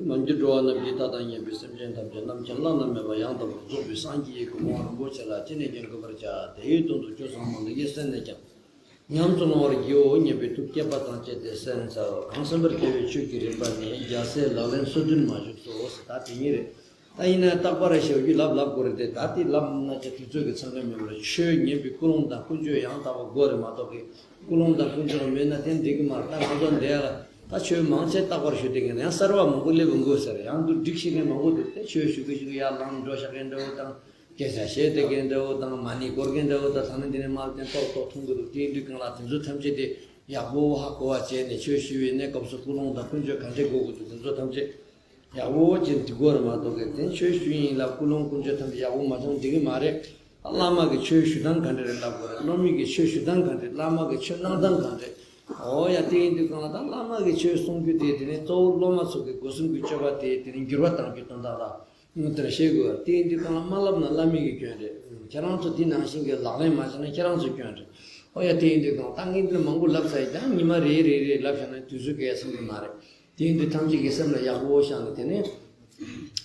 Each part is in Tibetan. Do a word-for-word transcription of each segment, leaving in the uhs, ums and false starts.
མ་གྱུར་འགྲོ་བ་རྣམས་ཀྱི་མཐའ་དང་མཉམ་པའི་སེམས་ཅན་ཐམས་ཅད་རྣམ་མཁྱེན་བླ་ན་མེད་པ་ཡང་དག་པར་རྫོགས་པའི་སངས་རྒྱས་ཀྱི་གོ་འཕང་རིན་པོ་ཆེ་ལ་ཅི་ནས་ཀྱང་འགོད་པར་བྱ། དེའི་དོན་དུ་ཆོས་ཚང་མ་འདི་ཉིད་གསན་ནས་ཀྱང་། ཉམས་སུ་བླང་བར་བགྱིའོ་སྙམ་པའི་ཐུགས་བསྐྱེད་པ་དང་བཅས་ཏེ་གསན་འཚལ། གང་གསན་པར་བྱ་བའི་ཆོས་ཀྱི་རིམ་པ་ནི་རྒྱལ་སྲས་ལག་ལེན་སོ་བདུན་མ་བཞུགས་སོ། ད་དེ་ཉིད་རེད། ད་ཡིན་ན་རྟག་པར་ཞེས་པའི་ལབ་ལབ་དགོས་རེད་དེ། ད་དེ་ལབ་ན་ཅི་དུས་ཚོད་ཀྱི་འཚམས་ཁ་མེད་པར། ཆོས་ཉན་པའི་ཀུན་སློང་དང་ཀུན་སྤྱོད་ཡང་དག་པ་དགོས་རེད་མ་གཏོགས་ཀྱི། ཀུན་སློང་དང་ཀུན་སྤྱོད་མེད་ན་དེ་འགྲིག་གི་མ་རེད། ད་ང་ཚོ་འདི་ལ་ད་ཆོས་མང་ཆེ་རྟག་པར་ཞུ་བསྡད་མཁན་ཡང་གསར་བ་མང་པོ་སླེབས་འགོ་ཟེར། ཡང་དུ་སྒྲིག་ཤེས་མཁན་མང་པོ་འདུག་དེ་ཆོས་ཞུ་གི་ཞུ་གི་ཡར་ལངས་འགྲོ་ཤག་མཁན་འདྲ་བོ་དང་། སྐད་ཆ་བཤད་བསྡད་མཁན་འདྲ་བོ་དང་། མ་ཎི་སྐོར་མཁན་འདྲ་བོ་དང་། ད་ནི་འདི་ནས་མར་བསྟན་ཏོག་ཏོག་མཐོང་གི་འདུག་དེ་ཡིན་དུས་གང་ལ་དེ་ཚོ་ཐམས་ཅད་དེ་ཡག་པོ་ཧ་གོ་བ་བྱས་ནས་ཆོས་ཞུ་བའི་གནས་སྐབས་སུ་ཀུན་སློང་དང་ཀུན་སྤྱོད་ག་འདྲས་དགོས་ཀྱི་འདུག་དེ་ཚོ་ཐམས་ཅད་ཡག་པོ་བྱས་འདི་དགོས་རེད་མ་གཏོགས་ཀྱི། དེ་ཆོས་ཞུ་ཡིན་ལ་ཀུན་སློང་ཀུན་སྤྱོད་ཐམས་ཅད་ཡག་པོ་མ་བྱུང་འགྲིག་གི་མ་རེད། བླ་མ་གི་ཆོས་ཞུ་སྟངས་ག་འདྲ་རེད་ལབ་དགོས་རེད། སློབ་མའི་གི་ཆོས་ཞུ་སྟངས་ག་འདྲ་རེད། བླ་མ་གི་ཆོས་གནང་སྟངས་ག་འདྲ་རེད། འོ་ཡ། དེ་ཡིན་དུས་གང་ལ་ད་བླ་མ་གི་ཆོས་གསུང་རྒྱུ་དེ་དེ་ནི་གཙོ་བོ་སློབ་མ་ཚོ་གི་སྒོ་གསུམ་གྱི་སྤྱོད་པ་དེ་དེ་ནི་འགྱུར་བ་གཏང་རྒྱུ་དོན་དག་ལ་ངོ་དེར་བཤད་དགོས། དེ་ཡིན་དུས་གང་ལ་མ་བསླབ་ན་བླ་མའི་གི་སྐྱོན་རེད། ཁྱེད་རང་ཚོ་དེ་ནང་བཞིན་གྱི་ལག་ལེན་མ་བྱས་ན་ཁྱེད་རང་ཚོའི་སྐྱོན་རེད། འོ་ཡ། དེ་ཡིན་དུས་གང་ད་ངས་འདིར་མང་པོ་ལབ་ཚར་ཡིན་ཀྱང་ཉི་མ་རེ་རེ་རེ་ལབ་བཞག་ན་དུས་ཚོད་སྐྱེལ་སོང་གི་མ་རེད། དེ་ཡིན་དུས་ཐམས་ཅད་ཀྱི་སེམས་ལ་ཡག་པོ་བཞག་ནས་དེ་ནས་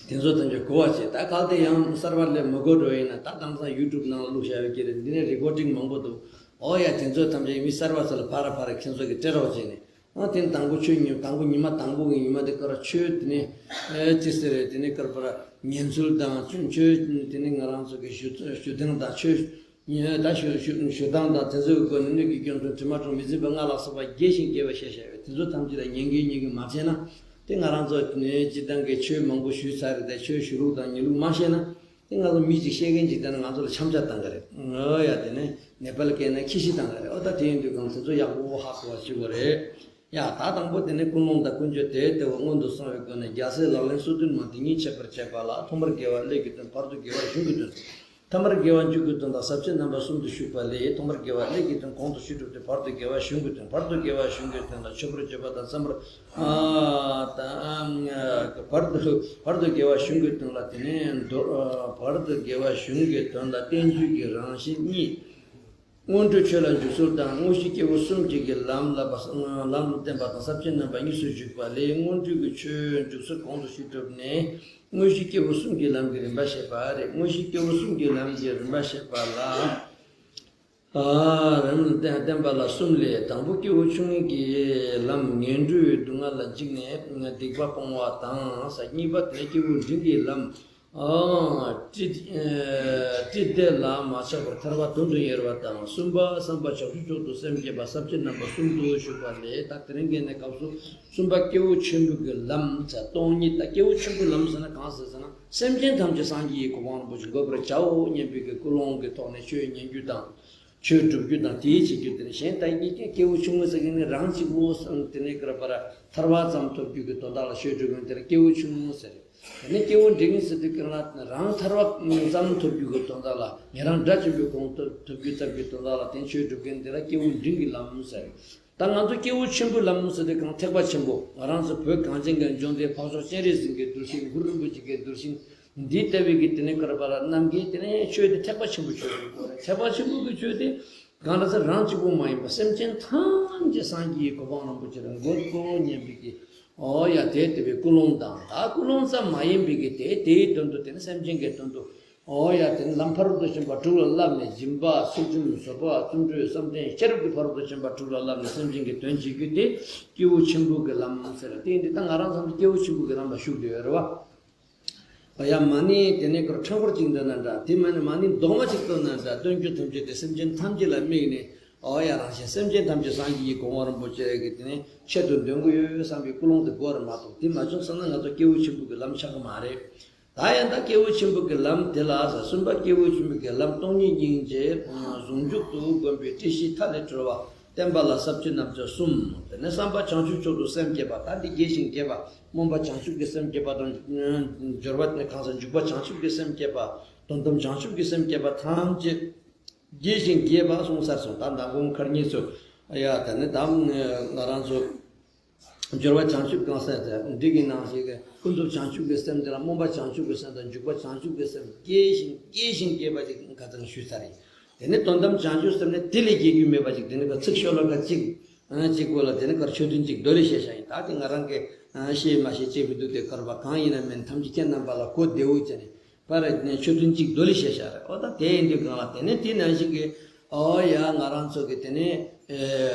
དེ་ཚོ་ཐམས་ཅད་གོ་བ་བྱེད། ད་གལ་ཏེ་ཡང་གསར་པ་ལས་མི་གོ་འགྲོ་ཡིན་ན། ད་དེང་སང་ཡུ་ཊུབ་ནང་ལ་བླུགས་བཞག་ཡོད་ཀྱི་རེད། འདི་ནས་རི་ཀོར་ཌིང་མང་པོ་འདུག་འོ་ཡ། དེ་ཚོ་ཐམས་ཅད་མི་གསར་པ་ཚོ་ལ་ཕར་ར་ཕར་ར་ཁྱེད་ཚོ་གིས་སྤྲད་རོགས་བྱས་ནས། ཨ་དེ་དང་པོ་ཆོས་ཉིན་དང་པོ་ཉི་མ་དང་པོ་གི་ཉི་མ་དེ་ཀ་ར་ཆོས་དེ་ནས་ཨེ་ཅི་ཟེར་རེད། དེ་ནས་ཀར་པ་ར་ཉན་ཚུལ་དང་ཆོས་ཆོས་དེ་ནས་ང་རང་ཚོ་གི་ཞུ་ཞུ་སྟངས་དང་ཆོས་ཉན་ད་ཞུ་ཞུ་ཞུ་སྟངས་དང་དེ་ཚོའི་སྒོ་ནས་སྣོད་ཀྱི་སྐྱོན་དང་དྲི་མ་གྲོང་མི་འཛིན་པ་ལྔ་ལ་སོགས་པ་རྒྱས་ཤིང་རྒྱས་པ་བཤད་བཤད་ཡོད། དེ་ཚོ་ཐམས་ཅད་ལ་ཉན་གི་ཉན་གི་མ་བྱས་ན། དེ་ང་རང་ཚོ་ནས་སྤྱི་བཏང་གི་ཆོས་མང་པོ་ཞུས་ཚར་རེད་དེ། ཆོས་ཞུ་ལུགས་དང་ཉན་ལུགས་མ་ཤེས་ན། དེ་ང་ཚོ་མི་གཅིག་བཤད་མཁན་གཅིག་དེ་ནི་ང་ཚོ་ལ་འཆམ་ཆ་བཏང་གི་རེད། ཨོ་ཡ། དེ་ནས་ནེ་པ་ལི་སྐད་ནས་ཁྱི་ཤི་བཏང་གི་རེད། ཨོ་ད་དེ་ཡིན་དུས་གང་དེ་ཚོ་ཡག་པོ་ཧ་གོ་བ་བྱེད་དགོས་རེད། ཡ། ད་དང་པོ་དེ་ནི་ཀུན་སློང་དང་ཀུན་སྤྱོད་དེ་དེ་བ་སྔོན་དུ་སོང་བའི་སྒོ་ནས་རྒྱལ་སྲས་ལག་ལེན་སོ་བདུན་མ་འདི་ཉིད་འཆད་པར་བྱེད་པ་ལ། ཐོག་མར་དགེ་བ་ཀླད་ཀྱི་དོན། བར་དུ་དགེ་བ་གཞུང་གི་དོན། ཐ་མར་དགེ་བ་མཇུག་གི་དོན་དང་ཟབ་ཆོས་རྣམ་པ་གསུམ་དུ་ཞུགས་པ་ལས། ཐོག་མར་དགེ་བ་ཀླད་ཀྱི་དོན་གོང་དུ་ཞུས་གྲུབ་སྟེ། བར་དུ་དགེ་བ་གཞུང་གི་དོན། བར་དུ་དགེ་བ་གཞུང་གི་དོན་ལ་མཆོད་པར་བརྗོད་པ་དང་། བརྩམ་པར་ཨ་ད་བར་དུ་བར་དུ་དགེ་བ་གཞུང་གི་དོན་ལ་དེ་ནས་མདོར་བར་དུ་དགེ་བ་གཞུང་གི་དོན་ལ་བསྟན་བཅོས་ཀྱི་རང་བཞིན་གཉིས། སྔོན་འགྲོའི་ཆོས་ལ་འཇུག་ཚུལ་དང་། དངོས་གཞི་སྐྱེས་བུ་གསུམ་གྱི་གི་ལམ་ལ་ལམ་ལ་བསྟན་པ་དང་། ཟབ་ཆོས་རྣམ་པ་གཉིས་སུ་འཇུག་པ་ལས། སྔོན་འགྲོའི་གི་ཆོས་འཇུག་ཚུལ་གོང་དུ་ཞུས་གྲུབ་ནས། དངོས་གཞི་སྐྱེས་བུ་གསུམ་གྱི་ལམ་གྱི་རིམ་པ་བཤད་པ་རེད། དངོས་གཞི་སྐྱེས་བུ་གསུམ་གྱི་ལམ་གྱི་རིམ་པ་བཤད་པ་ལ། ཨ་རིམ་བསྟན་བསྟན་པ་ལ་གསུམ་ལས། དང་པོ་སྐྱེས་བུ་ཆུང་ངུའི་གི་ལམ། ངན་འགྲོའི་སྡུག་བསྔལ་ལ་འཇིགས་ནས་སྡིག་པ་སྤོང་བ་དང་། གཉིས་པ་དེ་སྐྱེས་བུ་འབྲིང་གི་ལམ། ཨ་ཀྲི་ཨ་ཀྲི་དེ་ལ་མ་ཆགས་པར་ཐར་པ་དོན་དུ་གཉེར་བ་དང་། གསུམ་པ་བསམ་པ་བྱང་ཆུབ་མཆོག་ཏུ་སེམས་བསྐྱེད་པ། ཟབ་ཆོས་རྣམ་པ་གསུམ་དུ་ཞུགས་པ་ལས། ད་དེ་རིང་གི་གནས་སྐབས་སུ་གསུམ་པ་སྐྱེས་བུ་ཆེན་པོའི་གི་ལམ་ཟེར། སྟོང་ཉིད། ད་སྐྱེས་བུ་ཆེན་པོའི་ལམ་ཟེར་ན་གང་ཟེར་ཟེར་ན། སེམས་ཅན་ཐམས་ཅད་སངས་རྒྱས་ཀྱི་གོ་འཕང་རིན་པོ་ཆེ་འགོད་པར་བྱའོ་སྙམ་པའི་གི་ཀུན་སློང་གི་ཐོག་ནས་ཆོས་ཉན་རྒྱུ་དང་། ཆོས་སྒྲུབ་རྒྱུ་དང་དེའི་བྱེད་རྒྱུ་དེ་ནི། གཞན་ད་གཉིས་ཀ་སྐྱེས་བུ་ཆུང་ངུ་ཟེར་མཁན་ནི་རང་གཅིག་པོ་དེ་ནས་ཀར་པར་ཐར་པ་ཙམ་ཐོབ་རྒྱུ་གི་དོན་དག་ལ་ཆོས་སྒྲུབ་མཁན་དེ་ལ་སྐྱེས་བུ་ཆུང་ངུ་ཟེར། དེ་ནས་སྐྱེས་བུ་འབྲིང་ཟེར་དུས་ཀྱང་ལ་རང་ཐར་པ་ཙམ་ཐོབ་རྒྱུ་གི་དོན་དག་ལ། ཉན་རང་དགྲ་བཅོམ་པའི་གོ་འཕང་ཐོབ་རྒྱུ་ཙམ་གྱི་དོན་དག་ལ་དེ་ཆོས་སྒྲུབ་མཁན་དེ་ལ་སྐྱེས་བུ་འབྲིང་གི་ལམ་ཟེར། ད་ང་ཚོ་སྐྱེས་བུ་ཆེན་པོའི་ལམ་ཟེར་དུས་གང་ཐེག་པ་ཆེན་པོ། ང་རང་ཚོ་བོད་གངས་ཅན་གྱི་ལྗོངས་འདིར་འཕགས་མཆོག་སྤྱན་རས་གཟིགས་ཀྱི་གདུལ་ཞིང་། གུ་རུ་རིན་པོ་ཆེ་གི་གདུལ་ཞིང་། འདི་ལྟ་བུའི་གི་དེ་ནས་ཀར་པར་རྣམས་ཀྱིས་དེ་ནས་ཆོས་དེ་ཐེག་པ་ཆེན་པོའི་ཆོས་དེ་དགོས་རེད། ཐེག་པ་ཆེན་པོའི་གི་ཆོས་དེ་གང་ལ་ཟེར། རང་གཅིག་པོ་མ་ཡིན་པ་སེམས་ཅན་ཐམས་ཅད་སངས་རྒྱས་ཀྱི་གོ་འཕང་རིན་པོ་ཆེ་ལ་འགོད་དགོས་སྙམ་པའི་གི། ཨོ་ཡ། དེ་ལྟ་བུའི་ཀུན་སློང་དང་། ད་ཀུན་སློང་ཙམ་མ་ཡིན་པའི་གི་དེ་དེའི་དོན་དུ་དེ་ནི་སེམས་ཅན་གྱི་དོན་དུ། ཨོ་ཡ། དེ་ནི་ལམ་ཕ་རོལ་ཏུ་ཕྱིན་པ་དྲུག་ལ་བསླབས་ནས། སྦྱིན་པ་ཚུལ་ཁྲིམས་བཟོད་པ་བརྩོན་འགྲུས་བསམ་གཏན་ཤེས་རབ་ཀྱི་ཕ་རོལ་ཏུ་ཕྱིན་པ་དྲུག་ལ་བསླབས་ནས་སེམས་ཅན་གྱི་དོན་བྱེད་རྒྱུ་དེ་སྐྱེས་བུ་ཆེན་པོ་གི་ལམ་ཟེར། དེ་ཡིན་དུས་ད་ང་རང་ཚང་མ་སྐྱེས་བུ་ཆེན་པོ་གི་ལམ་ལ་ཞུགས་བསྡད་ཡོད་རེད་བ། ཨོ་ཡ། མ་ཎི་དེ་ནས་ཀར་ཕྲེང་སྐོར་གཅིག་འདོན་ན་འདྲ། དེ་མ་ཎི་མ་ཎི་རྡོག་མ་གཅིག་བཏོན་ན་འདྲ། བཏོན་རྒྱུ་ཐམས་ཅད་དེ་སེམས་ཅན་ཐམས་ཅད་ལ་དམིགས་ནས། ཨོ་ཡ། རང་གཞན་སེམས་ཅན་ཐམས་ཅད་སངས་རྒྱས་ཀྱི་གོ་འཕང་རིན་པོ་ཆེ་གི་དེ་ནས་ཆེད་དུ་འདོན་གྱི་ཡོད་བསམ་པའི་ཀུན་སློང་དེ་དགོས་རེད་མ་གཏོགས། དེ་མ་བྱུང་སོང་ན་ང་ཚོ་སྐྱེས་བུ་ཆེན་པོ་གི་ལམ་ཆགས་ཀྱི་མ་རེད། ད་ཡང་ད་སྐྱེས་བུ་ཆེན་པོ་གི་ལམ་དེ་ལ་ཟེར། གསུམ་པ་སྐྱེས་བུ་ཆེན་པོ་གི་ལམ། སྟོང་ཉིད་སྙིང་རྗེ་ཟུང་འཇུག་ཏུ་བསྒོམ་པའི་སྒྲིབ་བཞི་མཐའ་ལས་གྲོལ་བ། བསྟན་པ་ལ་ཟབ་ཆོས་རྣམ་དཔྱོད་གསུམ། དེ་ནས་བསམ་པ་བྱང་ཆུབ་མཆོག་ཏུ་སེམས་བསྐྱེད་པ། ད་འདི་རྒྱས་ཤིང་རྒྱས་པ། སྨོན་པ་བྱང་ཆུབ་ཀྱི་སེམས་བསྐྱེད་པ་དང་། སྦྱོར་བ་ནི་གང་ཟག་འཇུག་པ་བྱང་ཆུབ་ཀྱི་སེམས་བསྐྱེད་པ། དོན་དམ་བྱང་ཆུབ་ཀྱི་སེམས་བསྐྱེད་པ་ཐམས་ཅད་རྒྱས་ཤིང་རྒྱས་པ་གསུངས་ཚར་སོང་། ད་མདང་དགོང་ཁ་ཉིན་ཚོ་ཡ། ད་ནི་ད་ང་རང་ཚོ་སྦྱོར་བ་བྱང་ཆུབ་གང་ཟག་དེ་འགྲིག་གི་ནང་ཞིག་གི་ཀུན་རྫོབ་བྱང་ཆུབ་ཀྱི་སེམས་དེ་ལ་སྨོན་པ་བྱང་ཆུབ་ཀྱི་སེམས་དང་འཇུག་པ་བྱང་ཆུབ་ཀྱི་སེམས་རྒྱས་ཤིང་རྒྱས་ཤིང་རྒྱས་པ་ཅིག་ཁ་ཚང་ཞུས་ཚར་ཡིན། དེ་ནི་དོན་དམ་བྱང་ཆུབ་སེམས་ནི་དེ་ལས་རྒྱས་རྒྱུ་མེད་པ་ཅིག་དེ་ནི་ཁ་ཚིག་ཤོ་ལོ་ཀ་གཅིག་གཅིག་པོ་ལ་དེ་ནི་ཁར་ཆོས་ཐུན་གཅིག་རྡོ་རེ་བཤད་བཞག་ཡིན། ད་དེ་ང་རང་གི་ ཨ་ཤེས་མ་ཤེས་ཅེས་མི་འདུག་སྟེ་བཀར་བ་གང་ཡིན་ན་མིན་ཐམས་ཅད་ཁྱེད་རྣམ་པ་ལ་གོ་བདེ་བོ་བྱས་ནས་པར་ནས་ཆོས་ཐུན་གཅིག་མདོ་ལས་བཤད་བཞག་རེད། ཨོ་ད་དེ་ཡིན་དུས་གང་ལ་དེ་ནས་དེ་ནང་བཞིན་གྱི་ཨོ་ཡ་ང་རང་ཚོ་གི་དེ་ནས་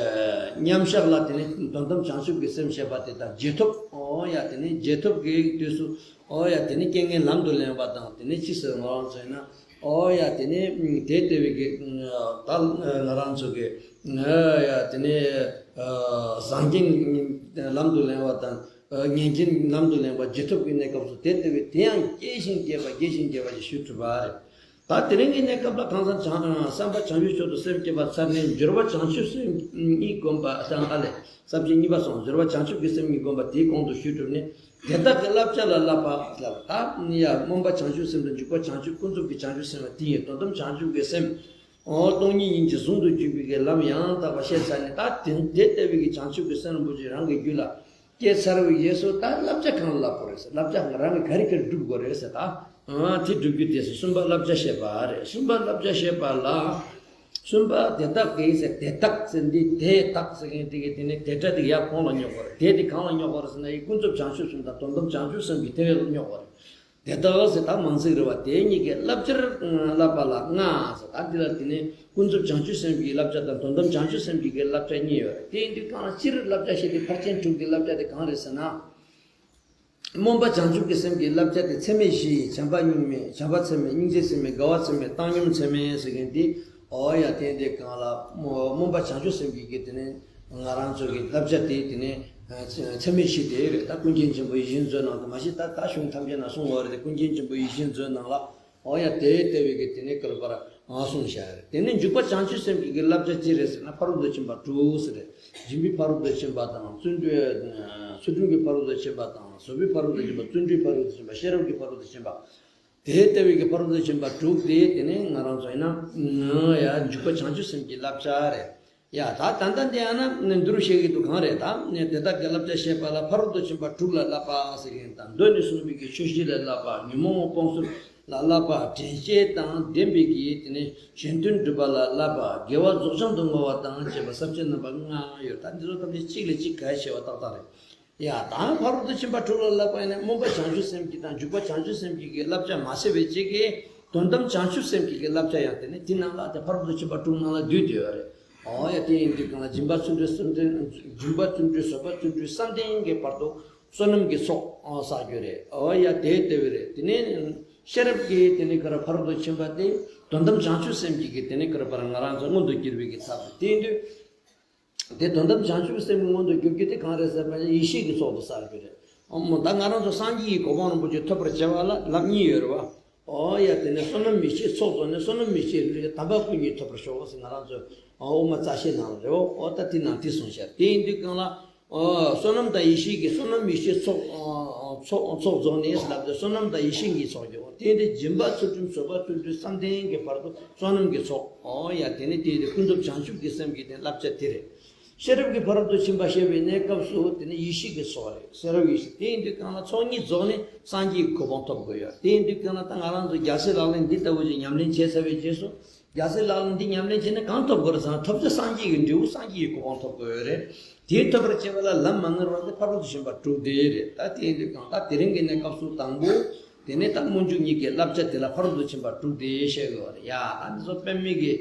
མཉམ་བཞག་ལ་དེ་ནས་དོན་དམ་བྱང་ཆུབ་ཀྱི་སེམས་བཤད་པ་དེ་དང་རྗེས་ཐོབ་ཨོ་ཡ་དེ་ནས་རྗེས་ཐོབ་ཀྱི་དུས་སུ་ཨོ་ཡ་དེ་ནས་རྐྱེན་ངན་ལམ་དུ་ལེན་པ་དང་དེ་ནས་ཕྱིས་སུ་ང་རང་ཚོ་ཡིན་ན། ཨོ་ཡ་དེ་ནས་དེ་ལྟ་བུའི་གི་ད་ང་རང་ཚོ་གི་ཡ་དེ་ནས་བཟང་རྐྱེན་ལམ་དུ་ལེན་པ་དང་ཉེས་རྐྱེན་ལམ་དུ་ལེན་པ་རྗེས་ཐོབ་ཀྱི་གནས་སྐབས་སུ་དེ་ལྟ་བུའི་དེ་ཡང་རྒྱས་ཤིང་རྒྱས་པ་རྒྱས་ཤིང་རྒྱས་པ་ཞིག་ཞུ་ཐུབ་པ་རེད། ད་དེ་རིང་གི་གནས་སྐབས་ལ་གང་ཟག་བྱང་བསམ་པ་བྱང་ཆུབ་མཆོག་ཏུ་སེམས་བསྐྱེད་པ་ཚར་ནས་སྦྱོར་བ་བྱང་ཆུབ་སེམས་གཉིས་བསྒོམ་པ་དང་ཨ་ལས་བསམ་བྱེད་གཉིས་པ་སོང་སྦྱོར་བ་བྱང་ཆུབ་ཀྱི་སེམས་གཉིས་བསྒོམ་པ་དེའི་གོང་དུ་ཞུས་གྲུབ་ནས། དེ་དག་གི་བསླབ་བྱ་ལ་བསླབ་པ་ལ་ད་ཡ་སྨོན་པ་བྱང་ཆུབ་སེམས་དང་འཇུག་པ་བྱང་ཆུབ་ཀུན་རྫོབ་ཀྱི་བྱང་ཆུབ་སེམས་ལ་དེ་ཡི་དོན་དམ་བྱང་ཆུབ་ཀྱི་སེམས། འོ་སྟོང་ཉིད་ཉིད་ཀྱིས་ཟུང་དུ་འཇུག་པའི་གི་ལམ་ཡང་དག་པ་ཤེས་ཚར་ནས་ད་དེ་དེ་ལྟ་བུའི་གི་བྱང་ཆུབ་ཀྱི་སེམས་རིན་པོ་ཆེ་རང་གི་རྒྱུད་ལ་སྐྱེས་ཚར་བའི་རྗེས་སུ་ད་བསླབ་བྱ་གང་ལ་བསླབ་དགོས་རེད་ཟེར་བསླབ་བྱ་རང་གི་ག་རེ་ག་རེ་སྒྲུབ་དགོས་རེད་ཟེར་ད། དེ་སྒྲུབ་རྒྱུ་དེ་སུ་གསུམ་པ་བསླབ་བྱ་བཤད་པ་རེད། གསུམ་པ་བསླབ་བྱ་བཤད་པ་ལ། གསུམ་པ་དེ་དག་གི་ཟེར་དེ་དག་ཟེར་འདི་དེ་དག་ཟེར་མཁན་དེ་གི་དེ་ནི་དེ་སྒྲ་དེ་ཡར་གོང་ལ་སྙོག་པ་རེད། དེ་དེ་གང་ལ་སྙོག་པ་རེད་ཟེར་ན་ཡི་ཀུན་རྫོབ་བྱང་ཆུབ་སེམས་དང་དོན་དམ་བྱང་ཆུབ་སེམས་ཀྱི་དེ་ལ་སྙོག་པ་རེད། དེ་དག་ཟེར་ད་མང་ཚིག་རེད་བ། དེ་གཉིས་ཀའི་བསླབ་བྱར་བསླབ་པ་ལ་ལྔ་ཟེར་ད་འདི་ལ་དེ་ནི་ཀུན་རྫོབ་བྱང་ཆུབ་སེམས་ཀྱི་བསླབ་བྱ་དང་དོན་དམ་བྱང་ཆུབ་སེམས་ཀྱི་གི་བསླབ་བྱ་གཉིས་ཡོད་རེད། དེ་ཡིན་དུས་གང་ལ་སྤྱིར་བསླབ་བྱ་བཤད་དེ་ཕར་ཕྱིན་དྲུག་གི་བསླབ་བྱ་དེ་གང་རེད་ཟེར་ན། སྨོན་པ་བྱང་ཆུབ་ཀྱི་སེམས་ཀྱི་བསླབ་བྱ་དེ་ཚད་མེད་བཞི་ཡི་བྱམས་པ་སྙིང་རྗེ་བྱམས་པ་ཚད་མེད་སྙིང་རྗེ་ཚད་མེད་དགའ་བ་ཚད་མེད་བཏང་སྙོམས་ཚད་མེད་ཟེར་མཁན་དེ། ཨོ་ཡ་དེ་འདི་གང་ལ་སྨོན་པ་བྱང་ཆུབ་སེམས་ཀྱི་གི་དེ་ནས་ང་རང་ཚོ་གི་བསླབ་བྱ་དེ་དེ་ནས་ཚད་མེད་བཞི་དེ་རེད། ད་ཀུན་མཁྱེན་ཆེན་པོ་ཡིད་བཞིན་མཛོད་ནང་དུ་མ་གཞི་ད་ད་གཞུང་ཐམས་ཅད་ན་གསུང་བ་རེད་དེ་ཀུན་མཁྱེན་ཆེན་པོ་ཡིད་བཞིན་མཛོད་ནང་ལ། ཨོ་ཡ་དེ་ལྟ་བུའི་གི་དེ་ནས་བསྐུར་པར་གསུངས་བཞག་རེད། དེ་ནས་འཇུག་པ་བྱང་ཆུབ་སེམས་ཀྱི་གི་བསླབ་བྱ་ཅི་རེད་ཟེར་ན་ཕ་རོལ་ཏུ་ཕྱིན་པ་དྲུག་ཟེར་རེད། སྦྱིན་པའི་ཕ་རོལ་ཏུ་ཕྱིན་པ་དང་བརྩོན་འགྲུས། ཚུལ་ཁྲིམས་ཀྱི་ཕ་རོལ་ཏུ་ཕྱིན་པ་དང་བཟོད་པའི་ཕ་རོལ་ཏུ་ཕྱིན་པ་བརྩོན་འགྲུས་ཕ་རོལ་ཏུ་ཕྱིན་པ་ཤེས་རབ་ཀྱི་ཕ་རོལ་ཏུ་ཕྱིན་པ། དེ་ལྟ་བུའི་གི་ཕ་རོལ་ཏུ་ཕྱིན་པ་དྲུག་དེ་དེ་ནས་ང་རང་ཚོ་ཡིན་ན་ཡ་འཇུག་པ་བྱང་ཆུབ་སེམས་ཀྱི་བསླབ་བྱ་རེད། ཡ་ད་ད་ལྟ་འདི་ཡང་ན་འདི་རུ་བཤད་ཀྱི་འདུག་གང་རེད་ད། དེ་དག་གི་བསླབ་བྱ་བཤད་པ་ལ་ཕ་རོལ་ཏུ་ཕྱིན་པ་དྲུག་ལ་བསླབ་པ་ཟེར་གྱིན་དང་མདོ་ནས་གསུངས་པའི་གི་ཆོས་བཞི་ལ་བསླབ་པ་ཉོན་མོངས་སྤོང་ཚུལ་ལ་བསླབ་པ་དྲན་ཤེས་དང་ལྡན་པའི་གི་དེ་ནས་གཞན་དོན་སྒྲུབ་པ་ལ་བསླབ་པ་དགེ་བ་རྫོགས་བྱང་དུ་བསྔོ་བ་དང་བཅས་པ་ས་བཅད་རྣམ་པ་ལྔ་ཡོད། ད་འདི་ཚོ་ཐམས་ཅད་གཅིག་ལས་གཅིག་གལ་ཆེ་བ་ཏག་ཏག་རེད། ཡ་དང་ཕ་རོལ་ཏུ་ཕྱིན་པ་དྲུག་ལ་བསླབ་པ་ཡིན་ན་སྨོན་པ་བྱང་ཆུབ་སེམས་ཀྱི་དང་འཇུག་པ་བྱང་ཆུབ་སེམས་ཀྱི་གི་བསླབ་བྱ་མ་ཟད་པའི་གཅིག་གི་དོན་དམ་བྱང་ཆུབ་སེམས་ཀྱི་གི་བསླབ་བྱ་ཡང་དེ་ནི་དེ་ནང་ལ་དེ་ཕ་རོལ་ཏུ་ཕྱིན་པ་དྲུག་ནང་ལ་བསྡུས་ཏེ་ཡོད་རེད། ཨོ་ཡ་དེ་ཡིན་དུས་གང་ལ་སྦྱིན་པ་བརྩོན་འགྲུས་བསམ་གཏན་སྦྱིན་པ་བརྩོན་འགྲུས་བཟོད་པ་བརྩོན་འགྲུས་བསམ་གཏན་གྱི་བར་དུ་བསོད་ནམས་ཀྱི་ཚོགས་བསགས་རྒྱུ་རེད། ཨོ་ཡ་དེ་ལྟ་བུ་རེད། དེ་ནས་ཤེས་རབ་ཀྱི་དེ་ནི་ག་རེ་ཕ་རོལ་ཏུ་ཕྱིན་པ་དེ་དོན་དམ་བྱང་ཆུབ་སེམས་ཀྱི་གི་དེ་ནི་ག་རེ་བར་ང་རང་ཚོ་མངོན་དུ་གྱུར་པའི་གི་ཚབ་དེ་ཡིན་དུས། དེ་དོན་དམ་བྱང་ཆུབ་སེམས་ཀྱི་མངོན་དུ་གྱུར་རྒྱུ་དེ་གང་རེད་ཟེར་བ་ཡིན་ན་ཡེ་ཤེས་ཀྱི་ཚོགས་སུ་བསགས་རྒྱུ་རེད། ཨོ་མོ་ད་ང་རང་ཚོ་སངས་རྒྱས་ཀྱི་གོ་འཕང་རིན་པོ་ཆེ་ཐོབ་པར་བྱ་བ་ལ་ལམ་གཉིས་ཡོད་རེད་བ། ཨོ་ཡ་དེ་ནས་བསོད་ནམས་ཡེ་ཤེས་ཚོགས་རྫོགས་ནས་བསོད་ནམས་ཡེ་ཤེས་ལུས་དམ་པ་སྐུ་གཉིས་ཐོབ་པར་ཤོག་ཟེར་ང་རང་ཚོ་དབུ་མ་རྩ་ཤེ་ནང་ལ་རེད་བ། ཨོ་ད་དེ་ནང་དེ་གསུངས་ཤག་དེ་ཡིན་དུས་གང་ལ། ཨོ་བསོད་ནམས་དང་ཡེ་ཤེས་ཀྱི་བསོད་ནམས་ཡེ་ཤེས་ཚོགས་ཚོགས་ཚོགས་རྫོགས་ནས་ལབ་སྟེ་བསོད་ནམས་དང་ཡེ་ཤེས་ཀྱི་ཚོགས་ཀྱི་འོ་དེ་འདི་སྦྱིན་པ་ཚུལ་ཁྲིམས་བཟོད་པ་བརྩོན་འགྲུས་བསམ་གཏན་གྱི་བར་དུ་བསོད་ནམས་ཀྱི་ཚོགས། ཨོ་ཡ་དེ་ནི་དེ་དེ་ཀུན་རྫོབ་བྱང་ཆུབ་ཀྱི་སེམས་ཀྱི་དེ་བསླབ་བྱ་དེ་རེད། ཤེས་རབ་ཀྱི་ཕ་རོལ་ཏུ་ཕྱིན་པ་བཤད་པའི་གནས་སྐབས་སུ་དེ་ནི་ཡེ་ཤེས་ཀྱི་ཚོགས་རེད། ཤེས་རབ་ཡེ་ཤེས་དེ་ཡིན་དུས་གང་ལ་ཚོགས་གཉིས་རྫོགས་ནས་སངས་རྒྱས་ཀྱི་གོ་འཕང་ཐོབ་དགོས་ཡོད། དེ་ཡིན་དུས་གང་ལ་ད་ང་རང་ཚོ་རྒྱལ་སྲས་ལག་ལེན་འདི་ལྟ་བུ་ཞིག་ཉམས་ལེན་བྱས་ཚར་བའི་རྗེས་སུ། རྒྱལ་སྲས་ལག་ལེན་འདི་ཉམས་ལེན་བྱས་ནས་གང་ཐོབ་དགོས་རེད་ཟེར་ན་ཐོབ་བྱ་སངས་རྒྱས་ཀྱི་འབྲས་བུ་སངས་རྒྱས་ཀྱི་གོ་འཕང་ཐོབ་དགོས་ཡོད་རེད། དེའི་ཐོབ་པར་བྱེད་པ་ལ་ལམ་མ་ངེས་པ་དེ་ཕ་རོལ་ཏུ་ཕྱིན་པ་དྲུག་དེ་རེད། ད་དེ་ཡིན་དུས་གང་ལྟར་དེ་རིང་གི་གནས་སྐབས་སུ་དང་པོ། དེ་ནས་ད་སྨོན་འཇུག་གཉིས་ཀྱི་བསླབ་བྱ་དེ་ལ་ཕ་རོལ་ཏུ་ཕྱིན་པ་དྲུག་དེ་བཤད་དགོས་པ་རེད། ཡ་ད་འདི་ཚོ་དཔེ་མེད་ཀྱི་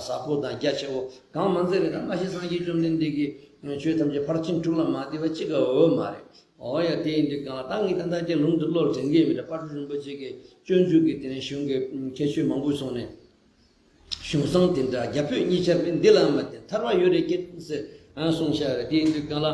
ཟབ་པོ་དང་རྒྱ་ཆེ་བོ་གང་མ་ཚད་རེད། ད་མ་གཞི་སངས་རྒྱས་བཅོམ་ལྡན་འདས་ཀྱིས་ཆོས་ཐམས་ཅད་ཕར་ཕྱིན་དྲུག་ལ་མ་བསྡུས་པ་གཅིག་ག་ཡོད་མ་རེད། ཨོ་ཡ་དེ་ཡིན་དུས་གང་ལ་ད་ངས་ད་ལྟ་ཀྱི་ལུང་དུ་བློར་དྲན་གྱི་མི་འདྲ། དཔལ་སྤྲུལ་རིན་པོ་ཆེ་གིས་སྤྱོད་འཇུག་གི་དེ་ནས་གཞུང་གི་ཁྱད་ཆོས་མང་པོ་གསུངས་ནས། གཞུང་བཟང་དེ་འདྲ་རྒྱ་བོད་གཉིས་ཆར་མེད་འདི་ལ་མ་བརྟེན་ཐར་པ་ཡོད་རེ་སྐད་ཟེར་གསུངས་བཞག་རེད། དེ་ཡིན་དུས་གང་ལ་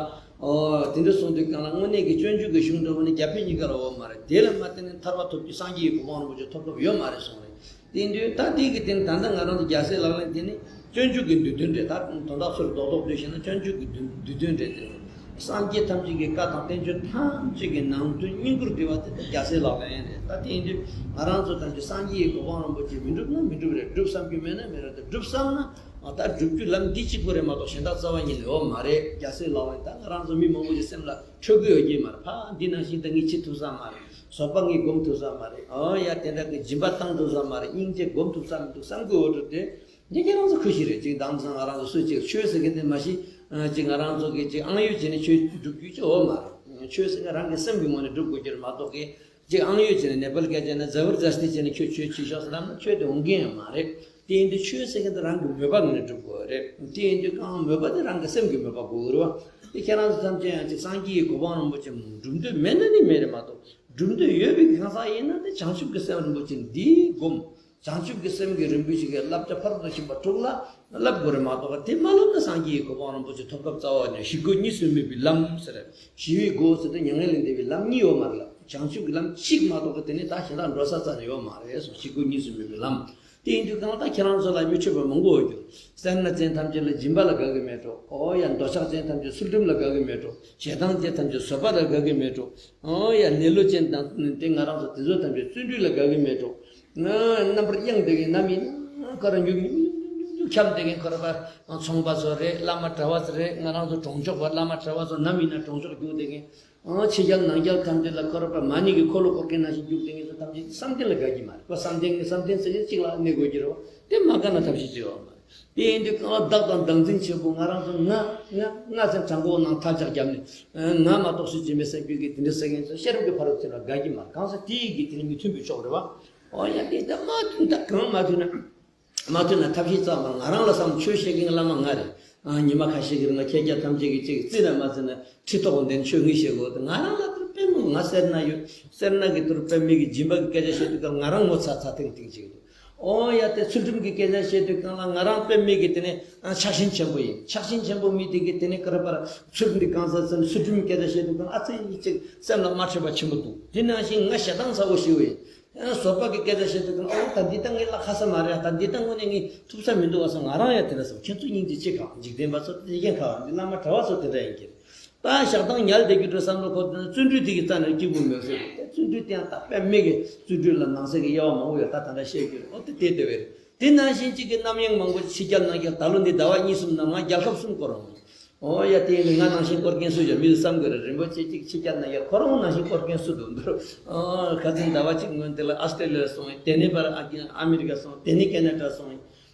ཨོ་དེ་འདྲ་གསུངས་དུས་གང་ལ་དངོས་གནས་ཀྱི་སྤྱོད་འཇུག་གི་གཞུང་འདྲ་བོ་ནི་རྒྱ་བོད་གཉིས་ཀ་ལ་ཡོད་མ་རེད། དེ་ལ་མ་བརྟེན་ནས་ཐར་པ་ཐོབ་རྒྱུ་སངས་རྒྱས་ཀྱི་གོ་འཕང་རིན་པོ་ཆེ་ཐོབ་ཐབས་ཡོད་མ་རེད་གསུངས་རེད། དེ་ཡིན་དུས་ད་དེ་གི་སྟེང་ད་ལྟ་ང་རང་ཚོ་རྒྱལ་སྲས་ལག་ལེན་དེ་ནི་སྤྱོད་འཇུག་གི་བསྡུས་དོན་རེད། ད་དོན་དག་ཚུར་རྡོག་རྡོག་བསྡུས་ཤེ་ན་སྤྱོད་འཇུག་གི་བསྡུས་བསྡུས་དོན་རེད་དེ། སངས་རྒྱས་ཐམས་ཅད་ཀྱི་བཀའ་དང་བསྟན་བཅོས་ཐམས་ཅད་ཀྱི་ནང་དོན་སྙིང་པོར་གྱུར་པ་དེ་ད་རྒྱལ་སྲས་ལག་ལེན་རེད། ད་དེ་ཡིན་དུས་ང་རང་ཚོ་ཐམས་ཅད་སངས་རྒྱས་ཀྱི་གོ་འཕང་རིན་པོ་ཆེ་མི་འགྲུབ་ན་མི་འགྲུབ་རེད། སྒྲུབ་བསམ་རྒྱུ་མེད་ན་མེད་རེད། དེ་སྒྲུབ་བསམ་ན་ད་སྒྲུབ་རྒྱུ་ལམ་འདི་གཅིག་པུ་རེད་མ་གཏོགས་གཞན་དག་རྩ་བ་ཉིད་ནས་ཡོད་མ་རེད། རྒྱལ་སྲས་ལག་ལེན་ད་ང་རང་ཚོ་མི་མང་པོ་ཞིག་སེམས་ལ་འཕྲོད་གི་ཡོད་ཀྱི་མ་རེད། ཕ་འདི་ནང་བཞིན་ད་ངས་བྱེད་ཐུབ་ས་མ་རེད། བཟོད་པ་ངས་སྒོམ་ཐུབ་ས་མ་རེད། ཨོ་ཡ་དེ་འདྲ་གི་སྦྱིན་པ་བཏང་ཐུབ་ས་མ་རེད། སྙིང་རྗེ་སྒོམ་ཐུབ་ས་མི་འདུག་བསམ་གི་འོ་འགྲོ་དེ། འདི་ཁྱེད་རང་ཚོ་ཁུ་ཤི་རེད། ཅིག་དང་ཚང་ང་རང་ཚོ་སུ་ཅིག་ཆོས་ཟེར་གི་འདི་མ་གཞི་ཅིག་ང་རང་ཚོ་གི་ཅིག་ཨང་ཡོད་བྱས་ནས་ཆོས་སྒྲུབ་རྒྱུ་ཅིག་འོ་མ་རེད། ཆོས་ཟེར་མཁན་རང་གི་སེམས་ཀྱི་ངོས་ནས་སྒྲུབ་དགོས་ཀྱི་རེད་མ་གཏོགས་ཀྱི། གཅིག་ཨང་ཡོད་བྱས་ནས་ནེ་པལ་སྐད་ཆ་ནས་ཛ་བར་ཛ་སྟི་བྱས་ནས་ཁྱོད་ཆོས་བྱེད་ཤོག་ཟེར་ལབ་ན་ཆོས་དེ་འོང་གི་ཡང་མ་རེད། དེ་ཡིན་དུས་ཆོས་ཟེར་མཁན་དེ་རང་གི་མོས་པ་ངོས་ནས་སྒྲུབ་དགོས་རེད། དེ་ཡིན་དུས་གང་མོས་པ་དེ་རང་གི་སེམས་ཀྱི་མོས་པ་དགོས་རེད་བ། དེ་ཁྱེད་རང་ཚོ་ཐམས་ཅད་ཡང་ཅིག་སངས་རྒྱས་ཀྱི་གོ་འཕང་རིན་པོ་ཆེ་སྒྲུབ་འདོད་མེད་ན་ནི་མེད་རེད་མ་གཏོགས། སྒྲུབ་འདོད་ཡོད་པའི་གང་ཟག་ཡིན་ན་དེ་བྱང་ཆུབ་ཀྱི་སེམས་རིན་པོ་ཆེ་འདིའི་སྒོམ། བྱང་ཆུབ་ཀྱི་སེམས་ཀྱི་རིན་པོ་ཆེ་གི་བསླབ་བྱ་ཕ་རོལ་ཏུ་ཕྱིན་པ་དྲུག་ལ་བསླབ་དགོས་རེད་མ་གཏོགས་དེ་མ་བསླབ་ན་སངས་རྒྱས་ཀྱི་གོ་འཕང་རིན་པོ་ཆེ་ཐོབ་ཐབས་རྩ་བ་ནས། ཞི་སྒོ་གཉིས་སུ་མེད་པའི་ལམ་ཟེར། ཞི་བའི་སྒོ་ཟེར་དུས་མྱ་ངན་ལས་འདས་པའི་ལམ་གཉིས་ཡོད་མ་རེད་ལ། བྱང་ཆུབ་ཀྱི་ལམ་གཅིག་མ་གཏོགས་དེ་ནི་ད་གཞན་དག་འགྲོ་ས་རྩ་ནས་ཡོད་མ་རེད་གསུངས། ཞི་སྒོ་གཉིས་སུ་མེད་པའི་ལམ། དེ་ཡིན་དུས་གང་ལྟར་ཁྱེད་རང་ཚོ་ལ་མི་འཕྲོད་པ་མང་པོ་ཡོད་རྒྱུ། སེར་སྣ་ཅན་ཐམས་ཅད་ལ་སྦྱིན་པ་ལ་དགའ་གི་མེད་འགྲོ། ཨོ་ཡ། འདོད་ཆགས་ཅན་ཐམས་ཅད་ཚུལ་ཁྲིམས་ལ་དགའ་གི་མེད་འགྲོ། ཞེ་སྡང་ཅན་ཐམས་ཅད་བཟོད་པ་ལ་དགའ་གི་མེད་འགྲོ། ཨོ་ཡ། ལེ་ལོ་ཅན་དང་དེ་ང་རང་ཚོ་དེ་ཚོ་ཐམས་ཅད་བརྩོན་འགྲུས་ལ་དགའ་གི་མེད་འགྲོ། རྣམ་པར་གཡེང་བསྡད་མཁན་ནམ་ཡིན་ན་ཁོ་རང་ཉུག་ཉུག་ཉུག་ཉུག་འཁྱམས་བསྡད་མཁན། ཁོ་རང་པ་ཚོང་པ་ཚོ་རེད། བླ་མ་གྲྭ་བ་ཚོ་རེད། ང་རང་ཚོ་གྲོང་ཆོག་པ་བླ་མ་གྲྭ་བ་ཚོ་ནམ་ཡིན་ན་གྲོང་ཆོག་རྒྱུགས་བསྡད་མཁན། ཨང་། ཕྱི་རྒྱལ་ནང་རྒྱལ་ཐམས་ཅད་ལ་ཁོ་རང་པ་མ་ཎི་གི་འཁོར་ལོ་བསྐོར་མཁན་ནང་བཞིན་རྒྱུགས་བསྡད་མཁན་ཚོ་ཐམས་ཅད་བསམ་གཏན་ལ་དགའ་གི་མ་རེད། ཁོ་བསམ་གཏན་གྱི་བསམ་གཏན་ཟེར་གྱི་གཅིག་ལ་གནས་དགོས་ཀྱི་རེད་བ། དེ་མ་དགའ་ན་ཐབས་ཤེས་བྱེད་ཡོད་མ་རེད། དེ་ཡིན་དུས་གང་ལ་བདག་དང་བདག་འཛིན་ཆེན་པོ། ང་རང་ཚོ་ང་ང་ང་ཟེར་དྲང་པོ་ནང་ཐག་ཆག་བརྒྱབ་ནས་ང་མ་གཏོགས་སུ་སྦྱིན་པའི་སེམས་ཀྱི་དེ་འདྲ་ཟེར་མཁན་ཚོ་ཤེས་རབ་ཀྱི་ཕ་རོལ་ཕྱིན་ལ་དགའ་གི་མ་རེད། གང་ཟག་དེ་ཡི་གི་དེ་ནི་མི་མཐུན་པའི་ཕྱོགས་རེད་བ། ཨོ་ཡ། དེ་ད་མ་མཐུན། ད་གང་མ་མཐུན་ན། མ་མཐུན་ན་ཐབས་ཤེས་རྩ་བ་མ། ང་རང་ལ་བསམ། ཆོས་བཤད་མཁན་བླ་མ་ང་རེད། ཨ། ཉི་མ་ཁ་ཤས་ཀྱི་རིང་ལ་ཁྱེད་ཅག་ཐམས་ཅད་ཀྱིས་ཅིག་རྩིས་ན་མ་རྩིས་ན་ཁྲི་ཐོག་འདིར་ཆོས་ངས་བཤད་དགོས། ང་རང་ལ་དུར་དཔེ་མོ་ང་སེར་སྣ་ཡོད། སེར་སྣ་གི་དུར་དཔེ་མེད་ཀྱི་སྦྱིན་པ་གི་སྐད་ཆ་བཤད་དུས་སྐབས་ང་རང་ངོ་ཚ་ཚ་ཐིང་ཐིང་བྱེད་ཀྱི་འདུག། ཨོ་ཡ། དེ་ཚུལ་ཁྲིམས་ཀྱི་སྐད་ཆ་བཤད་དུས་སྐབས་ལ་ང་རང་དཔེ་མེད་ཀྱི་དེ་ནས་ཆགས་ཞེན་ཆེན་པོ་ཡིན། ཆགས་ཞེན་ཆེན་པོ་མི་དེ་གི་དེ་ནས་ཀ་ར་པ་ར་ཚུལ་ཁྲིམས་ཀྱི་གང་ཟག་ཚུལ་ཁྲིམས་སྐད་ཆ་བཤད་དུས་སྐབས་ཨ་ཙི་ཡིན་ཅིག་སེམས་ལ་མ་འཕྲོད་པ་ཆེན་པོ་འདུག། དེ་ནང་བཞིན་ང་ཞེ་སྡང་ཚ་བོ་ཞིག་ཡིན། བཟོད་པ་གི་སྐད་ཆ་བཤད་དུས་ཀྱང་ཨོ་ད་འདི་ལྟ་ངའི་ལ་ཁ་ས་མ་རེད། ད་འདི་ལྟ་དངོས་གནས་ངས་ཐུབ་ས་མི་འདུག་བ་སོང་། ང་རང་ཡང་དེ་འདྲ་སོང་། ཁྱེད་ཚོ་སྙིང་རྗེ་ཆེ་གང་། འཇིག་རྟེན་པ་ཚོ་དེ་རྐྱེན་ཁ་བ་འདི་བླ་མ་གྲྭ་བ་ཚོ་དེ་འདྲ་ཡིན་གྱི་རེད། ད་ཞག་དང་ཉལ་བསྡད་རྒྱུ་འདྲ་བསམ་བློ་འཁོར་དུས་ན་བརྩོན་འགྲུས་དེ་གི་རྩ་ནས་སྐྱིད་པོ་མེད་ཟེར། དེ་བརྩོན་འགྲུས་དེ་ཡང་ད་དཔེ་མེད་ཀྱི་བརྩོན་འགྲུས་ལ་ནང་གསེས་ཀྱི་དབྱེ་བ་མང་པོ་ཡོད། ད་ད་ལྟ་བཤད་རྒྱུ་རེད། ཨོ་དེ་དེ་དེ་བས་རེད། དེ་ནང་བཞིན་གཅིག་གི་རྣམ་གཡེང་མང་པོ་ཕྱི་རྒྱལ་ནང་རྒྱལ། ད་ལོ་འདི་ཟླ་བ་གཉིས་གསུམ་ནང་ང་རྒྱལ་ཁབ་གསུམ་སྐོར་འོང་། ཨོ་ཡ། དེ་ཡིན་ང་ནང་བཞིན་སྐོར་མཁན་སུ་ཡོད། མི་ཚོ་བསམ་དགོས་རེད། རིན་པོ་ཆེ་གཅིག་ཕྱི་རྒྱལ་ནང་ཡོད། ཁོ་རང་ནང་བཞིན་སྐོར་མཁན་སུ་འདུག་འདུག། ཨོ། ཁ་སང་ཟླ་བ་གཅིག་སྔོན་དེ་ལ་ཨ་སི་ཏྲེ་ལི་ཡ་སོང་། དེ་ནས་ཕར་ཨ་ཨ་མི་རི་ཀ་སོང་། དེ་ནས་ཁེ་ན་ཌ་སོང་།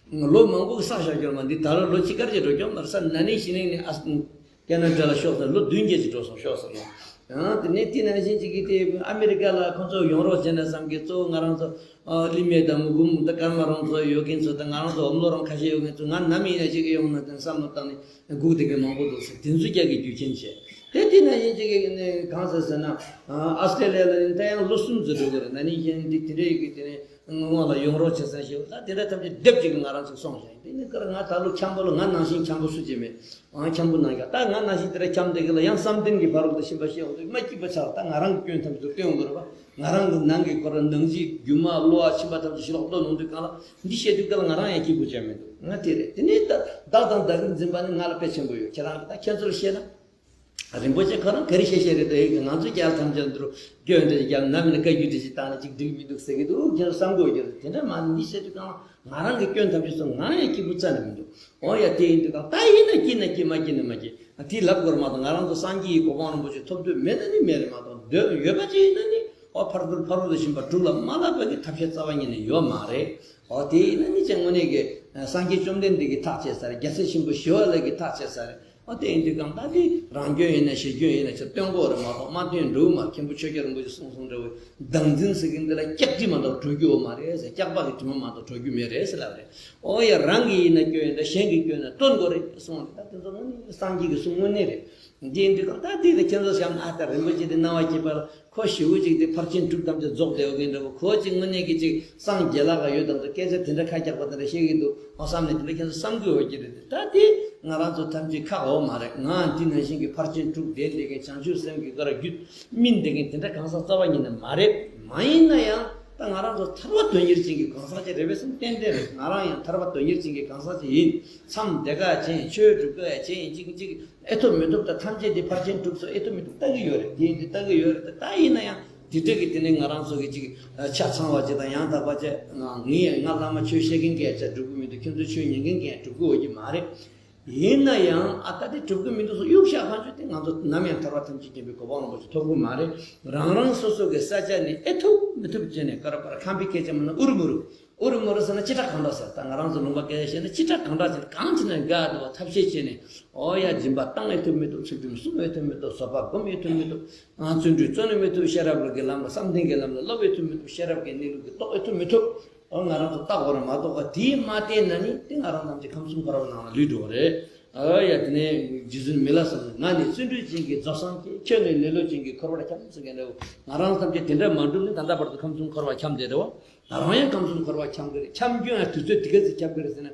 ལོ་མང་པོ་གི་བསགས་བཞག་རྒྱུ་མ། འདི་ད་ལོ་ལོ་གཅིག་དཀར་གྱི་འགྲོ་རྒྱུ་མ་རེད། ས་ན་ནིང་གཞེས་ནིང་ནས་ཨ་ཁེ་ན་ཌ་ལ་ཤོག་ཟེར། ལོ་བདུན་བརྒྱད་ཅིག་འགྲོ་སོང་། ཤོག་ཟེར་ནས། ཨང་། དེ་ནས་དེ་ནང་བཞིན་གཅིག་གིས་དེ་ཨ་མི་རི་ཀ་ལ་ཁོང་ཚོ་ཡོང་རོགས་བྱས་ན་བསམ་གི། གཙོ་བོ་ང་རང་ཚོ་ཨ་ལི་མེ་དང་མུ་གུམ་དང་ཀར་མ་རོང་ཚོ་ཡོད་མཁན་ཚོ་དང་། ང་རང་ཚོ་འོམ་ལོ་རོང་ཁ་ཤས་ཡོད་མཁན་ཚོ། ང་ནམ་ཡིན་ན་ཅིག་ཡོང་ན་དེ་བསམ་བློ་བཏང་ནས་སྒུག་བསྡད་མཁན་མང་པོ་འདུག་ཟེར། དེ་ཚོ་རྒྱ་གི་རྒྱུ་རྐྱེན་བྱས། དེ་དེ་ནང་བཞིན་གཅིག་གིས་ནས་གང་ཟེར་ཟེར་ན། ཨ་ཨ་སི་ཏྲེ་ལི་ཡ་ལ་ནི་ད་ཡང་ལོ་གསུམ་ཙམ་འགྲོ་གི་རེད། ན་ནིང་གཞེས་ནིང་འདི་དེ་འདྲ་ཡོད་གི། དེ་ནས་སྔོན་ལ་ཡོང་རོགས་བྱེད་ཟེར་ཞེས། ད་དེ་འདྲ་ཐམས་ཅད་སྡེབ་ཅིག་གིས་ང་རང་ཚོ་སོང་ཞིང་། དེ་ནས་ཀར་ང་ད་ལོ་འཁྱམ་པོ་ལ། ང་ནང་བཞིན་འཁྱམ་པོ་སུ་ཅིག་མེད། ཨང་། འཁྱམ་པོ་ནང་རྒྱལ། ད་ང་ནང་བཞིན་དེ་འདྲ་འཁྱམ་བསྡད་གི་ལ་ཡང་བསམ་གཏན་གྱི་ཕ་རོལ་ཏུ་ཕྱིན་པ་ཤེས་འོང་དུས་མ་སྐྱིད་པ་ཆགས། ད་ང་རང་གི་སྐྱོན་ཐམས་ཅད་སྟོན་དགོས་རེད་པ། ང་རང་གི་ནང་གི་ཁོ་རང་ནང་བཞིན་རྒྱུ་མ་བློ་བ་ཕྱིན་པ་ཐམས་ཅད་ཞི་ལོག་ལྟོ་ནོར་དུས་གང་ལ་འདི་བཤད་དུས་གང་ལ་ང་རང་ཡང་སྐྱིད་པོ་བྱས་མི་འདུག། ང་དེ་རེད། དེ་ནས་ད་བདག་དང་བདག་གིར་འཛིན་པ་ནི་ང་ལ་དཔེ་ཆེན་པོ་ཡོད། ཁྱེད་རང་གིས་ད་ཁྱེད་ཚོར་བཤད་ན། རིན་པོ་ཆེ་ཁོ་རང་ག་རེ་བཤད་བཤད་རེད། ད་ཡིག་གི་ང་ཚོའི་རྒྱལ་ཐམས་ཅད་འདི་རུ་སྐྱོན་འདི་རྒྱལ་ནམ་ཡིན་ན་བཀའ་བརྒྱུད་འདི་ཞིག་བཏང་ན་ཅིག་འགྲིག་མི་འདུག་ཟེར་གི་འདུག། ཁྱེད་ཚོ་བསམ་དགོས་རྒྱུ་རེད། དེ་འདྲ་མ་འདི་བཤད་དུས་གང་ལ་ང་རང་གི་སྐྱོན་ཐམས་ཅད་སོང་། ང་རང་ཡང་སྐྱིད་པོ་རྩ་ནས་མི་འདུག། འོ་ཡ། དེ་ཡིན་དུས་གང་ད་ཡིན་ན་སྐྱིད་ན་སྐྱིད། མ་སྐྱིད་ན་མ་སྐྱིད། དེ་ལབ་དགོས་རེད་མ་གཏོགས། ང་རང་ཚོ་སངས་རྒྱས་ཀྱི་གོ་འཕང་རིན་པོ་ཆེ་ཐོབ་འདོད་མེད་ན་ནི་མེད་རེད་མ་གཏོགས། འདོད་ཡོད་པ་ཅིག་ཡིན་ན་ནི་ཨོ་ཕར་ཚུར་ཕ་རོལ་ཏུ་ཕྱིན་པ་དྲུག་ལ་མ་བསླབ་པ་གི་ཐབས་ཤེས་རྩ་བ་ཉིད་ནས་ཡོད་མ་རེད། ཨོ་དེ་ཡིན་ན་ནི་ཅང་དངོས་གནས་ཀྱི་སངས་རྒྱས་བཅོམ་ལྡན་འདས་ཀྱིས་ཐག་བཅད་ས་རེད། རྒྱལ་སྲས་ཆེན་པོ་ཞི་བ་ལྷ་གིས་ཐག་བཅད་ས་རེད། ཨོ་དེ་ཡིན་དུས་གང་ལྟར་དེ་རང་སྐྱོན་ཡིན་ན་གཞན་སྐྱོན་ཡིན་ན་ཆ་སྟོན་དགོས་རེད་མ་གཏོགས་མ་སྟོན་འགྲིག་མ། མཁན་པོ་ཆོས་རྒྱལ་རིན་པོ་ཆེས་གསུངས་གསུངས་འདྲ་བོ་བདག་འཛིན་ཟེར་མཁན་འདི་ལ་སྐྱག་དྲི་མ་གཏོགས་གྲོལ་རྒྱུ་ཡོད་མ་རེད་ཟེར། སྐྱག་པ་གི་དྲི་མ་མ་གཏོགས་གྲོལ་རྒྱུ་མེད་རེད་ཟེར་ལབ་རེད། ཨོ་ཡ། རང་གི་ཡིན་ན་སྐྱོན་ཡིན་ད་གཞན་གྱི་སྐྱོན་ན་སྟོན་དགོས་རེད་གསུངས་རེད། ད་དེ་ཚོ་དངོས་གནས་སངས་རྒྱས་ཀྱི་གསུང་དངོས་གནས་རེད། འདི་ཡིན་དུས་གང་ལྟར་འདི་ལ་ཁྱེད་ཚོ་བཞག་ན་ཨ་ད་རིན་པོ་ཆེ་དེ་སྣང་བ་སྐྱིད་པ་ལ་ཁོ་ཞེ་པོ་ཅིག་དེ་ཕར་ཕྱིན་དྲུག་ཐམས་ཅད་རྫོགས་བསྡད་ཡོད་མཁན་འདྲ་བོ། ཁོ་ཅིག་དངོས་གནས་ཀྱི་ཅིག་སངས་རྒྱས་ལ་ག་ཡོད་དམ་ཚོ་སྐད་ཆ་དེ་འདྲ་ཁ་རྒྱག་པ་དེ་འདྲ་བཤད་ཀྱི་འདུག་ཨོ་བསམ་ནས་དེ་འདྲ་ཁྱེད་ཚོ་བསམ་དགོས་ཡོད་ཀྱི་རེད། ད་དེ་ང་རང་ཚོ་ཐམས་ཅད་ཁག་འོག་མ་རེད། ང་འདི་ནང་བཞིན་གྱི་ཕར་ཕྱིན་དྲུག་བསྡད་བསྡད་མཁན་བྱང་ཆུབ་སེམས་ཀྱི་ག་ར་རྒྱུད་སྨིན་བསྡད་མཁན་དེ་འདྲ་གང་ཟག་རྩ་བ་ཉིད་ནས་མ་རེད། མ་ཡིན་ན་ཡང་ད་ང་རང་ཚོ་ཐར་པ་དོན་གཉེར་ཅན་གྱི་གང་ཟག་ཅིག་རེད་པས་སེམས་གཏན་གཏན་རེད། ང་རང་ཡང་ཐར་པ་དོན་གཉེར་ཅན་གྱི་གང་ཟག་ཅིག་ཡིན། མཚམས་དེ་ག་ཅན་ཆོས་སྒྲུབ་ག་ཅན་ཅིག་ཅིག་ཨེ་ཐུབ་མི་ཐུབ་ད་ཐམས་ཅད་དེ་ཕར་ཕྱིན་དྲུག་སོགས་ཨེ་ཐུབ་མི་ཐུབ་ལྟ་གི་ཡོད་རེད། དེ་ཡིན་དུས་ལྟ་གི་ཡོད་རེད། ད་ད་ཡིན་ན་ཡང་དེ་འདྲ་གི་དེ་ནས་ང་རང་ཚོ་གི་ཅིག་ཆ་ཚང་བ་ཅིག་དང་ཡང་དག་པ་ཅིག་ངས་ང་བླ་མ་ཆོས་བཤད་མཁན་གྱིས་ཅིག་སྒྲུབ་གི་མི་འདུག། ཁྱོད་ཚོ་ཆོས་ཉན་མཁན་གྱིས་སྒྲུབ་གི་ཡོད་ཀྱི་མ་རེད། ཡིན་ན་ཡང་ཨ་ད་དེ་སྒྲུབ་གི་མི་འདུག་སོ་གཡུག་བཞག་ཁ་ཆུ་དེ་ང་ཚོ་ནམ་ཡང་ཐར་པ་ཐམས་ཅད་མཁྱེན་པའི་གོ་འཕང་རིན་པོ་ཆེ་ཐོབ་གི་མ་རེད། རང་རང་སོ་སོ་གི་ས་ཆ་ནས་ཨེ་ཐུབ་མི་ཐུབ་བྱས་ནས་ཀ་ར་པ་ར་ཁམས་པའི་སྐད་ཆ་མིན་ན་ཨུ་རུ་མུ་རུ། འུ་རུ་མུ་རུ་ཟེར་ན་ཅི་དྲག་གང་དྲག་ཟེར། ད་ང་རང་ཚོ་ལུང་པ་སྐད་བཤད་ན་ཅི་དྲག་གང་དྲག་ཟེར། གང་བྱས་ན་དགའ་འདུག་བ། ཐབས་ཤེས་བྱས་ནས། ཨོ་ཡ། སྦྱིན་པ་བཏང་ཡས་ཐུབ་མི་འདུག་ཚིག་དུམ་གསུང་ཡས་ཐུབ་མི་འདུག་བཟོད་པ་སྒོམ་ཡས་ཐུབ་མི་འདུག་ཨ། བརྩོན་འགྲུས་བརྩོན་ནས་མི་ཐུབ། ཤེས་རབ་ཀྱི་ལམ་ལ་བསམ་གཏན་གྱི་ལམ་ལ་སློབ་ཡས་ཐུབ་མི་འདུག་ཤེས་རབ་ཀྱི་གནས་ལུགས་ཀྱི་རྟོགས་ཡས་ཐུབ་མི་ཐུབ། ཨོ། ང་རང་ཚོ་བལྟ་དགོས་རེད་མ་གཏོགས་པ། དེ་མ་བལྟས་ན་ནི་དེ་ང་རང་ཐམས་ཅད་ཁམས་གསུམ་འཁོར་བ་ནང་ལ་ལུས་འགྲོ་བ་རེད། ཨོ་ཡ། དེ་ནས་རྗེ་བཙུན་མི་ལ་ཟེར་ན། ང་ནི་བརྩོན་འགྲུས་ཅན་གྱི་རྫོགས་སངས་རྒྱས། ཁྱོད་ནི་ལེ་ལོ་ཅན་གྱི་འཁོར་བར་འཁྱམས་ཟེར་མཁན་རེད། ང་རང་ཐམས་ཅད་དེ་འདྲ་མ་འགྲུབ་ནས་ད་ལྟ་བར་དུ་ཁམས་གསུམ་འཁོར་བར་འཁྱམས་བསྡད་རེད་བ། ད་རུང་ཡང་ཁམས་གསུམ་འཁོར་བར་འཁྱམས་ཀྱི་རེད། འཁྱམས་རྒྱུ་ཡང་དུས་ཚོད་དེ་ག་ཚོད་འཁྱམས་ཀྱི་རེད་ཟེར་ན།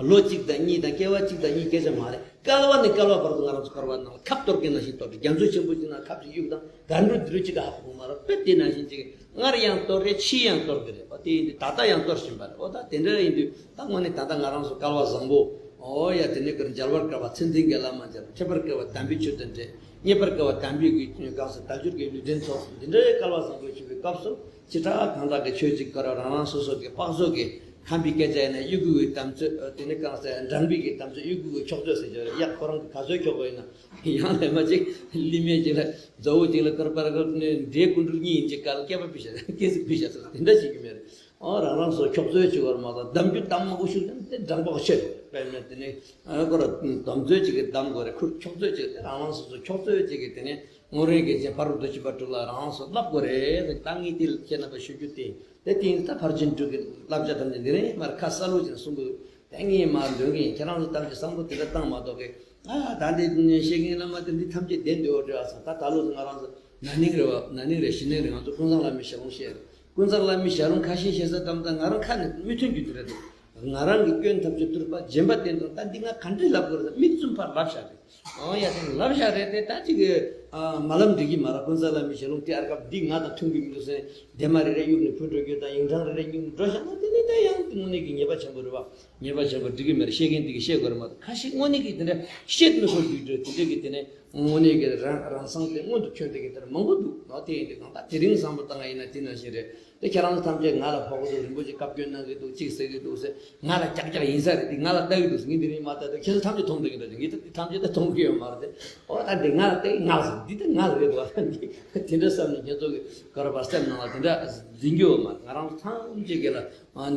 ལོ་གཅིག་དང་གཉིས་དང་སྐྱེ་བ་གཅིག་དང་གཉིས་སྐད་ཆ་མ་རེད། བསྐལ་བ་ནས་བསྐལ་བ་བར་དུ་ང་རང་ཚོ་འཁོར་བ་ནང་ལ་ཁབ་གཏོར་མཁན་ནང་བཞིན་གཏོར་ཏེ། རྒྱ་མཚོ་ཆེན་པོ་ཅིག་ནང་ཁབ་ཅིག་གཡུགས་དང་། ག་འགྲོ་འདི་འགྲོ་གཅིག་ག་ཧ་གོ་མ་རེད། དཔེ་དེ་ནང་བཞིན་ཅིག་སྔར་ཡང་གཏོར་རེད། ཕྱིས་ཡང་གཏོར་གི་རེད་པ། དེ་ཡིན་དུས་ད་ལྟ་ཡང་གཏོར་བཞིན་པ་རེད། ཨོ། ད་དེ་འདྲ་ཡིན་དུས་ད་དངོས་གནས་ད་ལྟ་ང་རང་ཚོ་སྐལ་བ་བཟང་པོ། ཨོ་ཡ། དེ་ནས་ཀར་མཇལ་བར་དཀའ་བ་མཚན་ལྡན་གྱི་བླ་མ་མཇལ། ཐོས་པར་དཀའ་བ་དམ་པའི་ཆོས་དང་འཕྲད། རྙེད་པར་དཀའ་བ་དམ་པའི་གི་སྐབས་སུ་དལ་འབྱོར་གྱི་ལུས་རྟེན་ཚོགས་སོ། འདི་འདྲའི་སྐལ་བ་བཟང་པོ་བྱུང་བའི་སྐབས་སུ། ཅི་དྲག་གང་དྲག་གི་ཆོས་ཅིག་ཀ་ར་རང་རང་སོ་སོ་གི་དཔག་ཚོད་ཀྱི་ཁམས་པའི་སྐད་ཆ་ཡིན་ན་གཡུ་གུ་གི་དམ་ཚོད། དེ་ནས་གང་ཟེར་འགྲངས་པའི་གི་དམ་ཚོད། གཡུ་གུ་གི་འཁྱོག་ཚོད་ཟེར་གྱི་རེད། ཡག་ཁོ་རང་གི་ག་ཚོད་འཁྱོག་པ་ཡིན་ན། ཡང་ལས་མ་ཅིག་ལི་མེ་ཅིག་ལ་མཛའ་བོ་ཅིག་ལ་ཀར་པར་ཀར་ནས་འབྲས་ཀུན་འབྲུ་གཉིས་ཡིན་ཅིག་ག་ལ་སྐེད་པ་ཕུད་བཞག་སྐེ་ཚིགས་ཕུད་བཞག་སོ། དེ་འདྲ་བྱེད་ཀྱི་མེད་རེད། ཨོ། རང་རང་སོ་འཁྱོག་ཚོད་ཅིག་བར་མ་དང་། གདམ་རྒྱུ་གདམ་མང་པོ་ཞིག་ཡང་དེ་འགྲངས་པོ་ཆེ་རེད། དཔེར་ན་དེ་ནས་ཨ་ཁོ་ར་གདམ་ཚོད་ཅིག་གི་གདམ་དགོས་རེད། ཁུར་འཁྱོག་ཚོད་ཅིག་དེ་རང་རང་སོ་སོ་འཁྱོག་ཚོད་ཅིག་གི་དེ་ནས། སྔོན་རོལ་གྱི་རྗེ་ཕ་རོལ་ཏུ་ཕྱིན་པ་དྲུག་ལ་རང་སོ་བསླབ་དགོས་རེད། ད་ངས་དེ་ཁྱེད་རྣམ་པར་ཞུ་རྒྱུ་དེ། དེ་དེ་ཡིན་ད་ཕར་ཕྱིན་དྲུག་གི་བསླབ་བྱ་ཐམས་ཅད་འདི་རིང་མར་ཁ་གསལ་པོ་ཅིག་གསུང་དགོས། ད་ངས་མར་འདོན་གི་ཡིན། ཁྱེད་རང་ཚོ་ཐམས་ཅད་བསམ་བློ་དེ་འདྲ་བཏང་མ་གཏོགས་གི། ཨ། ད་འདི་བཤད་མཁན་བླ་མ་དེ་འདི་ཐམས་ཅད་བདེན་འདོད་འགྲོ་ཨ་སོང་། ད་ད་ལོ་ང་རང་ཚོ་ན་ནིང་རེད་བ། ན་ནིང་རེད། གཞེས་ནིང་རེད། ང་ཚོ་ཀུན་བཟང་བླ་མའི་ཞལ་ལུང་བཤད་རེད། ཀུན་བཟང་བླ་མའི་ཞལ་ལུང་ཁ་ཤས་བཤད་ས་ཙམ་ད་ང་རང་ཁ་ནས་མི་ཐོན་རྒྱུ་དེ་རེད་འདུག་ང་རང་གི་སྐྱོན་ཐམས་ཅད་བསྟུར་བ་སྦྱིན་པ་བསྟན་དང་། ད་འདི་ང་ག་འདྲས་ལབ་དགོས་རེད། མིག་བཙུམ་པར་ལབ་བཞག་རེད། ཨོ་ཡ། དེ་ལབ་བཞག་རེད་དེ། ད་ཅིག་གི་ཨ་མ་ལབ་འགྲིག་གི་མ་རེད། ཀུན་བཟང་བླ་མའི་ཞལ་ལུང་དེ་ཨར་སྐབས་འདི་ང་དང་མཐུན་གི་མི་འདུག་ཟེར་ནས་ལྡེབ་མ་རེ་རེ་གཡུག་ནས་ཕུད་འགྲོ་རྒྱུ་དང་། ཡིག་ཕྲེང་རེ་རེ་གཡུག་ནས་འགྲོ་བཞག་ན། དེ་ནི་ད་ཡང་དངོས་གནས་ཀྱི་ཉེས་པ་ཆེན་པོ་རེད་བ། ཉེས་པ་ཆེན་པོ་འགྲིག་གི་མ་རེད། བཤད་མཁན་དེ་གིས་བཤད་དགོས་རེད་མ་གཏོགས། ཁ་ཤས་དངོས་གནས་ཀྱི་དེ་འདྲ་བཤད་མི་ཁོ་རྒྱུགས་འགྲོ། དེ་འདྲ་གི་དེ་ནས་དངོས་གནས་ཀྱི་རང་རང་སང་དེ་མངོན་དུ་བྱོན་དེ་གི་དེ་འདྲ་མང་པོ་འདུག་ནོ། དེ་ཡིན་དུས་གང་ལྟར་དེ་རིང་བསམ་བློ་བཏང་ཡིན་ན་དེ་ནང་བཞིན་རེད། དེ་ཁྱེད་རང་ཚོ་ཐམས་ཅད་ང་ལ་ཕོག་གི་འདུག་རིན་པོ་ཆེ་བཀའ་བཀྱོན་གནང་གི་འདུག་ཅིག་ཟེར་གི་འདུག་ཟེར། ང་ལ་ཀྱག་ཀྱག་ཡིན་ས་རེད། དེ་ང་ལ་ལྟ་གི་འདུག་ཟེར། ངས་འདི་རིང་མ་ལྟ་དུས་ཁྱེད་ཚོ་ཐམས་ཅད་མཐོང་བསྡད་ཀྱི་འདུག་ངས་ད་འདི་ཐམས་ཅད་ད་མཐོང་གི་ཡོད་མ་རེད་དེ། ཨོ། ད་འདི་ང་ལ་ལྟ་གི་ང་ལ་ཟེར། འདི་ད་ང་ལ་རེད་འདུག་ཨ། འདི་དེ་འདྲ་བསམ་ནས་ཁྱེད་ཚོ་གི་ག་རེ་བར་སེམས་ནང་ལ་དེ་འདྲ་འཛིན་རྒྱུ་ཡོད་མ་རེད། ང་རང་ཚོ་ཐམས་ཅད་ཀྱི་ལ་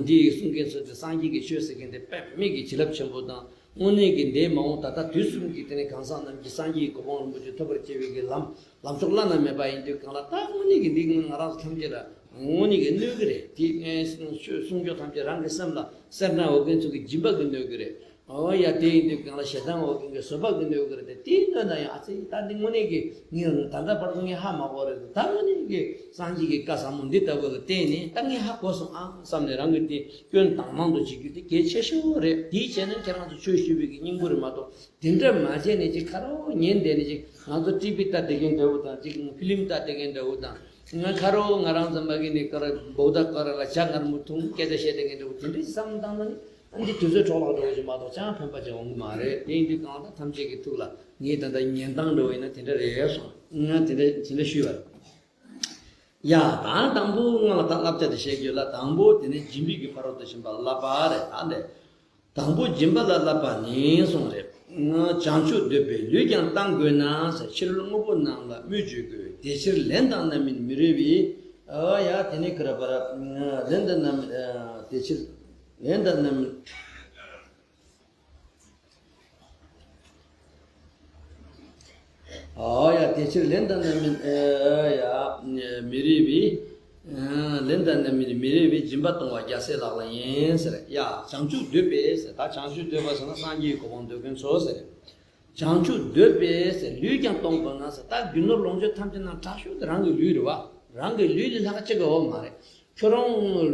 འདི་གསུང་མཁན་ཚོ་དེ་སངས་རྒྱས་ཀྱི་ཆོས་ཟེར་མཁན་དེ་དཔེ་མེད་ཀྱི་བྱིན་རླབས་ཆེན་པོ་དང་། དངོས་གནས་ཀྱི་འདས་མ་འོངས་ད་ལྟ་དུས་གསུམ་གྱི་དེ་ནས་གང་ཟག་རྣམས་ཀྱིས་སངས་རྒྱས་ཀྱི་གོ་འཕང་རིན་པོ་ཆེ་ཐོབ་པར་བྱེད་པའི་གི་ལམ། ལམ་མཆོག་བླ་ན་མེད་པ་ཡིན་དུས་གང་ལ། ད་དངོས་གནས་ཀྱི་འདི་ང་རང་ཚོ་ཐམས་ཅད་ལ་དངོས་གནས་ཀྱི་གནོད་ཀྱི་རེད། དེ་ཨེ་གསུང་ཆོས་གསུང་ཆོས་ཐམས་ཅད་རང་གི་སེམས་ལ་སེར་སྣ་འོག་མཁན་ཚོ་གི་སྦྱིན་པ་གི་གནོད་ཀྱི་རེད། ཨོ་ཡ། དེ་ཡིན་དུས་གང་ལ་ཞེ་སྡང་འོག་མཁན་གི་བཟོད་པ་གི་གནོད་ཀྱི་རེད་དེ། དེའི་གནོད་ན་ཡང་ཨ་ཙི། ད་འདི་དངོས་གནས་ཀྱི་ངས་ད་ལྟ་བར་དུ་ངས་ཧ་མ་གོ་རེད། ད་དངོས་གནས་ཀྱི་སངས་རྒྱས་ཀྱི་བཀའ་ཟབ་མོ་འདི་ལྟ་བུ་ལ་བརྟེན་ནས་ད་ངས་ཧ་གོ་སོང་ཨང་བསམ་ནས། རང་གི་དེ་སྐྱོན་དྭངས་མང་དུ་བྱེད་རྒྱུ་དེ་གལ་ཆེ་ཤོས་རེད། དེའི་ཆེད་ནས་ཁྱེད་རང་ཚོ་ཆོས་ཞུ་བའི་གི་སྙིང་པོ་རེད་མ་གཏོགས། དེ་འདྲ་མ་བྱས་ནས་ཅིག་ཁ་རོག་ཉན་བསྡད་ནས་ཅིག་ང་ཚོ་ཊི་ཝི་ལྟ་བསྡད་མཁན་འདྲ་བོ་དང་། ཅིག་ཕི་ལིམ་ལྟ་བསྡད་མཁན་འདྲ་བོ་དང་། ང་ཁ་རོག་ང་རང་ཚོ་མ་གི་ནས་ཀར་བོ་ད་ཀར་ལ་ཇ་མངར་མོ་འཐུང་སྐད་ཆ་བཤད་བསྡད་མཁན་འདྲ་བོ་དེ་འདྲ་ཅིག་བསམ་བཏང་ན་ནི། ཨ་འདི་དུས་ཚོད་འཕྲོ་བརླག་འགྲོ་གི་མ་གཏོགས་ཅང་ཕན་པ་ཅང་ཡོང་གི་མ་རེད། དེ་ཡིན་དུས་གང་ལྟར་ཐམས་ཅད་ཀྱི་ཐུགས་ལ་ངས་ད་ལྟ་ཉན་སྟངས་འདྲ་བོ་ཡིན་ན་དེ་འདྲ་རེད་སོང་། ང་དེ་འདྲ་དེ་འདྲ་ཞུས་པ་རེད། ཡ། ད་དང་པོ་ང་ལ་ད་བསླབ་བྱ་དེ་བཤད་རྒྱུ་ལ། དང་པོ་དེ་ནི་སྦྱིན་པའི་གི་ཕ་རོལ་ཏུ་ཕྱིན་པ་བསླབ་པ་རེད། ད་འདི་དང་པོ་སྦྱིན་པ་ལ་བསླབ་པ་ནི་གསུངས་རེད། བྱང་ཆུབ་འདོད་པས་ལུས་ཀྱང་བཏང་དགོས་ན་ཟེར། ཕྱི་རོལ་དངོས་པོ་རྣམས་ལ་སྨོས་ཅི་དགོས། དེ་ཕྱིར་ལན་དང་རྣམ་སྨིན་མི་རེ་བས། ཨ་ཡ། དེ་ནི་ག་རེ་བ་ར། ལན་དང་རྣམ་སྨིན། དེ་ཕྱིར་ལན་དང་རྣམ་སྨིན། ཨ་ཡ། དེ་ཕྱིར་ལན་དང་རྣམ་སྨིན། ཨ་ཡ། མི་རེ་བས། ལན་དང་རྣམ་སྨིན་མི་རེ་བས། སྦྱིན་པ་གཏོང་བ་རྒྱལ་སྲས་ལག་ལེན་ཡིན་ཟེར། ཡ། བྱང་ཆུབ་འདོད་པས་ཟེར། ད་བྱང་ཆུབ་འདོད་པ་ཟེར་ན་སངས་རྒྱས་ཀྱི་གོ་འཕང་འདོད་མཁན་ཚོ་ཟེར། བྱང་ཆུབ་འདོད་པས་ཟེར། ལུས་ཀྱང་གཏོང་དགོས་ན་ཟེར། ད་རྒྱུ་ནོར་ལོངས་སྤྱོད་ཐམས་ཅད་ནང་དྲག་ཤོས་དེ་རང་གི་ལུས་རེད་བ། རང་གི་ལུས་ལས་ལྷག་ཅིག་ཡོད་མ་རེད། ཁྱོད་རང་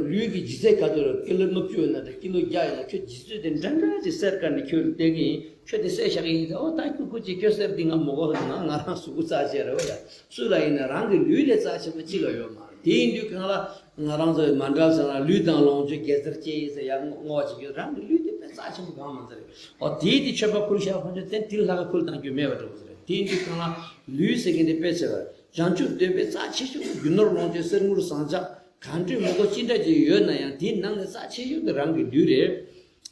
ལུས་ཀྱི་ལྗིད་ཚད་ག་ཚོད་རེད། ཀི་ལོ་ལྔ་བཅུ་ཡོད་ན་འདྲ། ཀི་ལོ་བརྒྱ་ཡོད་ན། ཁྱོད་ལྗིད་ཚད་དེ་འདྲ་འདྲ་ཅིག་གསེར་དཀར་ནས་ཁྱོད་ལ་སྟེར་གི་ཡིན། ཁྱོད་དེ་གསེར་བཞག་གི་ཡིན་ཟེར། ཨོ། ད་ཁྱོད་ཁུ་ཅིག་ཁྱོད་གསེར་འདི་ང་མ་དགོས་ཟེར་ན། ང་རང་གཟུགས་པོ་རྩ་ཆེ་རེད་བ་ཡ། སུ་ལ་ཡིན་ན་རང་གི་ལུས་ལས་རྩ་ཆེན་པོ་གཅིག་ལ་ཡོད་མ་རེད། དེ་ཡིན་དུས་གང་ལ་ང་རང་ཚོ་མ་འདྲ་ཟེར་ན། ལུས་དང་ལོངས་སྤྱོད་དགེ་རྩར་སྐྱེས་ཟེར་ཡར་བསྔོ་བ་བྱེད་རྒྱུ། རང་གི་ལུས་དེ་དཔེ་རྩ་ཆེན་པོ་གང་མ་ཚར་རེད། ཨོ། དེའི་དེ་མཆོད་པ་ཕུལ་བཞག་ཁོང་ཚོས་དེ་དེ་ལྷག་ག་ཕུལ་གཏང་རྒྱུ་མེད་པ་འདྲ་བོ་ཟེར། དེ་ཡིན་དུས་གང་ལ་ལུས་ཟེར་མཁན་དེ་དཔེ་ཆེ་བ། བྱང་ཆུབ་འདོད་པའི་རྩ་ཆེ་ཤོས་རྒྱུ་ནོར་ལོངས་སྤྱོད་གསེར་དངུལ་ཟངས་ལྕགས་གང་འདྲ་མི་དགོས་ཅི་འདྲ་ཅིག་ཡོད་ན་ཡང་དེའི་ནང་ནས་རྩ་ཆེ་ཤོས་དེ་རང་གི་ལུས་རེད།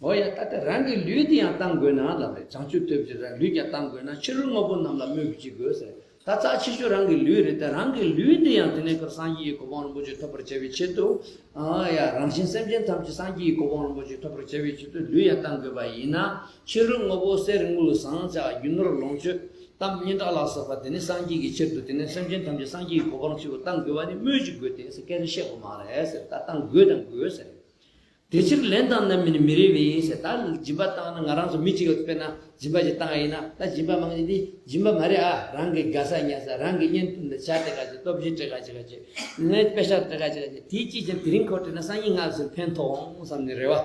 འོ་ཡ། ད་ལྟ་རང་གི་ལུས་དེ་ཡང་བཏང་དགོས་ན་ལབ་རེད། བྱང་ཆུབ་འདོད་པའི་རང་ལུས་ཀྱང་བཏང་དགོས་ན་ཕྱི་རོལ་དངོས་པོ་རྣམས་ལ་སྨོས་ཅི་དགོས་ཟེར། ད་རྩ་ཆེ་ཤོས་རང་གི་ལུས་རེད། ད་རང་གི་ལུས་འདི་ཡང་དེ་ནས་ཁོ་སངས་རྒྱས་ཀྱི་གོ་འཕང་རིན་པོ་ཆེ་ཐོབ་པར་བྱ་བའི་ཆེད་དུ། ཨ་ཡ། རང་གཞན་སེམས་ཅན་ཐམས་ཅད་སངས་རྒྱས་ཀྱི་གོ་འཕང་རིན་པོ་ཆེ་ཐོབ་པར་བྱ་བའི་ཆེད་དུ་ལུས་ཡང་བཏང་དགོས་པ་ཡིན་ན། ཕྱི་རོལ་དངོས་པོ་གསེར་དངུལ་ཟངས་ལྕགས་རྒྱུ་ནོར་ལོངས་སྤྱོད་གཏམ་སྙན་གྲགས་ལ་སོགས་པ་དེ་ནི་སངས་རྒྱས་ཀྱི་ཆེད་དུ། དེ་ནི་སེམས་ཅན་ཐམས་ཅད་སངས་རྒྱས་ཀྱི་གོ་འཕང་ཆེད་དུ་བཏང་དགོས་པ་ནི་སྨོས་ཅི་དགོས་ཏེ་ཟེར། སྐད་ཆ་བཤད་དགོས་མ་རེད་ཟེར། ད་བཏང་དགོས་དང་དགོས་ཟེར། དེ་ཕྱིར་ལན་དང་རྣམ་སྨིན་མི་རེ་བས་ཟེར། ད་སྦྱིན་པ་བཏང་ན། ང་རང་ཚོ་མི་གཅིག་ལ་དཔེར་ན་སྦྱིན་པ་ཞིག་བཏང་ཡིན་ན། ད་སྦྱིན་པ་མང་ཉུང་འདི་སྦྱིན་པ་མ་རེད་ཨ། རང་གི་དགའ་ས་ཉལ་ས། རང་གི་བརྙན་ཐུང་འདི་ཇ་སྤྲད་ག་ཅིག་སྟོབས་ཆེན་སྤྲད་ག་ཅིག་ག་ཅིག་ངའི་པེ་ཤག་སྤྲད་ག་ཅིག་ག་ཅིག་དེའི་ཅིག་ཀྱང་དེ་རིང་ཁོ་སྤྲད་ན་སང་ཉིན་ང་ཚོར་ཕན་ཐོགས་འོང་བསམ་ནས་རེ་བ།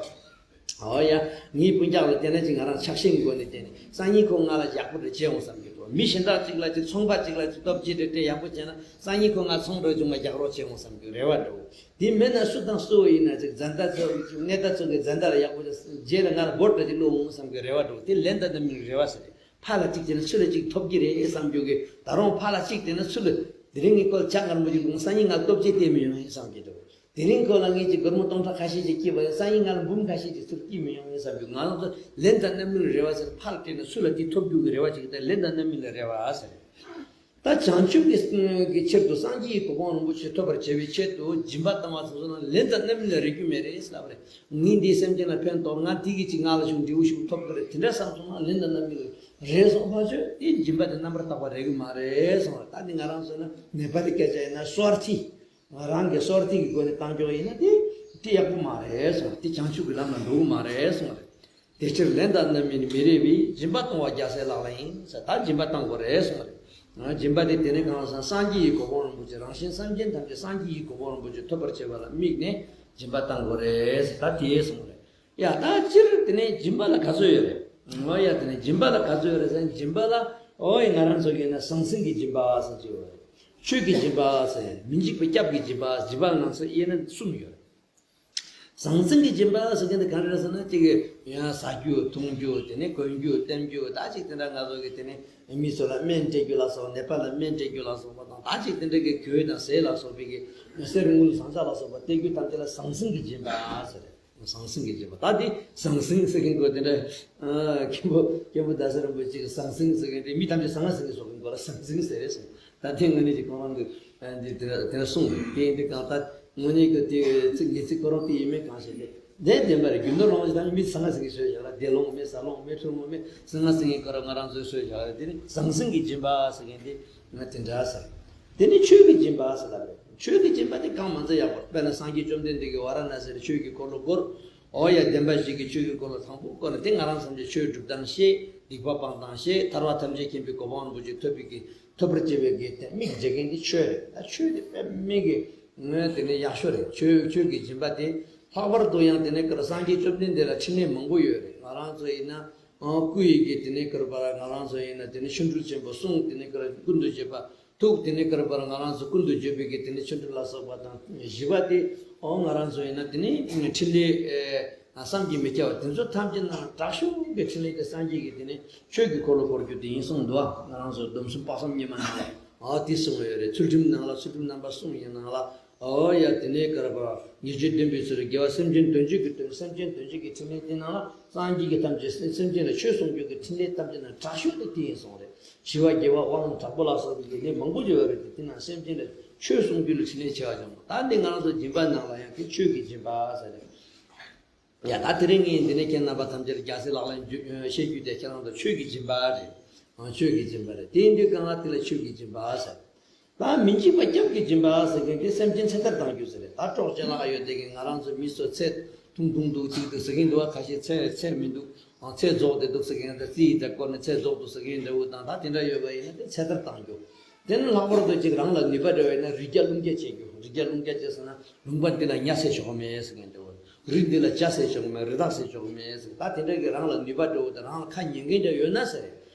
ཨོ་ཡ། ངའི་སྤུན་ཀྱག་ལ་བལྟས་ན་ཅིག་ང་རང་ཆགས་ཞེན་གྱི་སྒོ་ནས་བལྟས་ནས་སང་ཉིན་ཁོ་ང་ལ་ཡག་པོ་རེ་བྱེད་འོང་བསམ་གྱི་འདུག་མི་གཞན་དག་ཅིག་ལ་ཅིག་ཚོང་པ་ཅིག་ལ་ཅིག་སྟོབས་ཆེ་རེ་སྤྲད་ཡག་པོ་བྱས་ན་སང་ཉིན་ཁོ་ང་ཚོང་འགྲོ་བྱུང་ང་རྒྱག་རོགས་བྱེད་འོང་བསམ་གྱི་རེ་བ་འདྲ་བོ། དེ་མེད་ན་སུ་དང་སུ་ཡིན་ན་ཅིག་བཟའ་ཟླ་ཚོ་ཅིག་གནས་ད་ཚོ་གི་བཟའ་ཟླ་ལ་ཡག་པོ་ཅིག་རྗེས་ལ་ང་ལ་བོད་འདྲ་ཅིག་བླུག་འོང་བསམ་གྱི་རེ་བ་འདྲ་བོ། དེ་ལན་དང་རྣམ་སྨིན་རེ་བ་ཟེར། ཕར་ལ་གཅིག་བྱས་ན་ཚུར་ལ་གཅིག་ཐོབ་ཀྱི་རེད་བསམ་རྒྱུ་གི། ད་རུང་ཕར་ལ་གཅིག་བྱས་ན་ཚུར་ལ། དེ་རིང་ངས་ཁོ་ལ་ཇ་མངར་མོ་ཅིག་བླུགས། སང་ཉིན་ང་ལ་སྟོབས་ཆེ་སྟེར་མི་ཡོང་ངས་བསམ་གྱི་འདུག་དེ་རིང་ཁོ་ལ་ངས་ཅིག་སྒོར་མོ་སྟོང་ཕྲག་ཁ་ཤས་ཅིག་སྐྱིད་པ་ཡིན། སང་ཉིན་ང་ལ་འབུམ་ཁ་ཤས་ཅིག་ཚུར་སྐྱིད་མི་ཡོང་ངས་བསམ་རྒྱུ། ང་རང་ཚོ་ལན་དང་རྣམ་སྨིན་རེ་བ་ཟེར། ཕར་ལ་བལྟས་ན་ཚུར་ལ་དེ་ཐོབ་རྒྱུ་གི་རེ་བ་ཅིག་དང་། ལན་དང་རྣམ་སྨིན་ལ་རེ་བ་ཟེར། ད་བྱང་ཆུབ་ཀྱི་ཀྱི་ཕྱིར་དུ་སངས་རྒྱས་ཀྱི་གོ་འཕང་རིན་པོ་ཆེ་ཐོབ་པར་བྱ་བའི་ཆེད་དུ་སྦྱིན་པ་བཏང་བ་སོང་ན་ལན་དང་རྣམ་སྨིན་ལ་རེ་རྒྱུ་མེད་རེད་ཟེར་ལབ་རེད། ངས་འདིའི་སེམས་ཅན་ལ་ཕན་ཐོགས། ང་དེ་གི་ཅིག་ང་ལ་ཅུང་འབྲས་བུ་ཞིག་ཐོབ་ཀྱི་རེད། དེ་འདྲ་བསམ་སོང་ན་ལན་དང་རྣམ་སྨིན་ལ་རེད་སོང་། ཕར་ཚུར་དེ་སྦྱིན་པ་དེ་རྣམ་པར་དག་པ་རེད་གི་མ་རེད་གསུངས་རེད། ད་འདི་ང་རང་ཚོ་ན་ནེ་པ་ལི་སྐད་ཆ་ཡིན་ན་སྭར་ཐི། ང་རང་གི་སྭར་ཐི་གི་སྒོ་ནས་བཏང་ཆོག་ཡིན་ན་དེ་དེ་ཡག་པོ་མ་རེད་གསུངས་རེད། དེ་བྱང་ཆུབ་ཀྱི་ལམ་ལ་འགྲོ་གི་མ་རེད་གསུངས་རེད། དེ་ཕྱིར་ལན་དང་རྣམ་སྨིན་མི་རེ་བས། སྦྱིན་པ་གཏོང་བ་རྒྱལ་སྲས་ལག་ལེན་ཡིན་ཟེར། ད་སྦྱིན་པ་གཏང་དགོས་རེད་གསུངས་རེད། སྦྱིན་པ་དེ་དེ་ནས་གང་ཟག་སངས་རྒྱས་ཀྱི་གོ་འཕང་རིན་པོ་ཆེ། རང་གཞན་སེམས་ཅན་ཐམས་ཅད་སངས་རྒྱས་ཀྱི་གོ་འཕང་རིན་པོ་ཆེ་ཐོབ་པར་བྱེད་པ་ལ་དམིགས་ནས་སྦྱིན་པ་གཏང་དགོས་རེད་ཟེར། ད་དེ་གསུངས་རེད། ཡ། ད་སྤྱིར་དེ་ནས་སྦྱིན་པ་ལ་ག་ཚོད་ཡོད་རེད། ཨོ་ཡ། དེ་ནས་སྦྱིན་པ་ལ་ག་ཚོད་ཡོད་རེད་ཟེར་ན། སྦྱིན་པ་ལ་ཨོ་ཡ། ང་རང་ཚོ་གིས་ན་ཟང་ཟིང་གི་སྦྱིན་པ་ཟེར་གྱི་ཡོད་རེད། ཆོས་ཀྱི་སྦྱིན་པ་ཟེར། མི་འཇིགས་པའི་སྐྱབས་ཀྱི་སྦྱིན་པ། སྦྱིན་པ་ང་ཚོ་དབྱེ་ན་གསུམ་ཡོད་རེད། ཟང་ཟིང་གི་སྦྱིན་པ་ཟེར་མཁན་དེ་ག་རེ་རེད་ཟེར་ན། གཅིག་གིས་ཡང་ཟ་རྒྱུ་འཐུང་རྒྱུ། དེ་ནས་གོན་རྒྱུ་སྟོན་རྒྱུ། ད་ཅིག་དེ་འདྲ་ང་ཚོ་གི་དེ་ནས་མི་ཚོ་ལ་སྨན་སྤྲད་རྒྱུ་ལ་སོགས། ནད་པ་ལ་སྨན་སྤྲད་རྒྱུ་ལ་སོགས་པ་དང་། ད་ཅིག་དེ་འདྲ་གི་གོས་དང་ཟས་ལ་སོགས་པའི་གི་གསེར་དངུལ་ཟངས་ལྕགས་ལ་སོགས་པ་སྟེར་རྒྱུ་ཐམས་ཅད་ལ་ཟང་ཟིང་གི་སྦྱིན་པ་ཟེར། ཟང་ཟིང་གི་སྦྱིན་པ། ད་དེ་ཟང་ཟིང་ཟེར་མཁན་ཁོ་དེ་འདྲ། ཨ། མཁན་པོ་མཁན་པོ་རྡ་ས་རིན་པོ་ཆེ་གིས་ཟང་ཟིང་ཟེར་མཁན་དེ་མི་ཐམས་ཅད་ཟང་ཟིང་གི་བཟོ་མཁན་ཁོ་ལ་ཟང་ཟིང་ཟེར་རེད་གསུངས། ད་དེ་དངོས་གནས་ཀྱི་ཁོ་རང་གི་ཨ་འདི་དེ་དེ་གསུངས་རེད། དེ་འདི་གང་ལྟར་དངོས་གནས་ཀྱི་དེ་ཚིག་ངེས་ཚིག་ཁོ་རང་དེ་ཡིན་མིན་གང་ཤེས་ཏེ། དེ་བདེན་པ་རེད། རྒྱུ་ནོར་ལོངས་སྤྱོད་ཐམས་ཅད་མི་ཚང་མ་ཟིན་གྱི་བཟོས་བཞག་ལ། བདེ་ལོངས་མེད། ཟ་ལོངས་མེད། ཕྲུག་ལོངས་མེད། ཟང་ཟིང་གི་སྐོར་ང་རང་ཚོས་བཟོས་བཞག་ལ། དེ་ནི་ཟང་ཟིང་གི་སྦྱིན་པ་ཟེར་མཁན་དེ་ང་དེ་འདྲ་ཟེར། དེ་ནི་ཆོས་ཀྱི་སྦྱིན་པ་ཟེར་ལ་རེད། ཆོས་ཀྱི་སྦྱིན་པ་དེ་གང་མང་ཙམ་ཡག་པོ། དཔེར་ན་སངས་རྒྱས་བཅོམ་ལྡན་འདས་ཀྱིས་ཝཱ་ར་ཎཱ་སི་ལ་ཆོས་ཀྱི་འཁོར་ལོ་བསྐོར། ཨོ་ཡ། བདེན་པ་བཞི་གི་ཆོས་ཀྱི་འཁོར་ལོ་དང་པོ་བསྐོར་ནས། དེ་ང་རང་ཚོ་ཆོས་སྒྲུབ་སྟངས་ཤེས། སྡིག་པ་སྤང་སྟངས་ཤེས། ཐར་པ་ཐམས་ཅད་མཁྱེན་པའི་གོ་འཕང་རིན་པོ་ཆེ་ཐོབ་པའི་གི་ཐོབ་པར་བྱེད་པའི་གི་དེ་དམིགས་བྱེད་མཁན་དེ་ཆོས་རེད། ད་ཆོས་དེ་དཔེ་མི་གི་ངོས་དེ་ནས་ཡག་ཤོས་རེད། ཆོས་ཆོས་ཀྱི་སྦྱིན་པ་དེ། ལྷག་པར་དུ་ཡང་དེ་ནས་ཀར་སངས་རྒྱས་བཅོམ་ལྡན་འདས་ལ་ཕྲིན་ལས་མང་པོ་ཡོད་རེད། ང་རང་ཚོ་ཡིན་ན་ཨ་སྐུ་ཡི་གི་དེ་ནས་ཀར་པར་ང་རང་ཚོ་ཡིན་ན་དེ་ནས་ཆོ་འཕྲུལ་ཆེན་པོ་གསུང་། དེ་ནས་ཀར་ཀུན་ཏུ་བརྗོད་པ་ཐུགས། དེ་ནས་ཀར་པར་ང་རང་ཚོ་ཀུན་ཏུ་བརྗོད་པའི་གི་དེ་ནས་ཆོ་འཕྲུལ་ལ་སོགས་པ་དང་། བཞི་པ་དེ་ཨོ་ང་རང་ཚོ་ཡིན་ན་དེ་ནས་ཕྲིན་ལས་ཨེ་བསམ་གྱིས་མི་ཁྱབ་པ། དེ་ཚོ་ཐམས་ཅད་ནང་དྲག་ཤོས་ཀྱི་ཕྲིན་ལས་དེ་སངས་རྒྱས་ཀྱི་དེ་ནས་ཆོས་ཀྱི་འཁོར་ལོ་བསྐོར་རྒྱུ་དེ་ཡིན་གསུངས་འདུག་ང་རང་ཚོ་སྡོམ་གསུམ་དཔག་བསམ་སྙེ་མ་ནང་ལ་ཨོ་དེ་གསུངས་ཡོད་རེད། ཚུལ་ཁྲིམས་ནང་ལ། ཚུལ་ཁྲིམས་རྣམ་པ་གསུམ་ཡི་ནང་ལ། ཨོ་ཡ། དེ་ནས་ཀར་པར་ཉེས་སྤྱོད་བདུན་པའི་ཚུལ་དགེ་བ་སེམས་ཅན་དོན་བྱེད་ཀྱི་དོན། སེམས་ཅན་དོན་བྱེད་ཀྱི་ཕྲིན་ལས་དེ་ནང་ལ་སངས་རྒྱས་ཀྱི་ཐམས་ཅད་སེམས་ཅན་ལ་ཆོས་གསུང་རྒྱུ་གི་ཕྲིན་ལས་ཐམས་ཅད་ནང་དྲག་ཤོས་དེ་དེ་ཡིན་གསུངས་རེད། ཞི་བ་དགེ་བ་དབང་དྲག་པོ་ལ་སོགས་པའི་ལས་མང་པོ་ཅིག་ཡོད་རེད་དེ། དེ་ནང་སེམས་ཅན་ལ་ཆོས་གསུང་རྒྱུ་ལ་ཕྲིན་ལས་ཆེ་བ་ཅན་མོ། ད་འདི་ང་རང་ཚོ་སྦྱིན་པ་ནང་ལ་ཡང་དེ་ཆོས་ཀྱི་སྦྱིན་པ་ཟེར་རེད། ཡ། ད་དེ་རིང་ངས་འདི་ནས་ཁྱེད་རྣམ་པ་ཐམས་ཅད་ལ་རྒྱལ་སྲས་ལག་ལེན་བརྗོད་བཤད་རྒྱུ་དེ་ཁྱེད་རང་ཚོ་ཆོས་ཀྱི་སྦྱིན་པ་རེད། ཨང་། ཆོས་ཀྱི་སྦྱིན་པ་རེད། དེ་ཡིན་དུས་གང་ལ་དེ་ལ་ཆོས་ཀྱི་སྦྱིན་པ་ཟེར། ད་མི་འཇིགས་པ་སྐྱབས་ཀྱི་སྦྱིན་པ་ཟེར་མཁན་དེ་སེམས་ཅན་ཚེ་ཐར་གཏང་རྒྱུ་ཟེར་རེད། ད་གྲོགས་ཅན་ལགས་ཡོད་དེ་གི་ང་རང་ཚོ་མི་ཚོ་ཚེ་ཐུང་ཐུང་འདུག་ཅིག་འདུག་ཟེར་གྱིན་འདུག་བ། ཁ་ཤས་ཚེ་ཚེ་མི་འདུག་ཨང་། ཚེ་རྫོགས་བསྡད་འདུག་ཟེར་གྱིན། ད་རྩིས་ཡིན་ད་སྐོར་ནས་ཚེ་རྫོགས་འདུག་ཟེར་གྱིན་འདྲ་བོ་དང་། ད་དེ་འདྲ་ཡོད་པ་ཡིན་ན་དེ་ཚེ་ཐར་གཏང་རྒྱུ། དེ་ནི་ལྷག་པར་དུ་ཅིག་རང་ལ་ནུས་པ་འདྲ་བ་ཡིན་ན་རི་རྒྱ་ཀླུང་རྒྱ་བྱེད་རྒྱུ། རི་རྒྱ་ཀླུང་རྒྱ་བྱེད་ཟེར་ན་ལུང་པ་འདི་ལ་ཉ་བསད་ཆོག་གི་མེད་ཟེར་མཁན་འདྲ་བོ། རི་འདི་ལ་བྱ་བསད་ཆོག་གི་མེད། རི་དྭགས་བསད་ཆོག་གི་མེད་ཟེར། ད་དེ་འདྲ་གི་རང་ལ་ནུས་པ་འདྲ་བོ་དང་རང་ལ་ཁ་ཉན་མཁན་འདྲ་ཡོད་ན་ཟེར།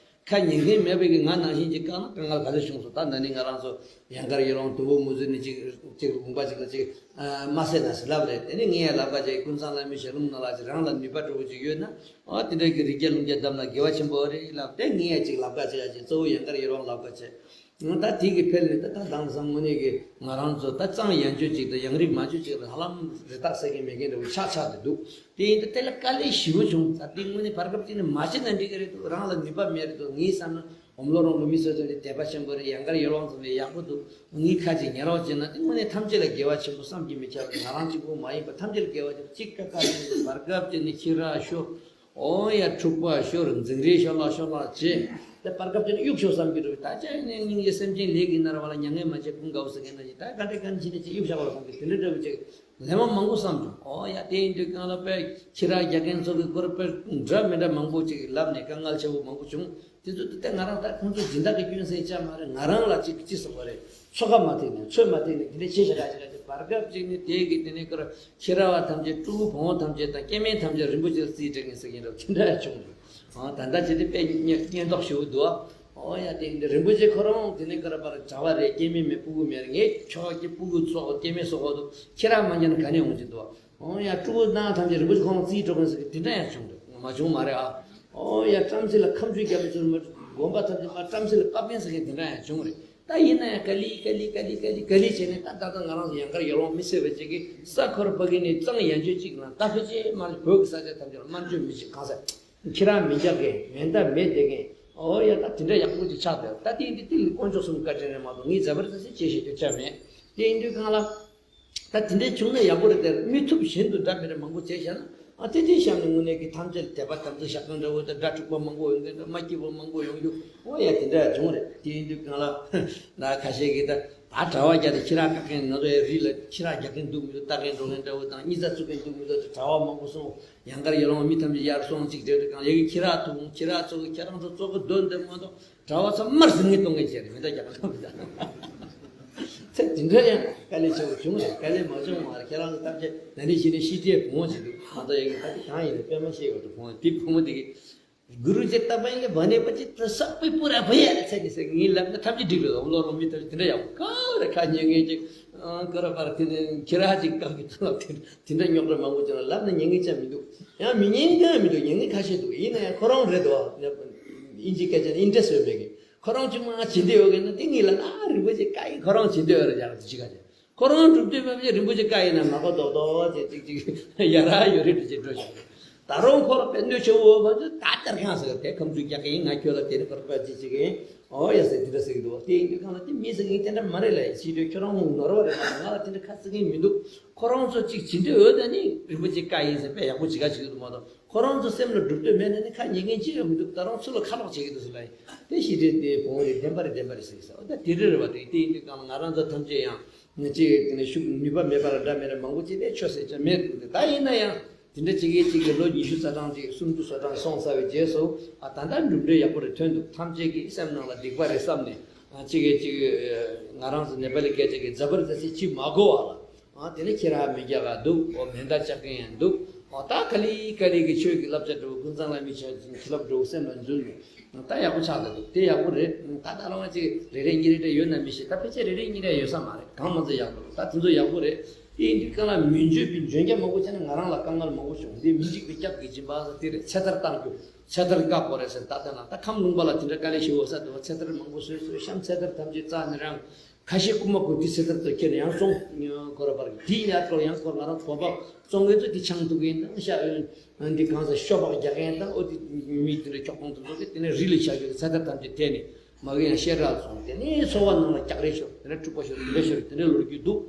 ཁ་ཉན་མཁན་མེད་པའི་གི་ང་ནང་བཞིན་ཅིག་བཀག་ན་དཀའ་ངལ་ག་ཚོད་བྱུང་སོང་། ད་ན་ནིང་ང་རང་ཚོ་ཡང་དཀར་ཡོ་ལོང་དུམ་བུ་མུ་ཟི་ནས་ཅིག་ཅིག་ལུང་པ་ཅིག་ལ་ཅིག་ཨ་མ་བསད་ན་ཟེར་ལབ་རེད། དེ་ནི་ངས་ཡང་ལབ་ཀ་ཅིག་ཀུན་བཟང་བླ་མའི་ཞལ་ལུང་ནང་ལ་ཅིག་རང་ལ་ནུས་པ་འདྲ་བོ་ཅིག་ཡོད་ན། ཨ་དེ་འདྲ་གི་རི་རྒྱ་ཀླུང་རྒྱ་བསྡམས་ན་དགེ་བ་ཆེན་པོ་རེད་ལབ། དེ་ངས་ཡང་ཅིག་ལབ་ཀ་ཅིག་ཡ་ཅིག་གཙོ་བོ་ཡང་དཀར་ཡོ་ལོང་ལབ་ཀ་ཅིག་ད་དེ་གི་ཕེབས་ནས་ད་ད་དེང་སང་དངོས་གནས་ཀྱི་ང་རང་ཚོ་ད་གཙང་ཡང་ཆོས་ཅིག་དང་ཡང་རིགས་མ་ཆོས་ཅིག་ལ་ཧ་ལམ་རི་དྭགས་ཟེར་མཁན་མེད་མཁན་འདྲ་བོ་ཆགས་ཆགས་ཏེ་འདུག་དེ་ཡིན་ད་དེ་ལ་དཀའ་ལས་ཞེ་པོ་བྱུང་། ད་དེ་དངོས་གནས་བར་སྐབས་ཅིག་ནས་མ་བྱེད་ན་འགྲིག་གི་རེད་འདུག་རང་ལ་ནུས་པ་མེད་རེད་འདུག་ངས་བསམ་ན་ འོམ་ལོ་རོང་གི་མི་སོ་སོ་ནི་དད་པ་ཆེན་པོ་རེད། ཡང་དཀར་ཡོ་ལོང་ཚོ་ནི་ཡག་པོ་འདུག་ངའི་ཁ་ཅིག་ཉན་རོགས་བྱས་ན་དེ་དངོས་གནས་ཐམས་ཅད་ལ་དགེ་བ་ཆེན་པོ་བསམ་གྱིས་མི་ཁྱབ། ང་རང་གཅིག་པུ་མ་ཡིན་པ་ཐམས་ཅད་ལ་དགེ་བ་ཆེན་པོ་གཅིག་ཀ་ཀ་ནི་བར་སྐབས་ཀྱི་ནི་ཁྱི་ར་ཤོ། ཨོ་ཡ་འཁྲུག་པ་ཤོར་འཛིང་རེས་ཤོར་ལ་ཤོར་ལ་བྱེད། དེ་བར་སྐབས་ཀྱི་ནི་གཡུག་ཤོར་བསམ་གྱི་འདུག་ད་ཅག་ནི་སྙིང་རྗེ་སེམས་ཅན་ལས་ཀྱི་ནར་བ་ལ་མྱ་ངན་མ་བྱེད་ཀུན་དགའ་བོ་ཟེར་མཁན་ན་ཅི་ད་ག་འདྲ་ག་འདྲ་བྱས་ནས་ཅི་གཡུག་བཞག་པ་ལ་ཁོང་གིས་དེ་འདྲ་འདྲ་བོ་ཅིག་ལན་མ་མང་པོ་བསམ་བྱུང་། ཨོ་ཡ་དེ་ཡིན་དུས་གང་ལ་དཔེ་ཁྱི་ར་རྒྱག་མཁན་ཚོ་གི་སྐོར་དཔེ་འདྲ་མི་འདྲ་མང་པོ་ཅིག་ལབ་ནས་དཀའ་ངལ་ཆེ་བོ་མང་པོ་བྱུང་། དེ་ཚོ་དེ་ང་རང་ད་ཁོང་ཚོ་སྦྱིན་བདག་གི་སྐྱོན་ཟེར་ཆ་མ་རེད། ང་རང་ལ་ཅིག་ཅི་ཟེར་བ་རེད། ཚོད་ཁ་མ་ཐེག་ནས་ཚོད་མ་ཐེག་ནས་དེ་འདྲ་བྱས་ཤག་ཤག་ཅིག་བར་སྐབས་ཅིག་ནས་དེ་གི་དེ་ནས་ཀར་ཁྱི་ར་བ་ཐམས་ཅད་ཕྲུ་གུ་བུ་མོ་ཐམས་ཅད་དང་སྐྱེ་དམན་ཐམས་ཅད་རིན་པོ་ཆེར་རྩིས་སྤྲད་མཁན་ཟེར་མཁན་འདྲ་བོ་དེ་འདྲ་བྱུང་རེད། ཨ་ད་ལྟ་ཅི་སྟེ་དཔེ་སྙན་སྙན་ཐོག་ཞུ་འདུག་ཨོ་ཡ་དེ་འདི་རིན་པོ་ཆེ་ཁོ་རང་དེ་ནས་ཀར་པར་གྲྭ་བ་རེད། སྐྱེ་དམན་མེད། ཕྲུ་གུ་མེད། ངས་ཁྱོད་ཀྱི་ཕྲུ་གུ་སོགས་སྐྱེ་དམན་སོགས་འདུག་ཁྱེད་རང་མ་ཉན་ག་ནས་འོང་གི་འདུག་ཨོ་ཡ་ཕྲུ་གུ་ནང་ཐམས་ཅད་རིན་པོ་ཆེ་ཁོང་རྩིས་སྤྲོད་མཁན་ཟེར་གི་དེ་འདྲ་ཡང་བྱུང་འདུག་མ་བྱུང་མ་རེད་ཨ། ཨོ་ཡ་བྲམ་ཟེ་ལ་ཁ་མཆུ་རྒྱབ་ཚུལ་མ་དགོན་པ་ཐམས་ཅད་མ་བྲམ་ཟེ་ལ་བཀའ་བསྟན་ཟེར་གི་དེ་འདྲ་ཡང་བྱུང་རེད། ད་ཡིན་ན་ཡང་ག་ལི་ག་ལི་ག་ལི་ག་ལི་ག་ལི་བྱས་ནས་ད་ད་ལྟ་ང་རང་ཚོ་ཡང་དཀར་ཡོ་ལོང་མི་སེར་བ་ཅིག་གིས་ས་ཁུལ་ཕ་གི་ནས་གཙང་ཡན་ཆོད་ཅིག་ལ་ད་ཕལ་ཆེར་མ་བོད་ཀྱི་ས་ཆ་ཐམས་ཅད་ལ་དམར་མཆོད་མི་བྱེད་གང་ཟེར། ཁྱི་ར་མི་རྒྱག་མཁན་མེ་མདའ་མེ་རྡེག་མཁན། ཨོ་ཡ་ད་དེ་འདྲ་ཡག་པོ་ཅིག་ཆགས་འདུག་ད་དེ་ཡིན་དུས་དེ་ལ་དཀོན་མཆོག་གསུམ་བཀའ་དྲིན་རེད་མ་གཏོགས་ངས་རྫ་བར་ཙམ་ཞིག་བྱས་ཞེས་དུས་ཆ་མེད། དེ་ཡིན་དུས་གང་ལ། ད་དེ་འདྲའི་བྱུང་ན་ཡག་པོ་རེད་དེ་མི་ཐུབ་བཞིན་དུ་འདྲ་མི་འདྲ་མང་པོ་བྱས་བཞག་ན་ཨ་དེ་དེའི་གཤམ་ནས་དངོས་གནས་ཀྱི་ཐམས་ཅད་དད་པ་དམ་ཚིག་བཞག་མཁན་འདྲ་བོ་དང་དགྲ་འཁྲུག་པ་མང་པོ་ཡོང་མཁན་འདྲ་མ་སྐྱིད་པོ་མང་པོ་ཡོང་རྒྱུ། ཨོ་ཡ་དེ་འདྲ་བྱུང་རེད། དེ་ཡིན་དུས་གང་ལ་ན་ཁ་ཤས་ཀྱིས་ད་ད་གྲྭ་བ་རྒྱག་དེ་ཁྱི་ར་བཀག་མཁན་ང་ཚོ་ཡ་རི་ལ་ཁྱི་ར་རྒྱག་མཁན་འདུག་མི་འདུག་ལྟ་མཁན་འགྲོ་མཁན་འདྲ་བོ་དང་གཉིས་རྩ་བཙུགས་མཁན་འདུག་མི་འདུག་དེ་གྲྭ་བ་མང་པོ་སོང་། ཡང་དཀར་ཡོ་ལོང་མི་ཐམས་ཅད་ཡར་སོང་ཅིག་བསྡད་དུས་གང་ཡ་གི་ཁྱི་ར་ཐུག་ཁྱི་ར་ཚོ་གི་ཁྱེད་རང་ཚོ་གཙོ་བོ་འདོན་འདོན་མ་གཏོགས། གྲྭ་བ་ཚང་མར་ཟིང་ངེ་གཏོང་མཁན་བྱས་རེད། མི་འདྲ་རྒྱག་ག་ལབ་ད། ཚེ་འདི་འདྲ་ཡང་དཀའ་ལས་ཆེ་བོ་བྱུང་རེད། དཀའ་ལས་མ་བྱུང་བ་རེད། ཁྱེད་རང་ཚོ་ཐམས་ཅད་ན་ནིང་ཕྱི་ནས་ཤི་བྲིས་བུ་མོ་བྱེད་འདུག་ང་ཚོ་ཡ་གི་ད་དེ་གང་ཡིན་རེད། དཔེ་མ་ཤེས་ཡོད་འགྲོ་བུ་མོ་དེ་བུ་མོ་དེ་གི། गुरु जी तपाईंले भनेपछि त सबै पूरा भइहाल्छ नि सर। ངས་ལབ་ན་ཐམས་ཅད་འགྲིག་རེད། འོམ་ལོ་རོང་མི་ཐམས་ཅད་དེ་འདྲ་ཡག་པོ་ག་རེ་ཁ་ཉན་མཁན་ཅིག་ཨ་ཀ་ར་པར་དེ་ནས་ཁྱི་ར་ཅིག་བཀག་གི་ཐུག་ལབ་དེ་དེ་འདྲ་རྙོག་དྲ་མང་པོ་བྱུང་ལ་ལབ་ན་ཉན་མཁན་ཅང་མི་འདུག་ཡང་མི་ཉན་མཁན་མི་འདུག་ཉན་མཁན་ཁ་ཤས་འདུག་ཡིན་ན་ཡང་ཁོ་རང་རེད་དོ། དབྱིན་ཇི་སྐད་ཆ་ནས་ཨིན་ཊ་རེ་སི་ཊི་ཡོད་མེད་ཀྱི། ཁོ་རང་ཅིག་མ་བྱེད་འདོད་ཡོད་ཀྱི་ན་དེ་ངེད་ལ་ཨ་རིན་པོ་ཆེ་བཀའ་ཡིན། ཁོ་རང་བྱེད་འདོད་ཡོད་རེད་ཡང་ཅི་ག་ཅེ། ཁོ་རང་སྒྲུབ་འདོད་མེད་པ་ཅིག་རིན་པོ་ཆེ་བཀའ་ཡིན་ན་མ་གོ་རྡོག་རྡོག་ཅེ་ཅིག་ཅིག་ཡ་ར་ཡོད་རེད་ཅེ་འགྲོ་ཤག་ད་རུང་ཁོ་ལ་དཔེ་གནོད་ཆེ་བོ་བ་ཅིག་ད་ལྟར་ཁང་ཟེར་དེ་ཁམས་ཚུར་རྒྱག་གི་ཡིན། ང་ཁྱོད་ལ་དེ་ནི་ཁོ་ར་པ་ཅིག་ཅིག་ཡིན། ཨོ་ཡ་ཟེར་དེ་འདྲ་ཟེར་གི་འདུག་དེ་ཡིན་དུས་གང་ལ་དེ་མི་ཟེར་གི་དེ་འདྲ་མ་རེད་ལ་ཡིན་ཕྱིས་དུས་ཁྱོད་རང་ངོ་ནོར་བ་རེད་མ་གཏོགས་ང་ལ་དེ་འདྲ་ཁ་ཟེར་གི་མི་འདུག་ཁོ་རང་ཚོ་ཅིག་བྱེད་འདོད་ཡོད་ད་ནི་རིན་པོ་ཆེ་བཀའ་ཡིན་ཟེར་དཔེ་ཡག་པོ་ཅིག་ག་བྱེད་གི་འདུག་མ་གཏོགས། ཁོ་རང་ཚོ་སེམས་ལ་སྒྲུབ་འདོད་མེད་ན་ནི་ཁ་ཉན་མཁན་ཅི་ཡང་མི་འདུག་ད་རུང་ཚུར་ལ་ཁ་ལོག་བྱེད་ཀྱི་འདུག་ཟེར་ལ་ཡིན། དེ་ཞི་བདེ་དེ་བོང་རེད། བདེན་པ་རེད། བདེན་པ་རེད་ཟེར་གི་ཟེར་བ་ད་དེ་རེད་རེད་བ། དེ་དེ་ཡིན་དུས་གང་ལ་ང་རང་ཚོ་ཐམས་ཅད་ཡང་ང་ཅིག་དེ་ནས་ཤུགས་ནུས་པ་མེད་པ་ལ་འདྲ་མི་འདྲ་མང་པོ་ཅིག་ནས་ཆོས་ཟེར་ཆ་མེད་འདུག་ད་ཡིན་ན་ཡང་དེ་འདྲ་ཅིག་གིས་ཅིག་གིས་ལོ་ཉི་ཤུ་རྩ་གྲངས་ཅིག་སུམ་ཅུ་སོ་གྲངས་སོང་ཚར་བའི་རྗེས་སུ་ཨ་ད་ལྟ་གྲུབ་འབྲས་ཡག་པོ་རེ་ཐོན་འདུག་ཐམས་ཅད་ཀྱིས་སེམས་ནང་ལ་སྡིག་པ་རེ་བསམ་ནས་ཨ་ཅིག་གིས་ཅིག་ང་རང་ཚོ་ནེ་པ་ལི་སྐད་ཆ་གི་ཛ་བར་ཛ་སི་ཅིག་མ་གོ་བ་ལ། ཨ་དེ་ནས་ཁྱི་ར་མི་རྒྱག་ག་འདུག་ཨོ་མེ་མདའ་བཅག་གིན་ཡང་འདུག་ཨོ་ད་ག་ལི་ག་ལི་གི་ཆོས་ཀྱི་བསླབ་བྱ་འགྲོ་ཀུན་བཟང་བླ་མའི་ཆོས་ཀྱི་བསླབ་འགྲོ་སེམས་ལ་འཛུལ་ནས་ད་ཡག་པོ་ཆགས་འདུག་དེ་ཡག་པོ་རེད། ད་ད་ལོ་ང་ཅིག་རེ་རེ་གཉིས་རེ་རེ་ཡོད་ན་མི་ཤེས། ད་ཕལ་ཆེར་རེ་རེ་གཉིས་རེ་ཡོད་ས་མ་རེད། གང་མང་ཚད་ཡག་འདུག་ད་དེ་ཚོ་ཡག་པོ་རེད། དེ་ཡིན་དུས་གང་ལ་མི་འཇོན་པའི་འཇོན་རྒྱ་མང་པོ་བྱས་ན་ང་རང་ལ་དཀའ་ངལ་མང་པོ་བྱུང་། འདི་མི་འཇིགས་པའི་སྐྱབས་ཀྱི་སྦྱིན་པ་ཟེར་དེ་རེད། ཚེ་ཐར་བཏང་རྒྱུ་ཚེ་ཐར་འགག་དགོས་རེད་ཟེར། ད་ལྟ་ན་ད་ཁམས་ལུང་པ་ལ་དེ་འདྲ་དཀའ་ལས་ཞེ་པོ་ས་འདུག་ཚེ་ཐར་མང་པོ་བཟོས་བཟོས་ཤམ་ཚེ་ཐར་ཐམས་ཅད་རྩ་ནས་རང་ཁ་ཤས་རྐུ་མ་རྐུ་དེ་ཚེ་ཐར་ཚོ་ཁྱེར་ནས་ཡང་བཙོང་། ཁོ་ར་པར་དེའི་ཡར་ཐོག་ཡང་ཁོ་ང་རང་གོམ་པ་བཙོང་མཁན་ཚོ་དེ་ཆང་འཐུང་གིན་དང་ཤ་འདི་གང་ཟེར་ཤོ་སྦག་རྒྱག་མཁན་དང་ཨོ་དེ་མི་དེ་འདྲ་ཁྱོག་ཁོང་དེ་ཚོ་གིས་དེ་ནས་རི་ལ་ཆགས་ཡོད་ཚེ་ཐར་ཐམས་ཅད་དེད་ནས་མ་གི་ཡང་བཤད་གྲྭ་སོང་། དེ་ནས་འཚོ་བ་ནང་ལ་རྒྱག་རེས་ཤོར། དེ་ནས་འཁྲུག་པ་ཤོར། དེ་འདྲ་ཤོར། དེ་འདྲ་ལོ་རྒྱུས་འདུག་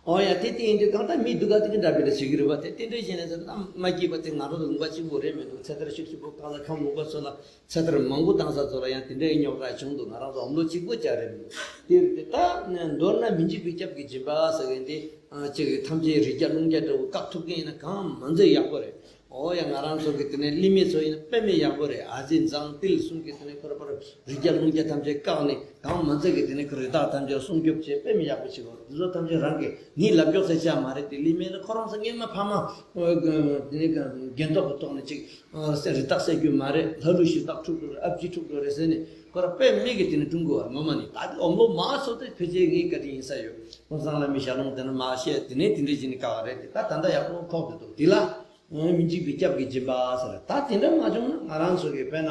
ཨོ་ཡ་དེ་དེ་ཡིན་དུས་གང་ལྟར་མི་སྡུག་ག་དེ་གི་འདྲ་མི་འདྲ་བྱེད་ཀྱི་རེད་བ། དེ་དེ་འདྲ་བྱས་ནས་ཟེར་ན་མ་སྐྱིད་པ་དེ་ང་རང་ཚོ་ལུང་པ་གཅིག་པོ་རེད་མི་འདུག་ཚེ་ཐར་ཤུགས་ཆེན་པོ་གང་ལ་ཁམས་ལུང་པ་ཚོ་ལ་ཚེ་ཐར་མང་པོ་བཏང་ས་ཚོ་ལ་ཡང་དེ་འདྲའི་རྙོག་དྲ་བྱུང་འདུག་ང་རང་ཚོ་འོམ་ལོ་གཅིག་པོ་ཅག་རེད་མི་འདུག་དེ་རེད་དེ་ད་མདོར་ན་མི་འཇིགས་པའི་སྐྱབས་ཀྱི་སྦྱིན་པ་ཟེར་མཁན་དེ་ཅིག་ཐམས་ཅད་རི་རྒྱ་ཀླུང་རྒྱ་འདྲ་བོ་བཀག་ཐུབ་མཁན་ཡིན་ན་གང་མང་ཚད་ཡག་པོ་རེད། ཨོ་ཡ་ང་རང་ཚོ་གི་དེ་ནས་གླིང་མི་ཚོ་ཡིན་ན་དཔེ་མི་ཡག་པོ་རེད། ཨ་ཙི་མཛངས་ཏིལ་གསུམ་གི་དེ་ནས་ཁོ་ར་པར་རི་རྒྱ་ཀླུང་རྒྱ་ཐམས་ཅད་བཀག་ནས་གང་མ་ཚད་ཀྱི་དེ་ནས་ཁོ་རི་དྭགས་ཐམས་ཅད་སྲུང་སྐྱོབ་བྱེད་དཔེ་མི་ཡག་པོ་བྱེད་དགོས། འདི་ཚོ་ཐམས་ཅད་རང་གི་ངའི་ལབ་རྒྱོག་ཟེར་བྱ་མ་རེད་དེ། གླིང་མི་ནི་ཁོ་རང་ཚོ་སྔན་མ་ཕ་མ་དེ་ནས་རྒན་ཐོག་གི་ཐོག་ནས་ཅིག་རི་དྭགས་བསད་རྒྱུ་མ་རེད། ལྷ་ཀླུ་གཞི་བདག་འཁྲུག་འགྲོ་རེད། ཨ་ཕྱི་འཁྲུག་འགྲོ་རེད་ཟེར་ནས་ཁོ་ར་དཔེ་མི་གི་དེ་ནས་དྲུང་གོ་བ་ངོ་མ་ནི་ད་འོམ་ལོ་མ་སོ་དེ་ཕལ་ཆེར་ངའི་བཀའ་དྲིན་ཡིན་ས་ཡོད། ཀུན་བཟང་བླ་མའི་ཞལ་ལུང་དེ་ནས་མ་བཤད་དེ་ནས་དེ་འདྲ་བྱས་ནས་བཀག་པ་རེད་དེ། ད་ད་ལྟ་ཡག་པོ་ཁོག་དེ་འདུག་དེ་ལ། མི་འཇིགས་པའི་སྐྱབས་ཀྱི་སྦྱིན་པ་ཟེར། ད་དེ་འདྲ་མ་བྱུང་ན་ང་རང་ཚོ་གི་དཔེར་ན་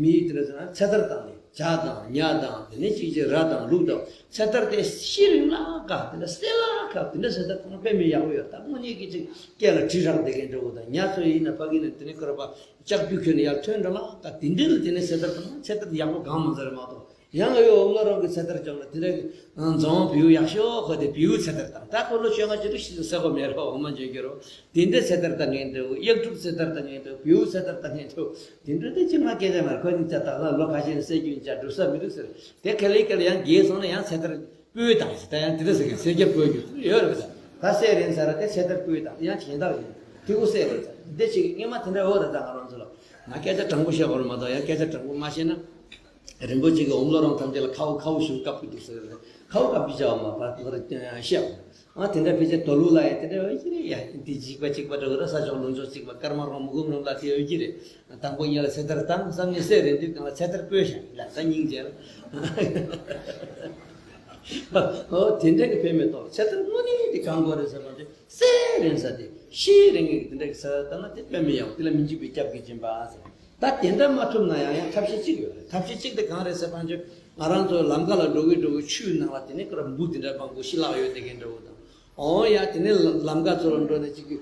མི་དེ་འདྲ་ཟེར་ན་ཚེ་ཐར་བཏང་ནས་ཇ་དང་ཉ་དང་དེ་ནས་ཅིག་ཅིག་ར་དང་ལུག་དང་ཚེ་ཐར་དེ་ཤི་རིང་ལ་དགའ་དེ་འདྲ་སེ་ལ་ སྐབས་དེ་འདྲ་ཚེ་ཐར་བཏང་ན་དཔེ་མི་ཡག་པོ་ཡོད། ད་དངོས་གནས་ཀྱི་ཅིག་སྐད་ལ་དྲི་རག་བསྡད་མཁན་འདྲ་བོ་དང་། ཉ་ཚོ་ཡིན་ན་ཕ་གི་ནས་དེ་ནས་ཁོ་ར་པ་ལྕགས་ཀྱུ་ཁྱོན་ནས་ཡར་ཐོན་འགྲོ་ལ། ད་དེ་འདྲ་ལ་དེ་ནས་ཚེ་ཐར་བཏང་ན་ཚེ་ཐར་ཡག་པོ་གང་མ་ཚར་མ་གཏོགས། ཡང་ཨ་ཡོ་ཨོ་མ་ལོ་རང་གི་ཚེ་ཐར་བཅོམ་ལ་དེ་འདྲ་གི་རྫོང་བིའུ་ཡག་ཤོས་ཁོ་དེ་བིའུ་ཚེ་ཐར་བཏང་། ད་ཁོ་ལོ་བཅོ་ལྔ་བཅུ་དྲུག་ཞིག་ཟེར་གོ་མེད་རོ། འོ་མ་འཇོན་གྱི་རོ། དེ་འདྲ་ཚེ་ཐར་བཏང་མཁན་འདྲ་བོ། གཡག་ཕྲུག་ཚེ་ཐར་བཏང་མཁན་འདྲ་བོ། བིའུ་ཚེ་ཐར་བཏང་མཁན་འདྲ་བོ། དེ་འདྲ་དེ་ཅི་མ་སྐད་ཆ་མར་ཁོ་ནི་ཅ་དག་ལ་ལོ་ཁ་ཤས་ནས་སེ་རྒྱུན་ཅ་འགྲོ་ས་མི་འདུག་ཟེར། དེ་ཁ་ལེ་ཁ་ལེ་ཡང་རྒས་སོང་ན་ཡང་ཚེ་ཐར་སྤོས་དང་ཟེར། ད་ཡང་དེ་འདྲ་ཟེར་མཁན་སེ་རྒྱ་སྤོས་རྒྱུ་ཡོད་རེད་པ། ད་སེ་རེད་ཟེར་ར་དེ་ཚེ་ཐར་སྤོས་དང་ཡང་གཞན་དག་ཡིན། དེ་གོ་སེ་རེད་ཟེར་འདི་ཅིག་སྔས་མ་དེ་འདྲ་འོ་ར། ད་ང་རང་ཚོ་ལ་ང་སྐད་ཆ་དྲང་པོ་བཤད་དགོས་རེད་མ་གཏོགས། ཡང་སྐད་ཆ་དྲང་པོ་མ་བཤད་ན། རིན་པོ་ཆེ་གི་འོམ་ལོ་རང་ཐམས་ཅད་ལ་ཁའུ་ཁའུ་ཞུ་སྐབས་ཀྱི་འདུག་ཟེར། ཁའུ་སྐབས་ཀྱི་བྱ་བ་མ་པ་ལར་བཤད། ཨ་དེ་འདྲ་ཕལ་ཆེར་དོ་ལུ་ལ་ཡང་དེ་འདྲ་བ་ཡིན་རེད། ཡ་འདི་འཇིགས་པ་གཅིག་པ་འདྲ་བོ་ར། ས་ཕྱོགས་ལུང་ཕྱོགས་གཅིག་པ། སྐར་མ་རོང་མུ་གུམ་རོང་ལ་དེ་ཡོད་ཀྱི་རེད། དང་པོ་ཉིད་ལ་ཚེ་ཐར་བཏང་བསམ་ནས་སེ་རེད་འདུག་གང་ལ་ཚེ་ཐར་སྤོས་ཤག་ལ་ད་སྙིང་རྗེ་ལ། ཨོ་དེ་འདྲ་གི་ཕན་མེད་དོ། ཚེ་ཐར་དངོས་གནས་དེ་གང་དགོས་རེད་ཟེར་བ་དེ། སེ་རེད་ཟེར་དེ་ཤི་རེད་ངེས་ཀྱི་དེ་འདྲ་གི་ས་ད་ན་དེ་དཔེ་མི་ཡག་དེ་ལ་མི་འཇིགས་པའི་སྐྱབས་ཀྱི་སྦྱིན་པ་ཟེར། ད་དེ་འདྲ་མ་ཐུབ་ན་ཡང་ཡང་ཐབས་ཤེས་གཅིག་ཡོད་རེད། ཐབས་ཤེས་གཅིག་དེ་གང་རེད་ཟེར་བ་ཅོ། ང་རང་ཚོ་ལམ་ཁ་ལ་འགྲོ་གི་འགྲོ་གི་ཆུའི་ནང་ལ་དེ་ནས་ཀ་ར་འབུ་དེ་འདྲ་མང་པོ་ཤི་ལག་ཡོད་དེ་གན་འདྲ་བོ་དང་། ཨོ་ཡ་དེ་ནས་ལམ་ཁ་ཚོ་ལ་འགྲོ་ནས་གཅིག་གི་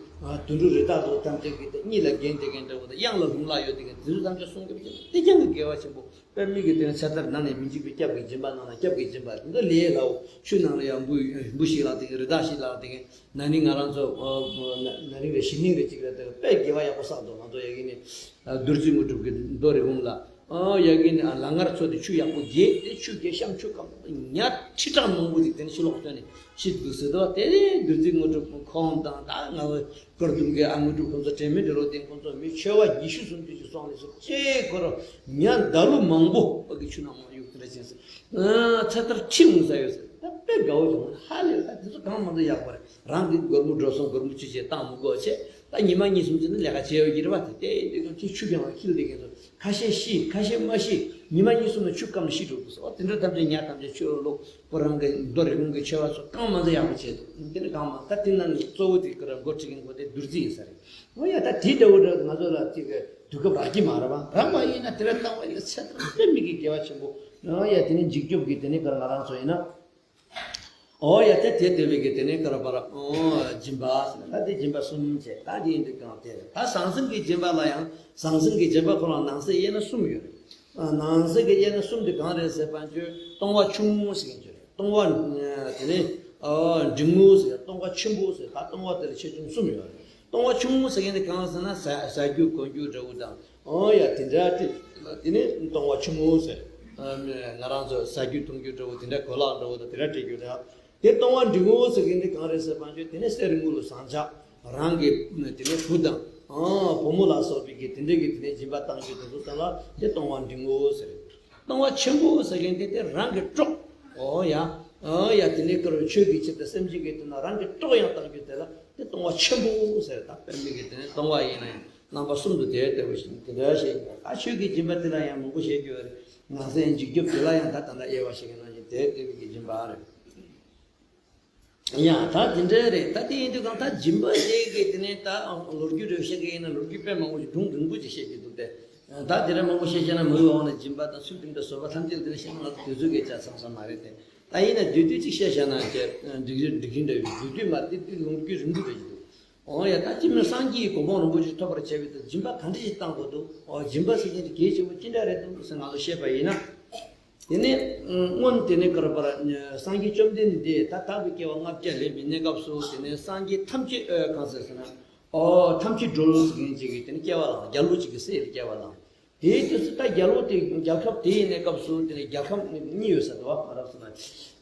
དུད་འགྲོ་རི་དྭགས་ཚོ་ཐམས་ཅད་ཀྱི་དེ་གཉིད་ལ་གན་དེ་གན་འདྲ་བོ་དང་། གཡང་ལ་ལྷུང་ལག་ཡོད་དེ་གན་དེ་ཚོ་ཐམས་ཅད་སྲུང་སྐྱོབ་བྱེད་ན་དེ་ཀྱང་གི་དགེ་བ་ཆེན་པོ། དཔེ་མི་གི་དེ་ནས་ཚེ་ཐར་ནང་ནས་མི་འཇིགས་པའི་སྐྱབས་ཀྱི་སྦྱིན་པ། ནང་ན་སྐྱབས་ཀྱི་སྦྱིན་པ་དེ་འདྲ་ལས་ལའོ། ཆུ་ནང་ལ་ཡང་འབུ་འབུ་ཤི་ལག་དེ་གན་རི་དྭགས་ཤི་ལག་དེ་གན། ན་ནིང་ང་རང་ཚོ་ཨ་ན་ན་ནིང་རེད་གཞེས་ནིང་རེད་གཅིག་རེད། དེ་དཔེ་དགེ་བ་ཡག་པོ་བསགས་འདུག་ང་ཚོ་ཡ་གི་ནི་ཨ་བདུད་རྩི་དངོས་གྲུབ་ཀྱི་རྡོ་རི་བོང་ལ། ཨ་ཡ་གི་ནི་ཨ་ལ་ངར་ཚོ་དེ་ཆུ་ཡག་པོ་རྒྱས་ཏེ་ཆུ་རྒྱས་ཤམ་ཆུ་སྐམ་ཉ་ཁྲི་ཕྲག་མང་པོ་ཅིག་དེ་ནི་ཕྱི་ལོགས་ཐོན་ནས་ཤི་འདུག་ཟེར་དོ། དེ་ནི་བདུད་རྩི་དངོས་གྲུབ་ཁོང་དང་ད་ང་ཚོ་སྐར་གདུང་གི་ཨ་དངོས་གྲུབ་ཁོང་ཚོ་དྲན་མེད་འགྲོ་ལོ་དེ་ཁོང་ཚོ་མི་ཆོལ་བ་ཉི་ཤུ་སུམ་ཅུ་ཅིག་སོང་ནས་སུ་ཅེ་ཁོ་ར་ཉ་མདའ་ལུ་མང་པོ་ཨ་གི་ཆུ་ནང་མ་གཡུག་དེ་འདྲ་ཅན་ཟེར། ཚེ་ཐར་ཁྲི་འོང་ས་ཡོད་ཟེར། ད་དཔེ་དགའ་བོ་བྱུང་། ཧ་ལས་ད་དེ་ཚོ་གང་མང་ཚོ་ཡག་པ་རེད། རང་གི་སྒོར་མོ་འགྲོ་སོང་སྒོར་མོ་ཆུ་ཆེ་བཏང་མི་དགོས་བྱས། ད་ཉི་མ་གཉིས་གསུམ་ཙམ་ནི་ལས་ཀ་བྱས་ཡོད་ཀྱི་རེད་པ། དེ་དེ་དེ་དེ་ཆུ་གྱང་ལ་འཁྱིལ་བསྡད་མཁན་ཚོ་ཁ་ཤས་ཤི་ཁ་ཤས་མ་ཤི། ཉི་མ་གཉིས་གསུམ་ནས་ཆུ་སྐམ་ནས་ཤི་འགྲོ་འདུག་ཟེར་བ། དེ་འདྲ་ཐམས་ཅད་ཉ་ཐམས་ཅད་ཆུ་ལོག་ཁོ་རང་གི་རྡོ་རི་བོང་གི་ཆེ་བ་ཚོ་གང་མང་ཚོ་ཡག་པོ་བྱས་འདུག་དེ་ནི་གང་མང་ད་དེ་ནང་ནས་གཙོ་བོ་དེ་ཁོ་རང་འགོ་ཁྲིད་མཁན་ཁོ་དེ་བདུད་རྩི་ཡིན་ས་རེད། འོ་ཡ་ད་དེ་འདྲ་བོ་འདྲ་ང་ཚོ་ལ་ཅིག་དུས་སྐབས་རག་གི་མ་རེད་པ། རག་པ་ཡིན་ན་དེ་འདྲ་བཏང་བ་ཡིན་ན་ཚེ་ཐར་དཔེ་མི་གི་དགེ་བ་ཆེན་པོ། འོ་ཡ་དེ་ནི་འཇིགས་སྐྱོབ་ཀྱི་དེ་ནི་ཁོ་རང་ང་རང་ཚོ་ཡིན་ན། ཨོ་ཡ་དེ་དེ་དེ་བའི་གི་དེ་ནས་ཀ་ར་པ་ར་ཨོ་སྦྱིན་པ་ཟེར་ན་ད་དེ་སྦྱིན་པ་གསུམ་བྱས། ད་དེ་ཡིན་དུས་གང་དེ་རེད། ད་ཟང་ཟིང་གི་སྦྱིན་པ་ལ་ཡང་ཟང་ཟིང་གི་སྦྱིན་པ་ཁོ་རང་ནང་གསེས་དབྱེ་ན་གསུམ་ཡོད་རེད། ཨ་ནང་གསེས་ཀྱི་དབྱེ་ན་གསུམ་དེ་གང་རེད་ཟེར་བ་ཅོ། གཏོང་བ་ཆུང་ངུ་ཟེར་གྱི་ཡོད་རེད། གཏོང་བ་དེ་ནས་ཨོ་འབྲིང་ངུ་ཟེར། གཏོང་བ་ཆེན་པོ་ཟེར། ད་གཏོང་བ་དེ་ལ་ཆེ་ཆུང་གསུམ་ཡོད་རེད། གཏོང་བ་ཆུང་ངུ་ཟེར་མཁན་དེ་གང་ཟེར་ན་ཟ་ཟ་རྒྱུ་གོན་རྒྱུ་འདྲ་བོ་དང་། ཨོ་ཡ་དེ་འདྲ་དེ་དེ་ནས་གཏོང་བ་ཆུང་ངུ་ཟེར། ཨ་ང་རང་ཚོ་ཟ་རྒྱུ་འཐུང་རྒྱུ་འདྲ་བོ་དེ་འདྲ་གོས་ལག་འདྲ་བོ་དང་དེ་འདྲ་སྤྲད་རྒྱུ་རེད། དེ་གཏོང་བ་འབྲིང་པོ་ཟེར་མཁན་དེ་གང་རེད་ཟེར་བ་ཅོ། དེ་ནས་གསེར་དངུལ་ལ་ཟངས་ལྕགས་རང་གི་དེ་ནས་བུ་དང་ཨ་བུ་མོ་ལ་སོགས་པའི་གི་དེ་འདྲ་གི་དེ་ནས་སྦྱིན་པ་བཏང་རྒྱུ་དེ་ཚོ་ཚང་ལ་དེ་གཏོང་བ་འབྲིང་པོ་ཟེར། གཏོང་བ་ཆེན་པོ་ཟེར་མཁན་དེ་དེ་རང་གི་གྲོགས། ཨོ་ཡ། ཨོ་ཡ། དེ་ནས་ཀར་ཆོས་ཀྱི་ཆེད་དུ་སེམས་ཅན་གྱི་དོན་ལ་རང་གི་གྲོགས་ཡང་བཏང་རྒྱུ་དེ་ལ་དེ་གཏོང་བ་ཆེན་པོ་ཟེར། ད་དཔེ་མི་གི་དེ་ནས་གཏོང་བ་ཡིན་ན་ཡང་རྣམ་པ་གསུམ་དུ་དེ་ལྟ་བུ་ཞིག་དེ་འདྲ་བཤད་ཀྱི་ཡོད། ད་ཆོས་ཀྱི་སྦྱིན་པ་དེ་ལ་ཡང་མང་པོ་བཤད་ཀྱི་ཡོད་རེད། ནང་གསེས་འཇིགས་སྐྱོབ་དེ་ལ་ཡང་ད་ད་ལྟ་དབྱེ་བ་ཞིག་གི་ནང་བཞིན་དེ་ལྟ་བུ་གི་སྦྱིན་པ་རེད། ཡང་ད་དེ་འདྲ་རེད། ད་དེ་ཡིན་དུས་གང་ད་སྦྱིན་པ་དེ་གི་དེ་ནས་ད་ལོ་རྒྱུས་རེ་བཤད་གི་ཡིན་ན་ལོ་རྒྱུས་དཔེ་མང་པོ་ཞིག་སྒྲུང་རིང་པོ་ཅིག་བཤད་ཀྱི་འདུག་སྟེ། ད་དེ་འདྲ་མང་པོ་བཤད་བཤད་ན་མི་འོང་ནས་སྦྱིན་པ་དང་ཚུལ་ཁྲིམས་དང་བཟོད་པ་ཐམས་ཅད་དེ་འདྲ་བཤད་ན་ང་ཚོ་དུས་ཚོད་ཀྱི་ཆ་ཚང་ས་མ་རེད་དེ། ད་ཡིན་ན་བསྡུས་བསྡུས་ཅིག་བཤད་བཤད་ན་ཅེ་འགྲིག་གི་འགྲིག་གི་འདྲ་ཡོད། བསྡུས་བསྡུས་མ་བསྡུས་བསྡུས་ལོ་རྒྱུས་རིང་པོ་རེད་ཀྱི་འདུག་འོ་ཡ། ད་ཅི་མིན་སངས་རྒྱས་ཀྱི་གོ་འཕང་རིན་པོ་ཆེ་ཐོབ་པར་བྱ་བའི་དོན་སྦྱིན་པ་ག་འདྲ་ཞིག་བཏང་དགོས་འདུག་འོ་སྦྱིན་པ་ཟེར་མཁན་དེ་གལ་ཆེན་པོ་ཅི་འདྲ་རེད་འདུག་ཟེར་ང་ཚོ་བཤད་པ་ཡིན་ན། དེ་ནས་སྔོན་དེ་ནས་ཀར་པར་སངས་རྒྱས་བཅོམ་ལྡན་འདས་ད་དག་པའི་སྐྱེ་བ་ལྔ་བརྒྱ་ལེན་པའི་གནས་སྐབས་སུ་དེ་ནས་སངས་རྒྱས་ཐམས་ཅད་ཨོ་གང་ཟེར་ཟེར་ན། ཨོ་ཐམས་ཅད་སྒྲོལ་ཟེར་མཁན་ཅིག་གིས་དེ་ནས་སྐྱེ་བ་བླངས། རྒྱལ་པོ་ཅིག་གི་སྲས་ལ་སྐྱེ་བ་བླངས། དེའི་དུས་སུ་ད་རྒྱལ་པོ་དེ་རྒྱལ་ཁབ་དེ་ཡི་གནས་སྐབས་སུ་དེ་ནས་རྒྱལ་ཁབ་གཉིས་ཡོད་ས་འདུག་བ། ང་རབ་སོང་ན།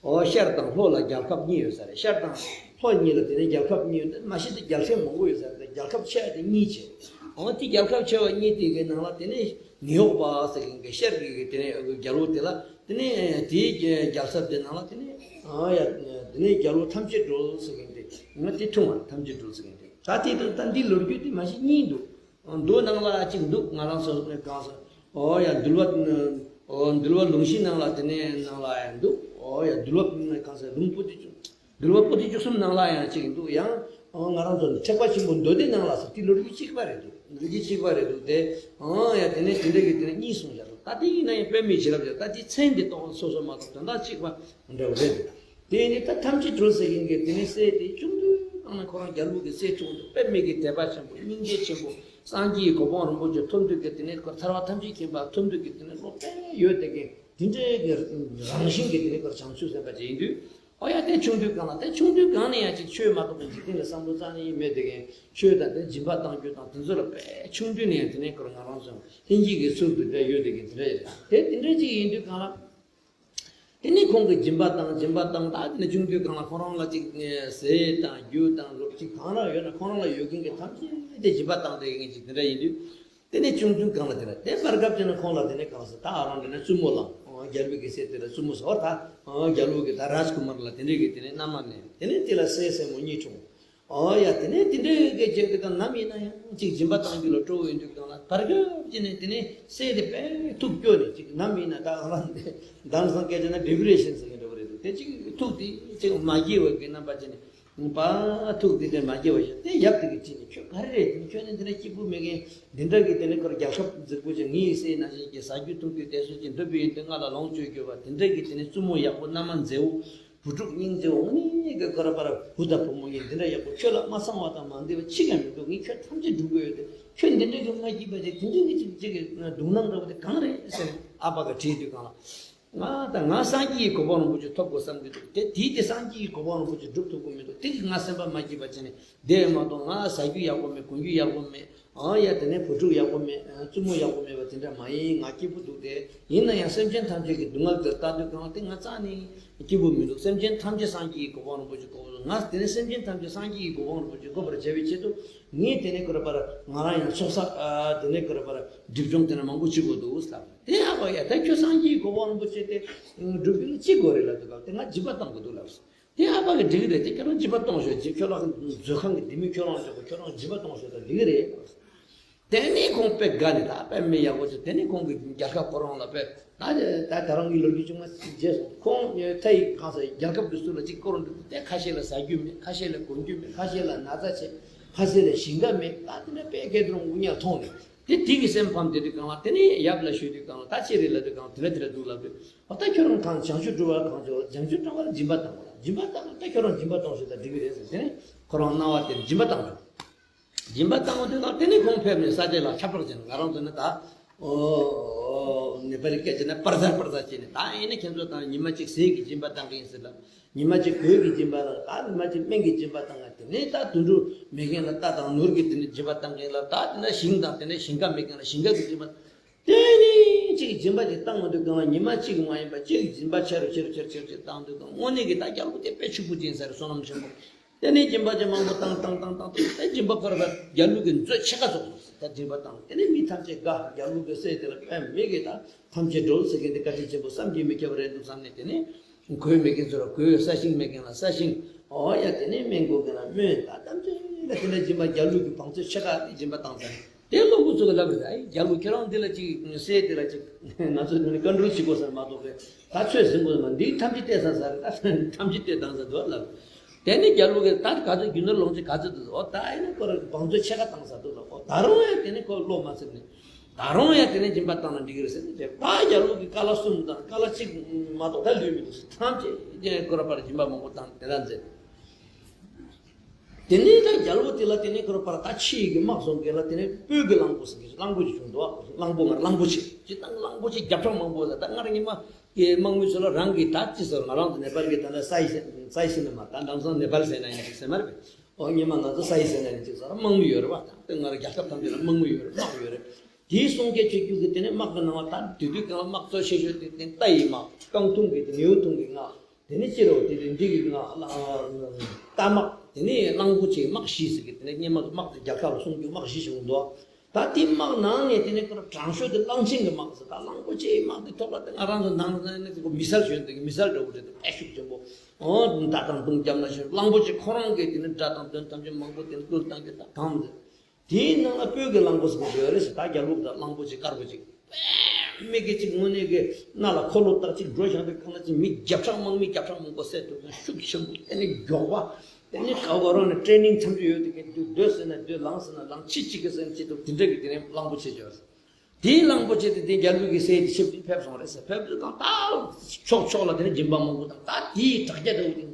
ཨོ་ཤར་དང་ལྷོ་ལ་རྒྱལ་ཁབ་གཉིས་ཡོད་ས་རེད། ཤར་དང་ལྷོ་གཉིས་ལ་དེ་ནས་རྒྱལ་ཁབ་གཉིས་ཡོད། མ་གཞི་དེ་རྒྱལ་ཁབ་མང་པོ་ཡོད་ས་རེད། རྒྱལ་ཁབ་ཆེ་དེ་གཉིས་བྱས། ཨོ་དེ་རྒྱལ་ཁབ་ཆེ་བ་གཉིས་དེ་གའི་ནང་ལ་དེ་ནས་ནེའུ་ཡོག་པ་ཟེར་མཁན་གྱི་ཤར་གྱི་དེ་ནས་རྒྱལ་པོ་དེ་ལ་དེ་ནས་དེའི་རྒྱལ་ས་དེ་ནང་ལ་དེ་ནས་ཨ་ཡ་དེ་ནས་རྒྱལ་པོ་ཐམས་ཅད་སྒྲོལ་ཟེར་མཁན་དེ་ང་དེ་འཁྲུངས་པ་རེད། ཐམས་ཅད་སྒྲོལ་ཟེར་མཁན་དེ། ད་དེ་དང་ད་འདི་ལོ་རྒྱུས་དེ་མ་གཞི་གཉིས་འདུག་མདོ་ནང་ལ་གཅིག་འདུག་ང་རང་ཚོ་གང་ཟེར། ཨོ་ཡ་འདུལ་བ། ཨོ་འདུལ་བ་ལུང་གཞི་ནང་ལ་དེ་ནས་ནང་ལ་ཡང་འདུག་ཨོ་ཡ་འདུལ་བ་གང་ཟེར་ལུང་པོ་ཏི་བཅུ། འདུལ་བ་པོ་ཏི་བཅུ་གསུམ་ནང་ལ་ཡང་གཅིག་འདུག་ཡང་ཨོ་ང་རང་ཚོ་ཐེག་པ་ཆེན་པོ་མདོ་སྡེ་ནང་ལ་ཟེར་དེ་ལོ་རྒྱུས་གཅིག་པ་རེད་འདུག་ལོ་རྒྱུས་གཅིག་པ་རེད་འདུག་དེ་ཨོ་ཡ་དེ་ནས་དེ་འདྲ་གི་དེ་ནས་གཉིས་གསུངས་བཞག་འདུག་ད་དེ་ཡིན་ན་ཡང་དཔེ་མེད་བྱིན་རླབས་ཀྱི་ད་དེ་མཚན་དེ་གཏོང་སོ་སོ་མ་གཏོགས་དོན་དག་གཅིག་པ་འདྲ་བོ་རེད་འདུག་དེ་ནི་ད་ཐམས་ཅད་གྲོལ་ཟེར་མཁན་གྱི་དེ་ནི་སྲས་དེ་ཆུང་དུས་སྒང་ནས་ཁོ་རང་རྒྱལ་པོ་གི་སྲས་ཆུང་དུས་དཔེ་མེད་ཀྱི་དད་པ་ཆེན་པོ། སྙིང་རྗེ་ཆེན་པོ། སངས་རྒྱས་ཀྱི་གོ་འཕང་རིན་པོ་ཆེ་ཐོབ་འདོད་ཀྱི། དེ་ནི་ཁོ་ཐར་པ་ཐམས་ཅད་མཁྱེན་པ་ཐོབ་འདོད་ཀྱི་དེ་ནི་བློ་དཔེ་ཡོད་དེ་གི། དེ་འདྲའི་གི་རང་བཞིན་གྱི་དེ་ནི་ཁོ་བྱང་ཆུབ་སེམས་དཔའ་ཅིག་ཡིན་དུས། ཨོ་ཡ། དེ་ཆུང་དུས་སྒང་ལ། དེ་ཆུང་དུས་སྒང་ནས་ཡང་ཅིག་ཆོས་མ་གཏོགས་པའི་འཇིག་རྟེན་ལ་བསམ་བློ་རྩ་ནས་མེད་དེ་གི། ཆོས་དང་དེ་སྦྱིན་པ་གཏང་རྒྱུ་དང་དེ་ཚོ་ལ་དཔེ་ཆུང་དུས་ནས་ཡང་དེ་ནི་ཁོ་ང་རང་ཚོ་ལྷན་སྐྱེས་ཀྱི་ཚུལ་དུ་དཔེ་ཡོད་དེ་གི། དེ་འདྲ་དེ་དེ་འདྲ་ཅིག་ཡིན་དུས་སྒང་ལ། དེ་ནས་ཁོང་གིས་སྦྱིན་པ་བཏང་། སྦྱིན་པ་བཏང་། ད་དེ་ནས་ཆུང་དུས་སྒང་ལ་ཁོ་རང་ལ་ཅིག་ཟས་དང་རྒྱུ་དང་ལོ་ཅིག་གང་རང་ཡོད་ན་ཁོ་རང་ལ་ཡོད་མཁན་གྱི་ཐམས་ཅད་དེ་སྦྱིན་པ་བཏང་དེ་མཁན་ཅིག་དེ་འདྲ་ཡིན་དུས། དེ་ནས་ཆུང་ཆུང་སྒང་ལ་དེ་ལ་དེ་བར་སྐབས་ཅིག་ན་ཁོང་ལ་དེ་ནས་གང་ཟེར། ད་ཨ་རང་དེ་ནས་བཙུན་མོ་ལ། རྒྱལ་པོའི་གི་སྲས་དེ་ལ་བཙུན་མོ་ཟེར་བ། ད་རྒྱལ་པོ་གི་ད་རཱཇ་ཀུ་མར་ལ་དེ་འདྲའི་གི་དེ་ནས་མནའ་མ་མནན། དེ་ནས་དེ་ལ་སྲས་སྲས་མོ་གཉིས་འཁྲུངས། ཨོ་ཡ། དེ་ནས་དེ་འདྲའི་སྐད་ཆ་དེ་ག་ནམ་ཡིན་ན་ཡང་ཅིག་སྦྱིན་པ་བཏང་རྒྱུ་ལ་སྤྲོ་བོ་ཡིན་དུས་སྒང་ལ། བར་སྐབས་ཅིག་ནས་དེ་ནས་སྲས་དེ་དཔེ་ཐུགས་སྐྱོ་ནས་ཅིག་ནམ་ཡིན་ན་ད་ང་རང་དེང་སང་སྐད་ཆ་ན་ཌི་པི་རེ་ཤན་ཟེར་གྱི་འདྲ་བོ་རེད་འདུག་དེ་ཅིག་ཐུགས་དེ་ཅིག་མ་སྐྱིད་པ་གི་རྣམ་པ་ཅིག་ནས་པ། ཐུགས་དེ་དེ་མ་སྐྱིད་པ་ཞིག་དེ་ཡབ་དེ་གི་ཅིག་ནས་ཁྱོད་ག་རེ་རེད། དེ་ཁྱོད་ནི་འདི་འདྲ་སྐྱིད་པོ་མེད་མཁན་འདི་འདྲ་གི། དེ་ནས་ཁོར་རྒྱལ་ཁབ་རྫིག་པོ་ཅིག་ངའི་སྲས་ནང་བཞིན་གྱི་ཟ་རྒྱུ་འཐུང་རྒྱུ་དེ་ཚོ་ཅིག་འདོད་པ་ཡིན་དུས་ང་ལ་ལོངས་སྤྱོད་རྒྱུ་བ། དེ་འདྲ་གི་དེ་ནས་བཙུན་མོ་ཡག་པོ། མནའ་མ་མཛེས་པོ། བུ་ཕྲུག་སྙིང་རྗེ་པོ། དངོས་གནས་ཀྱི་ཁོ་ར་པ་ར་བུ་དང་བུ་མོ་གཉིས་འདི་འདྲ་ཡག་པོ། ཁྱོད་ལ་མ་ཚང་བ་དང་མ་འདི་བ་ཅི་ཡང་མི་འདུག་ངས་ཁྱོད་ཐམས་ཅད་སྒྲུབ་དགོས་ཡོད་དེ། ཁྱོད་འདི་འདྲ་གི་མ་སྐྱིད་པ་ཅིག་དེ་འདྲ་གི་ཅིག་ཅིག་གི་སྡུག་སྣང་འདྲ་བོ་དེ་གང་རེད་ཟེར་ནས་ཨ་ཕ་ག་དྲིས་དུས་སྒང་ལ། ང་ད་ང་སངས་རྒྱས་ཀྱི་གོ་འཕང་རིན་པོ་ཆེ་ཐོབ་དགོས་བསམ་གྱི་འདུག་དེ་དེའི་དེ་སངས་རྒྱས་ཀྱི་གོ་འཕང་རིན་པོ་ཆེ་སྒྲུབ་ཐུབ་ཀྱི་མི་འདུག་དེ་གིས་ང་སེམས་པ་མ་སྐྱིད་པ་བྱས་ནས་བསྡད་མ་གཏོགས། ང་ཟ་རྒྱུ་ཡག་པོ་མེད། གོན་རྒྱུ་ཡག་པོ་མེད། ཨང་ཡ། དེ་ནས་བུ་ཕྲུག་ཡག་པོ་མེད། བཙུན་མོ་ཡག་པོ་མེད་པ་དེ་འདྲ་མ་ཡིན། ང་སྐྱིད་པོ་འདུག་དེ་ཡིན་ན་ཡང་སེམས་ཅན་ཐམས་ཅད་ཀྱི་སྡུག་བསྔལ་དེ་ལྟ་དུས་སྒང་དེ་ང་རྩ་ནས་སྐྱིད་པོ་མི་འདུག་སེམས་ཅན་ཐམས་ཅད་སངས་རྒྱས་ཀྱི་གོ་འཕང་རིན་པོ་ཆེ་དགོས་པ། ང་དེ་ནས་སེམས་ཅན་ཐམས་ཅད་སངས་རྒྱས་ཀྱི་གོ་འཕང་རིན་པོ་ཆེ་དགོས་པར་བྱ་བའི་ཆེད་དུ། ངས་དེ་ནས་ཁོ་ར་པ་ར་ང་རང་ཡང་ཚོགས་བསགས། ཨ། དེ་ནས་ཁོ་ར་པ་ར་སྒྲིབ་སྦྱོང་དེ་འདྲ་མང་པོ་བྱེད་དགོས་འདུག་ཟེར་ལབ། དེ་ཡག་པ་ཡ། ད་ཁྱོད་སངས་རྒྱས་ཀྱི་གོ་འཕང་རིན་པོ་ཆེ་དེ་སྒྲུབ་རྒྱུ་ལ་ཅི་དགོས་རེད་ལབ་དུས་སྐབས་དེ་ང་སྦྱིན་པ་བཏང་དགོས་འདུག་ལབ། དེ་ཨ་ཕ་གིས་འགྲིག་གི་རེད། དེ་ཁྱོད་རང་སྦྱིན་པ་གཏོང་ཤོག་ཅིག་ཁྱོད་རང་མཛོད་ཁང་གི་ལྡེ་མིག་ཁྱོད་རང་འཇོག་གོ་ཁྱོད་རང་སྦྱིན་པ་གཏོང་ཤོག་ད་འགྲིག་གི་རེད། དེ་ནས་ཁོང་དཔེ་དགའ་ནས་ད་དཔེ་མི་ཡག་པོ་ཅིག་དེ་ནས་ཁོང་གིས་རྒྱལ་ཁབ་ཁོ་རང་ལ་དཔེ་ད་ད་ད་རང་གི་ལོ་རྒྱུས་ཅུང་མ་རྗེས་སོང་། ཁོང་ཐའི་གང་ཟེར་རྒྱལ་ཁབ་ཀྱི་སུ་ལ་ཅིག་སྐོར་འགྲོ་དུས་དེ་ཁ་ཤས་ལ་ཟ་རྒྱུ་མེད། ཁ་ཤས་ལ་གོན་རྒྱུ་མེད། ཁ་ཤས་ལ་ན་ཚ་བྱས། ཁ་ཤས་ལ་ཞིང་ཁ་མེད། ད་དེ་འདྲ་དཔེ་སྐད་དུ་རུང་ངུ་ཉག་མཐོང་ནས། དེ་དེ་གི་སེམས་ཕམ་དེ་དུས་སྒང་ལ། དེ་ནས་ཡབ་ལ་ཞུས་དུས་སྒང་ལ། ད་ཅི་རེད་ལབ་དུས་སྒང་ལ་དེ་འདྲ་དེ་འདྲ་འདུག་ལབ་དུས། འོ་ད་ཁྱོད་རང་གང་བྱང་ཆུབ་སྒྲུབ་པ་གང་བྱེད། བྱང་ཆུབ་སྒྲུབ་པར་སྦྱིན་པ་བཏང་བ་ལ། སྦྱིན་པ་བཏང་། ད་ཁྱོད་རང་སྦྱིན་པ་གཏོང་ཞེས་ད་འགྲིག་གི་རེད་ཟེར། དེ་ནས་ཁོ་རང་སྣང་བ་དེར་སྦྱིན་པ་བཏང་བྱུང་། སྦྱིན་པ་བཏང་བ་དེ་དང་དེ་ནས་ཁོང་ཕེབས་ནས་ས་སྐྱ་ལ་ཁྱབ་བསྒྲགས་བྱས་ནས། ང་རང་ཚོ་ནི་ད་ཨོ་ནེ་པ་ལི་སྐད་ཆ་ན་པར་ཟར་པར་ཟར་བྱས་ནས། ད་ཨེ་ནི་ཁྱེད་ཚོ་དང་ཉི་མ་གཅིག་ཟས་ཀྱི་སྦྱིན་པ་བཏང་གི་ཡིན་ཟེར་ལབ། ཉི་མ་གཅིག་གོས་ཀྱི་སྦྱིན་པ་དང་། ད་ཉི་མ་གཅིག་སྨན་གྱི་སྦྱིན་པ་བཏང་། དེ་ནས་ད་དུད་འགྲོ་མེད་མཁན་ལ་རྟ་དང་ནོར་གྱི་དེ་ནས་སྦྱིན་པ་བཏང་མཁན་ལ། ད་དེ་ན་ཞིང་དང་དེ་ནས་ཞིང་ཁ་མེད་མཁན་ལ་ཞིང་ཁ་གི་སྦྱིན་པ། དེ་ནས་གཅིག་སྦྱིན་པ་ཅིག་བཏང་མ་འདུག་གང་ལ་ཉི་མ་གཅིག་མ་ཡིན་པ་གཅིག་སྦྱིན་པ་ཆེ་རུ་ཆེ་རུ་ཆེ་རུ་ཆེ་རུ་བཏང་འདུག་གང་། དངོས་གནས་ཀྱི་ད་རྒྱལ་པོ་དེ་དཔེ་ཕྱུག་པོ་ཅིག་ཡིན་ས་རེད། བསོད་ནམས་ཆེན་པོ། དེ་ནས་སྦྱིན་པ་ཅིག་མང་པོ་བཏང་བཏང་བཏང་བཏང་། དེ་སྦྱིན་པ་ཁོ་ར་རྒྱལ་པོ་གི་མཛོད་ཕྱེད་ཀ་རྫོགས་སོང་། ད་སྦྱིན་པ་བཏང་། དེ་ནས་མི་ཐམས་ཅད་དགའ། རྒྱལ་པོ་གི་སྲས་དེ་ལ་དཔེ་མེད་ཀྱི་ད་ཐམས་ཅད་གྲོལ་ཟེར་མཁན་དེ་བཀའ་དྲིན་ཆེན་པོ་བསམ་གྱིས་མི་ཁྱབ་པ་རེད་འདུག་བསམ་ནས། དེ་ནས་གོས་མེད་མཁན་ཚོ་ལ་གོས། ས་ཞིང་མེད་མཁན་ལ་ས་ཞིང་། ཨོ་ཡ། དེ་ནས་སྨན་དགོས་མཁན་ལ་སྨན། ད་ཐམས་ཅད་ལ་དེ་འདྲ་སྦྱིན་པ་རྒྱལ་པོ་གི་བང་མཛོད་ཕྱེད་ཀ་དེ་སྦྱིན་པ་བཏང་ཚར། དེ་སློབ་བུ་ཚོ་གིས་ལབ་རེད། ཨ་ཡེ་རྒྱལ་པོ་ཁྱེད་རང་འདི་ལ་ཅིག་སྲས་དེ་ལ་ཅིག་ང་ཚོ་འདི་ནས་བཀའ་འགྲུལ་བྱེད་དགོས་ས་མ་གཏོགས་རེད། ད་ཆོས་ཟིན་དགོས་ས་མ། འདི་ཐམས་ཅད་བལྟས་ཚར་ས་རེད། ད་ཐམས་ཅད་བལྟས་བཏང་ཚར་འདུག་ལབ། དེ་ནས་རྒྱལ་པོ་གིས་ད་ག་ཚོད་རྒྱུ་ནོར་ལོངས་སྤྱོད་ག་ཚོད་འདུག། ཨོ་ད་ཨེ་ནི་ཁོ་རང་བང་མཛོད་ཕྱེད་ཀ་བཏང་ཚར་འདུག་ལབ། ཨོ་ད་རུང་ཡང་དེ་ནས་ཁོ་བློ་མ་ཚིམ་ནས། ད་རུང་ཡང་དེ་ནས་སྦྱིན་པ་བཏང་ན་འགྲིག་གི་རེད་ཟེར་ནས། དེ་ད་རྒྱལ་པོ་གིས་ཀ་ལ་གསུམ་དང་ཀ་ལ་གཅིག་མ་གཏོགས་ད་ལུས་མི་འདུག་ཟེར། ཐམས་ཅད་ཀྱིས་ཁོ་ར་པར་སྦྱིན་པ་མང་པོ་བཏང་། དེ་འདྲ་མཛད། དེ་ནས་ད་རྒྱལ་པོ་དེ་ལ་དེ་ནས་ཁོ་ར་པར་ད་ཕྱི་ཡི་གི་དམག་སོང་གི་ལ། དེ་ནས་སྤོས་ཀྱི་གླང་པོ་ཟེར་གི་གླང་པོ་ཅིག་བྱུང་འདུག་ཨ། གླང་པོ་ང་གླང་པོ་ཆེ་ཅིག་དང་། གླང་པོ་ཆེ་བརྒྱ་ཕྲག་མང་པོ་ཟེར། ད་སྔར་ཉི་མ་གི་དམག་མི་ཚོ་ལ་རང་གི་ད་ཅི་ཟེར། ང་རང་ཚོ་ནེ་པཱལ་གི་ད་ལ་སའི་སེ་སའི་སེ་ན་མ། ད་དེང་སང་ནེ་པཱལ་ཟེར་ན་ཡང་ཅིག་ཟེར་མ་རེད་པས། ཨོ་ཉི་མ་ང་ཚོ་སའི་སེ་ན་ཡང་ཅིག་ཟེར། དམག་མི་ཡོད་རེད་པ། ད་དེ་ང་རང་རྒྱལ་ཁབ་ཐམས་ཅད་ལ་དམག་མི་ཡོད་རེད། དམག་ཡོད་རེད། དེའི་གསུང་སྐད་ཆོད་རྒྱུ་གི་དེ་ནས་དམག་གི་ནང་ལ་ད་དེ་དུས་གང་ལ་དམག་ཚོ་ཆེ་ཤོས་དེ་དེ་རྟ་ཡི་དམག། རྐང་ཐུང་གི་དེ་ནེའུ་ཐུང་གི་ལྔ། དེ་ནས་ཕྱི་རུ་དེ་དེ་འདི་གི་ལྔ། རྟ་དམག། དེ་ནས་གླང་པོ་ཆེའི་དམག་བཞི་ཟེར་གི། དེ་ནས་སྔོན་མ་གི་དམག་དེ་རྒྱལ་ཁ་ལ་སོང་རྒྱུ་དམག་བཞི་བྱུང་འདུག། ད་དེ་དམག་ནང་ནས་དེ་ནས་ཁོ་རང་དྲང་ཤོས་དེ་གླང་ཆེན་གྱི་དམག་ཟེར། ད་གླང་པོ་ཆེའི་དམག་དེ་ཐོག་ལ་དེ་ང་རང་ཚོ་ནང་ནས་དེ་མི་སེར་གཞོན་དེ་གི་མི་སེར་འདྲ་བོ་རེད། དེ་དཔེ་ཤུགས་ཆེན་པོ། ཨོ་མདའ་དང་མདུང་རྒྱབ་ན་ཤོད། གླང་པོ་ཆེ་ཁོ་རང་གིས་དེ་ནས་དགྲ་དང་གདོན་ཐམས་ཅད་མང་པོ་དེ་ནས་བསྐུལ་བཏང་གི། ད་གང་ཟེར། དེའི་ནང་ལ་སྤོས་ཀྱི་གླང་པོ་ཟེར་གྱི་ཡོད་རེད་ཟེར། ད་རྒྱལ་པོ་དང་གླང་པོ་ཆེ་དཀར་པོ་ཅིག་དཔེ་མི་སྲིད་ཅིག་དངོས་གནས་ཀྱི་གནའ་ལ་འཁོར་ལོ་ལྟར་ཅིག་འགྲོ་བཞག་དུས་སྒང་ལ་ཅིག་མི་བརྒྱ་ཕྲག་དམག་མི་བརྒྱ་ཕྲག་མང་པོ་བསད་ཐུབ་ན་ཤུགས་ཆེན་པོ། དེ་ནས་མགྱོགས་པ། དེ་ནས་ག་བ་རང་ནས་ཀྲེ་ནིང་ཐམས་ཅད་ཡོད་དེ་གི། འདུག་སྡོད་ཟེར་ན་སྡོད། ལངས་ཟེར་ན་ལངས། ཅི་བྱེད་ཀྱི་ཟེར་ན་བྱེད་ཐུབ། དེ་འདྲ་གི་དེ་ནས་གླང་པོ་ཆེ་ཡོད་རེད། དེའི་གླང་པོ་ཆེ་དེ་དེ་རྒྱལ་པོ་གི་སྲས་དེ་ཆིབས་དེ་ཕེབས་སོང་རེད་ཟེར། ཕེབས་དུས་དང་ད་ཕྱོགས་ཕྱོགས་ལ་དེ་ནས་སྦྱིན་པ་མང་པོ་དང་ད་དེའི་དྲག་རྒྱ་དེ་འོ་དེ་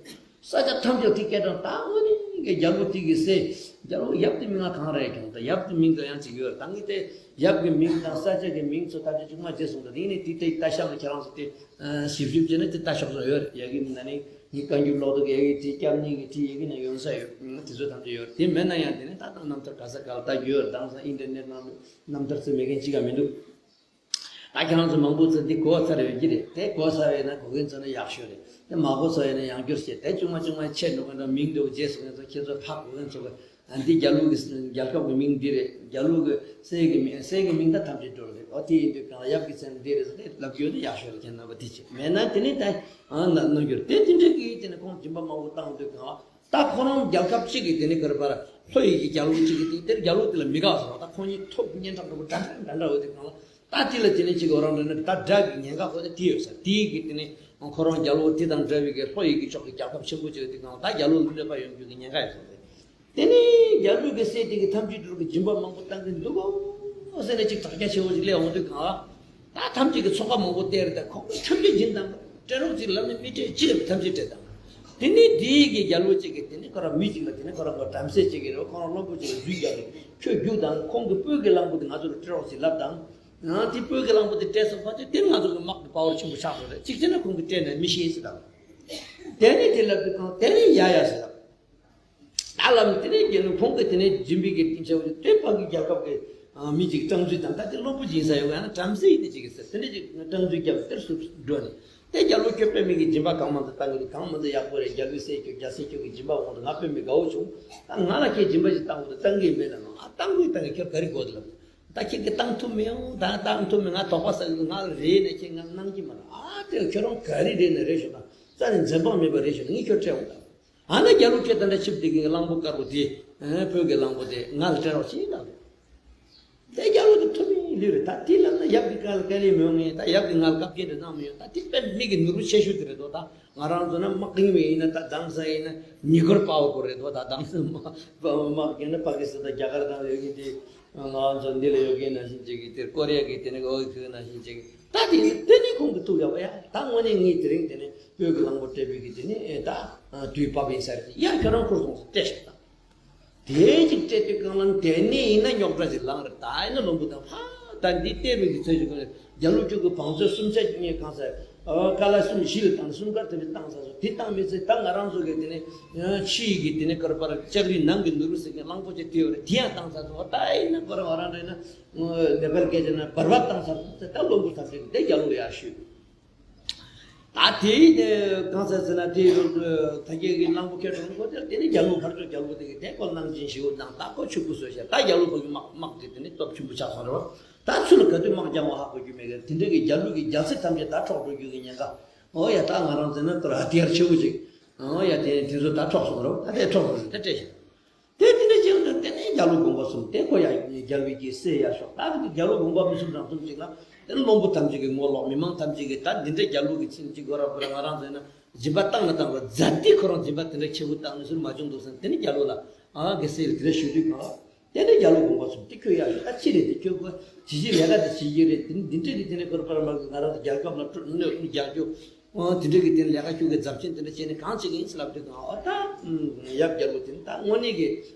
ས་ཆ་ཐམས་ཅད་དེ་སྐད་གྲགས་ད་འོ་ནི་གི་རྒྱལ་པོ་དེ་གི་སྲས་རྒྱལ་པོ་ཡབ་དེ་མིང་ང་གང་རེད་ཀྱང་ད་ཡབ་དེ་མིང་དུ་ཡང་ཅིག་ཡོད། ད་ངས་དེ་ཡབ་ཀྱི་མིང་དང་ས་ཆ་གི་མིང་ཚོ་ཐམས་ཅད་ཅིག་མ་བརྗེད་སོང་། ད་དེ་ནས་དེ་དེ་ལྟ་ཤག་ལ་ཁྱེད་རང་ཚོ་དེ་ཞིབ་ཞིབ་བྱས་ན་དེ་ལྟ་ཤག་ཚོ་ཡོད་རེད། ཡ་གི་ནང་ནས་ངའི་བཀའ་འགྱུར་ཀློག་དུས་ཀྱི་ཡ་གི་དེ་སྐྱབས་གནས་ཀྱི་དེ་ཡ་གི་ནང་ཡོང་ས་ཡོད། དེ་ཚོ་ཐམས་ཅད་ཡོད་རེད། དེ་མེད་ན་ཡང་དེ་ནས་ད་ད་རྣམ་ཐར་ག་ས་ག་ལ་ད་ཡོད་རེད། ད་ས་ཨིན་ཊར་ནེཊ་ནང་རྣམ་ཐར་ཚོ་མེད་མཁན་གཅིག་ག་མི་འདུག་ད་ཁྱེད་རང་ཚོ་མང་པོ་ཚོ་འདི་གོ་ཚར་ཡོད་ཀྱི་རེད། དེ་གོ་ཚར་བས་ན་གོ་མཁན་ཚོ་ནི་ཡག་ཤོས་རེད། དེ་མ་གོ་ཚར་ཡོད་ན་ཡང་བསྐྱར་བཤད། དེ་ཆུང་མ་ཆུང་མ་ཆད་འགྲོ་མཁན་དང་མིང་འདོགས་རྗེས་སུ་ངས་ཚོ་ཁྱེད་ཚོ་ཧ་གོ་མཁན་ཚོ་གི་འདི་རྒྱ་ལུགས་ཀྱི་རྒྱལ་ཁབ་ཀྱི་མིང་འདི་རེད། རྒྱ་ལུགས་ཀྱི་སྲས་ཀྱི་མིང་སྲས་ཀྱི་མིང་ད་ཐམས་ཅད་འགྲོ་རེད། འོ་དེ་ཡིན་དུས་གང་ལ་ཡབ་ཀྱི་མཚན་འདི་རེད་ཟེར་ཏེ་ལབ་རྒྱུ་ནི་ཡག་ཤོས་རེད། ཁྱེད་རྣམ་པ་དེ་བྱེད་མེད་ན་དེ་ནི་ད་ཨ་ན་ན་རྒྱུ་རེད། དེ་དེ་འདྲ་གི་དེ་ནི་ཁོང་སྦྱིན་པ་མང་པོ་བཏང་དུས་གང་ལ། ད་ཁོ་རང་རྒྱལ་ཁབ་གཅིག་གི་དེ་ནི་ག་རེ་བར་ལྷོ་ཡི་གི་རྒྱལ་པོ་གཅིག་གི་དེ་དེར་རྒྱལ་པོ་དེ་ལ་མི་དགའ་བ་ཟེར་བ། ད་ཁོང་གཉིས་ཐུག་སྙན་གྲགས་འདྲ་པོ་འདྲ་འདྲ་འདྲ་འདྲ་འོ་དེ་གང་ལ་ད་དེ་ལ་དེ་ནི་གཅིག་འོ་རང་འདྲ་ནི་ད་དགྲ་གི་ཉེན་ཁ་ཁོ་དེ་དེ་ཡོད་ས་དེ་གི་དེ་ནི་ཁོ་རང་རྒྱལ་པོ་དེ་དང་འདྲ་བའི་གི་ལྷོ་ཡི་གི་ཕྱོགས་ཀྱི་རྒྱལ་ཁབ་ཆེན་པོ་གཅིག་དེ་གང་ལ་ད་རྒྱལ་པོ་ལུང་འདྲེན་པ་ཡོང་རྒྱུ་གི་ཉེན་ཁ་ཡོད་ས་རེད། དེ་ནི་རྒྱལ་པོ་གི་སྲས་དེ་གི་ཐམས་ཅད་དུ་གི་སྦྱིན་པ་མང་པོ་བཏང་གི་འདུག་གོ་ཟེར་ནས་གཅིག་དྲག་རྒྱ་ཆེ་བོ་ཞིག་སླེབས་འོང་དུས་གང་ལ། ད་ཐམས་ཅད་ཀྱི་ཚོགས་པ་མང་པོ་བལྟས་རེད། ད་ཁོང་ཚོ་ཐམས་ཅད་སྦྱིན་དང་སྤྲད་རོགས་ཅིག་ལབ་ནས་མི་སྤྲད་ཅི་ལབ་ཐམས་ཅད་སྤྲད་དང་། དེ་ནས་དེའི་གི་རྒྱལ་པོ་གཅིག་གིས་དེ་ནས་ཁོ་རང་མི་གཅིག་ལ་དེ་ནས་ཁོ་རང་གི་བྲམ་ཟེ་གཅིག་གིས་རེད་ཁོ་རང་བློན་པོ་གཅིག་ལ་རྫུས་རྒྱག་རེད། ཁྱོད་རྒྱུགས་དང་ཁོང་གི་སྤོས་ཀྱི་གླང་པོ་དེ་ང་ཚོ་ལ་སྤྲད་རོགས་ཅིག་ལབ་དང་། ཡང་དེ་སྤོས་ཀྱི་གླང་པོ་དེ་སྤྲད་སོང་བ་དེ་དེ་ང་ཚོ་གི་དམག་གི་དཔའ་བོར་ཆེན་པོ་ཆགས་སོང་རེད། གཅིག་བྱས་ན་ཁོང་གིས་སྤྲད་ནས་མི་ཤེས་ཟེར་དང་། དེ་ནས་དེ་ལབ་དུས་ཁོང་དེ་ནས་ཡ་ཡ་ཟེར་དང་། ད་ལམ་དེ་ནས་རྒྱལ་བུ་ཁོང་གིས་དེ་ནས་སྦྱིན་པའི་གི་ཆེ་བ་དེ་ཕ་གི་རྒྱལ་ཁབ་ཀྱི་མི་གཅིག་སྤྲང་ཚུལ་དང་ད་དེ་བློན་པོ་སྦྱིན་ས་ཡོད་ཡང་ན་བྲམ་ཟེ་ཡིན་ནི་གཅིག་གི་ཟེར་དེ་འདྲ་ཅིག་སྤྲང་ཚུལ་རྒྱབ་དེར་སུ་འགྲོ་ནས་དེ་རྒྱལ་བུ་ཁྱོད་དཔེ་མི་གི་སྦྱིན་པ་གང་མང་དུ་བཏང་གི་རེད། གང་མང་དུ་ཡག་པོ་རེད། རྒྱལ་བུའི་སྲས་ཁྱོད་རྒྱལ་སྲས་ཁྱོད་ཀྱི་སྦྱིན་པ་འོང་དུ་ང་དཔེ་མི་དགའ་བོ་བྱུང་། ད་ང་ལ་ཁྱེད་སྦྱིན་པ་ཞིག་བཏང་དགོས་དུ་བཏང་གི་མེད་ན་ནོ་ཨ་བཏང་དགོས་བཏང་གི་ཁྱོད་ག་རེ་དགོས་དུ་ལབ། ད་ཁྱེད་ཀྱི་བཏང་ཐུབ་མི་ཡོང་ད་བཏང་ཐུབ་མི་ང་དོགས་པ་ཟ་གི་ང་ལ་རེད་ནས་ཁྱེད་ང་གནང་གི་མ་རེད། ཨ་དེ་ཁྱོད་རང་ག་རེ་རེད་ན་རེད་ཞུ་ན་རྩ་ནས་འཛེམ་བག་མེད་པ་རེད་ཞུ་ན་ངས་ཁྱོད་སྤྲད་འོང་ད། ཨ་ན་རྒྱལ་པོ་ཁྱེད་ད་འདྲ་ཆིབས་དེ་གི་གླང་པོ་དཀར་པོ་དེ། བོད་ཀྱི་གླང་པོ་དེ་ང་ལ་སྤྲད་རོགས་བྱེད་ལབ་རེད། དེ་རྒྱལ་པོ་དེ་ཐུབ་མིན་ལུས་རེད། ད་དེ་ལབ་ན་ཡབ་ཀྱི་བཀའ་ལ་དཀའ་ལས་མི་ཡོང་ངེས། ད་ཡབ་ཀྱི་ང་ལ་བཀའ་བཀྱོན་དེ་གནང་མི་ཡོང་། ད་དེ་དཔེ་མི་གི་ནོར་བུ་ཆེ་ཤོས་དེ་རེད་དོ། ད་ང་རང་ཚོ་ན་དམག་རིང་བའི་ཡིན་ན་ད་དེང་སང་ཡིན་ན་ཉེ་འཁོར་དཔའ་བོ་ཁོ་རེད་དོ། ད་དེང་སང་དམག་དམག་རྒན་ན་པ་ཀི་སི་ཐན་རྒྱ་གར་དང་ཡོད་ཀྱི་དེ། ང་རང་ཚོ་འདི་ལ་ཡོད་མཁན་ནང་བཞིན་ཅིག་གིས་དེར་ཀོ་རི་ཡ་གི་དེ་ནས་འོ་ཁུ་ནང་བཞིན་ཅིག་གིས་ད་དེ་ནི་དེ་ནི་ཁོང་གི་ཐུག་ཡག་པ་ཡ། ད་དངོས་གནས་ངས་དེ་རིང་དེ་ནས་བོད་ཀྱི་གླང་པོ་སྤྲད་པའི་གི་དེ་ནི་ཨེ་ད་དུས་བབ་ཡིན་ས་རེད། ཡ་ཁྱོད་རང་ཁུར་སོང་ཟེར་སྤྲད་ཤག་ད། དེ་ཅིག་སྤྲད་དུས་གང་ལ་དེ་ནས་ཡིན་ན་རྙོག་དྲ་ཞིག་ལངས་རེད། ད་ཡིན་ན་བློན་པོ་དང་ཕ་ད་འདི་བལྟས་པའི་གི་ཚོད་ཅིག་གི་རྒྱ་ལོ་ཁྱོད་ཀྱི་བང་མཛོད་སུམ་ཆ་གཉིས་གང་ཟེར། ཨ་ཀ་ལ་གསུམ་བཞི་ལ་བཏང་ནས་གསུམ་ཀ་དེ་འདྲ་བཏང་ཚར་སོང་། དེ་བཏང་མི་ཚེ་ད་ང་རང་ཚོ་གི་དེ་ནས་ཕྱི་ཡི་གི་དེ་ནས་ཀར་པར་ལྕགས་རི་ནང་གི་ནོར་བུ་ཟེར་མཁན་གླང་པོ་ཆེ་དེ་ཡོད་རེད། དེ་ཡང་བཏང་ཚར་སོང་། ད་ཡིན་ན་པར་ང་རང་རེད་ན་ནེ་པལ་སྐད་ཆ་ན་འབར་བ་བཏང་ཚར་སོང་ཟེར། ད་བློན་པོ་ཐམས་ཅད་ཀྱིས་དེ་རྒྱ་ལོ་ལ་ཡར་ཞུས། ད་དེ་གང་ཟེར་ཟེར་ན་དེ་ད་རྒྱ་གི་གླང་པོ་ཁྱེད་གྲོང་གོ་དེ་དེ་ནས་རྒྱ་ལོ་ཕར་ཕྱོགས་རྒྱ་ལོ་དེ་གི་དེ་ཁོ་གླང་ཆེན་ཞེ་པོ་དང་ད་ཁོ་ཕྱུག་པོ་བཟོས་ཤག་ད་རྒྱ་ལོ་ཕ་གི་དམག་དམག་གི་དེ་ནས་སྟོབས་ཆེན་པོ་ཆགས་སོང་རེད་བ། ད་ཚུར་ལ་ག་དུས་དམག་རྒྱག་པ་ཧ་གོ་རྒྱུ་མེད་གི། དེ་འདྲ་གི་རྒྱ་ལོ་གི་རྒྱལ་སྲིད་ཐམས་ཅད་ད་འཕྲོག་འགྲོ་རྒྱུ་གི་ཉེན་ཁ། ཨོ་ཡ་ད་ང་རང་ཚོ་ན་ཏོར་ཧ་ཐི་ཡར་ཆེ་བོ་ཅིག་ཨོ་ཡ་དེ་དེ་ཚོ་ད་འཕྲོག་སོང་རོ། ད་དེ་འཕྲོག་སོང་དེ་སྤྲད་ཤག་དེ་དེ་འདྲ་བྱས་ཡོང་དུས་དེ་ནས་རྒྱ་ལོ་དགོངས་པ་གསུམ་དེ་ཁོ་ཡ་རྒྱལ་བའི་གི་སྲས་ཡར་ཤོག་ད་རྒྱ་ལོ་དགོངས་པ་མི་གསུམ་རང་གསུམ་ཅིག་ལ་དེ་ནས་བློན་པོ་ཐམས་ཅད་ཀྱི་ངོ་ལོག་མི་མང་ཐམས་ཅད་ཀྱིས་ད་འདི་འདྲ་རྒྱ་ལོ་གི་ཚིག་གཅིག་གོ་ར་བུ་ར་ང་རང་ཚོ་ཡིན་ན་སྦྱིན་པ་བཏང་ན་བཏང་རོགས་མཛད་དེ་ཁོ་རང་སྦྱིན་པ་དེ་འདྲ་ཆེ་བོ་བཏང་ནས་ཟུར་མ་བྱུང་འདུག་ཟེར་དེ་ནས་རྒྱ་ལོ་ལ་ཨ་གི་སྲས་ལ་དེ་འདྲ་ཞུ་དུས་གང་། དེ་ནས་རྒྱ་ལོ་དགོངས་པ་གསུམ་དེ་ཁྱོད་ཡག་ཡོད་ད་ཅི་རེད་དེ་ཁྱོད་ཁོ་ཇི་ཞིག་ལས་ཀ་དེ་བྱེད་ཀྱི་རེད། དེ་འདི་འདྲ་གི་དེ་ནས་ཁོར་པར་མར་གི་ང་རང་ཚོ་རྒྱལ་ཁབ་ལ་སྤྲོ་གནོད་རྒྱག་རྒྱུ་ཨོ་དེ་འདྲ་གི་དེ་ནས་ལས་ཀ་ཁྱོད་ཀྱི་རྫབ་ཆེན་དེ་འདྲ་བྱས་ནས་གང་བྱེད་ཀྱི་ཡིན་ཟེར་ལབ་དུས་གང་ཨོ་ད་ཡབ་རྒྱལ་པོ་དེ་ནི་ད་དངོས་གནས་ཀྱི་